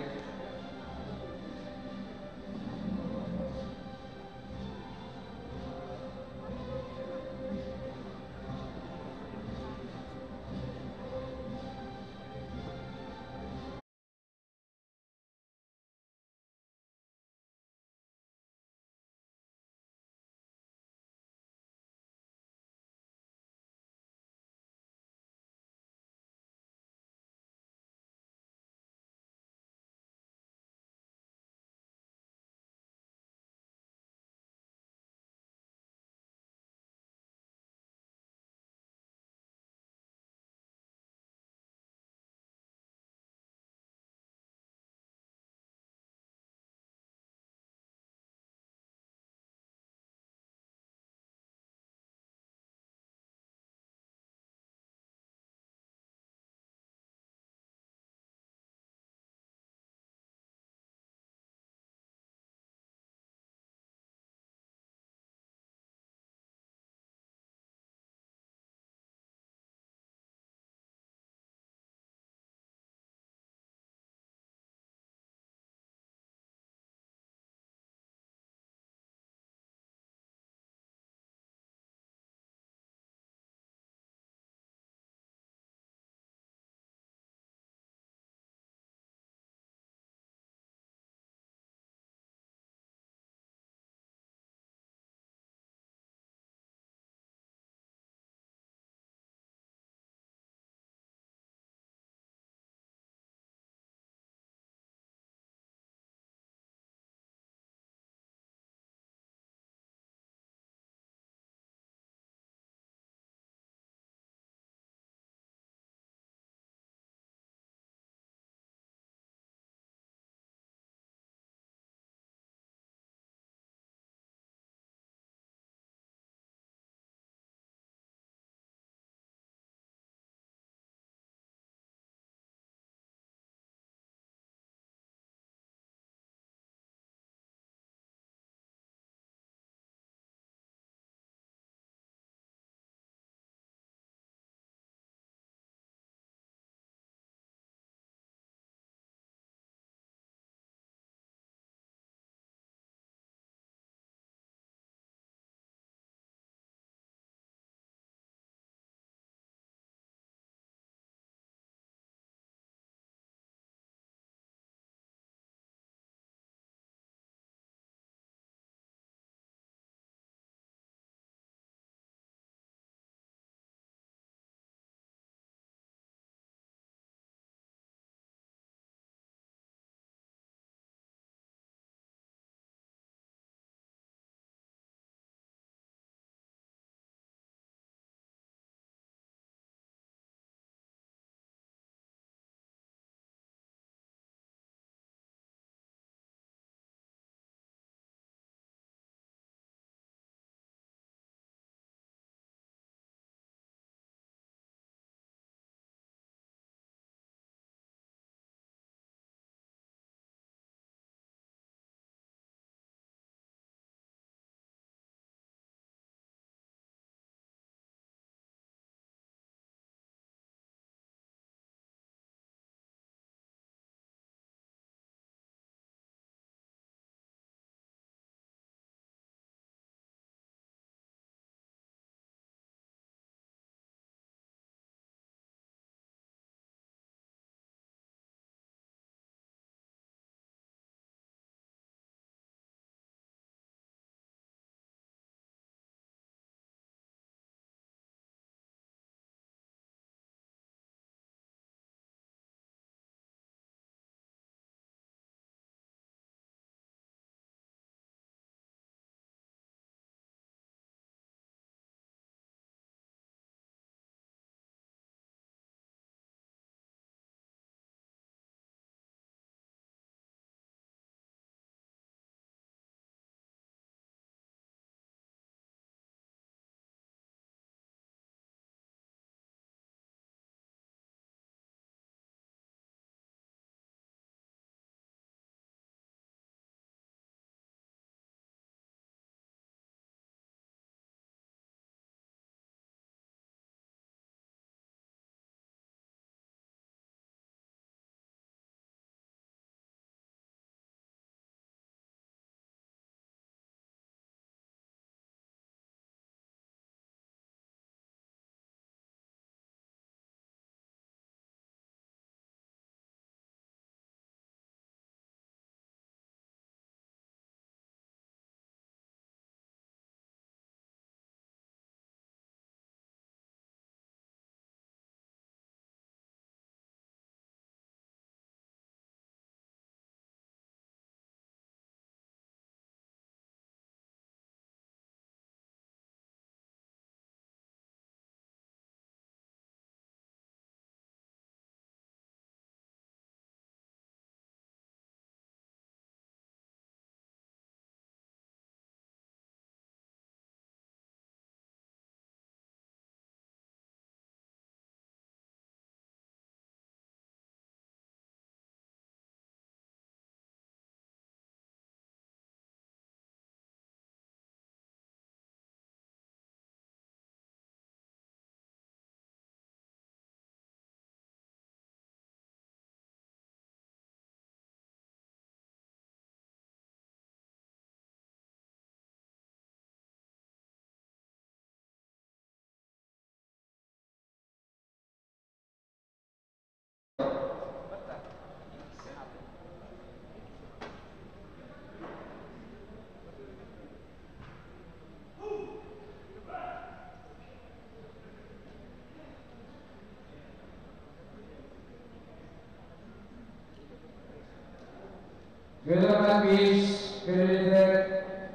бейш көрүлер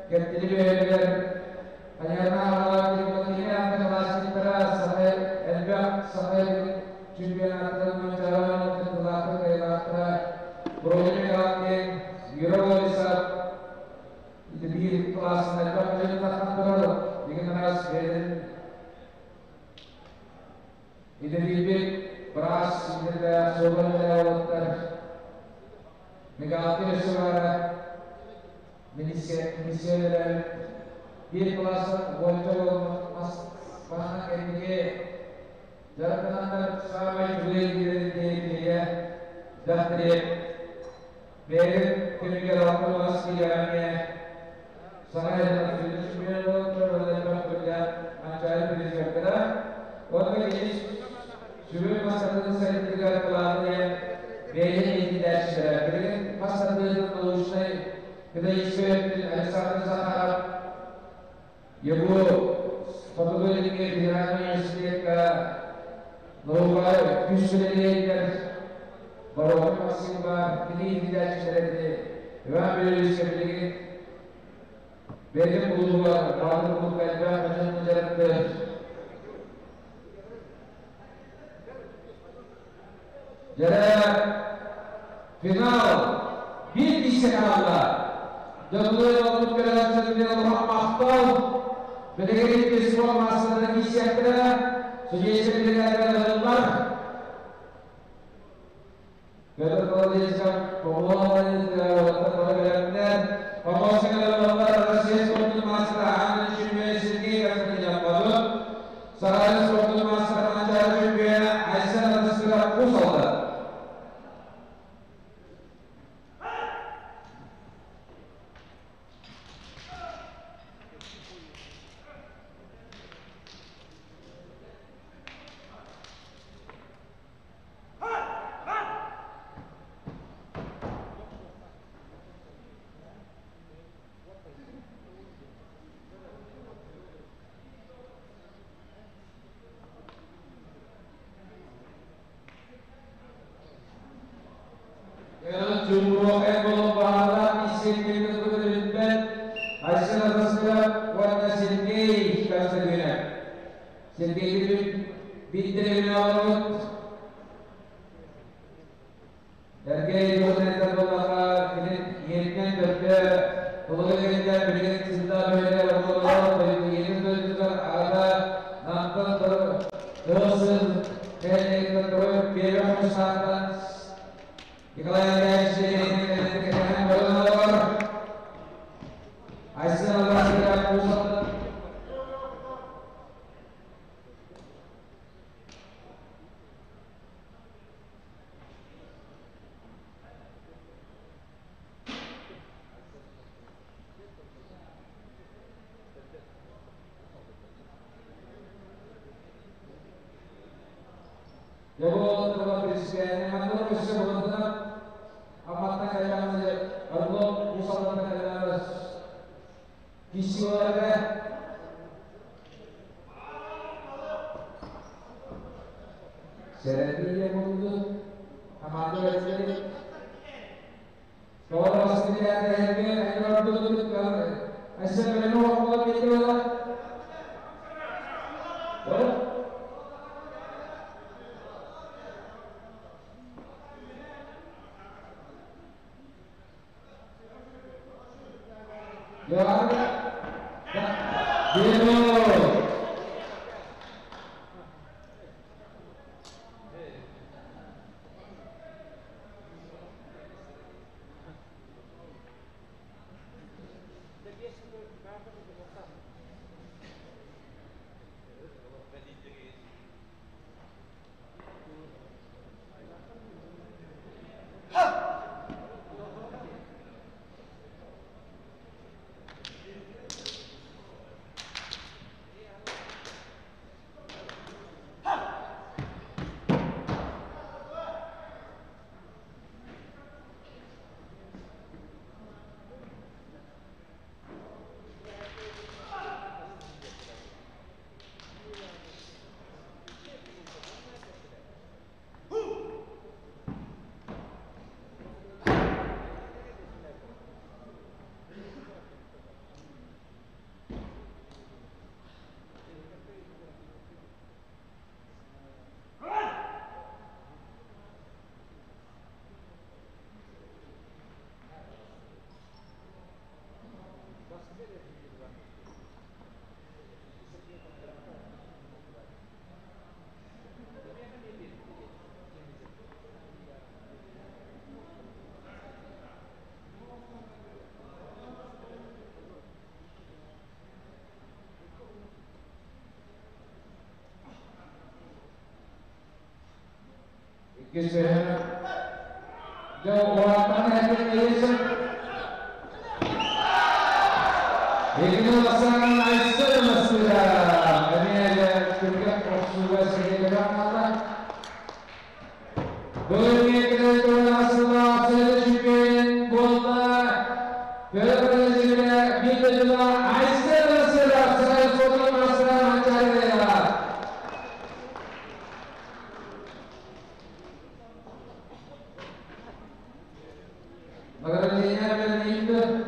кеттили бөөлөр Хайана ала сахай элбэх сахай чемпионаттарын чаран кыттылаахы кайлаахтара Броня Юра биир классына элбэх дьон таххан турар деген арас берин Идебилбит брас синдерде собан олуттар Мегалты өсүгара министрлер bir классын бойынша бана кәдімгі жаратқандар самай жүгіргенде дәптіре беріп күніге рахмат киярне сарай Сүбүн масатын сәлеттігер қылады бәйін етіләші. Білген масатын научный педагогический Александр Захаров его Фотография Федеральный университетка наука күчтелер Барокко Максимова кини етіләшілерді Иван Юрьевич билген Берген улуга бардыр бул кайба мажын жаратты. Жара финал bir kişi kaldı. Дәулет алып келген мақтау Белгілі спорт мастерінің кисектері, судейский бригадалар. Петр Колодецков, Россия спортының мастері Анна Чемпионы Сергей Константинов Сарай спортының мастері Анжела чемпионы Айсен Атасыра қосылды. Иккис түһүмэх. Дьэ, улаатан иһэр Екінің Ласанын Айсен Масыра. Эмиэ дьэ түргэн охсууга сиһилэбэ хаалла. Бүгүн 2009 сылы чемпион буолла. Петр Владимирович биир Айсен Масыра, Сарай спортун мастера Манчаарыга. Награждение берилди.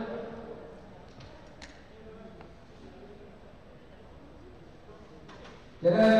Кэлэн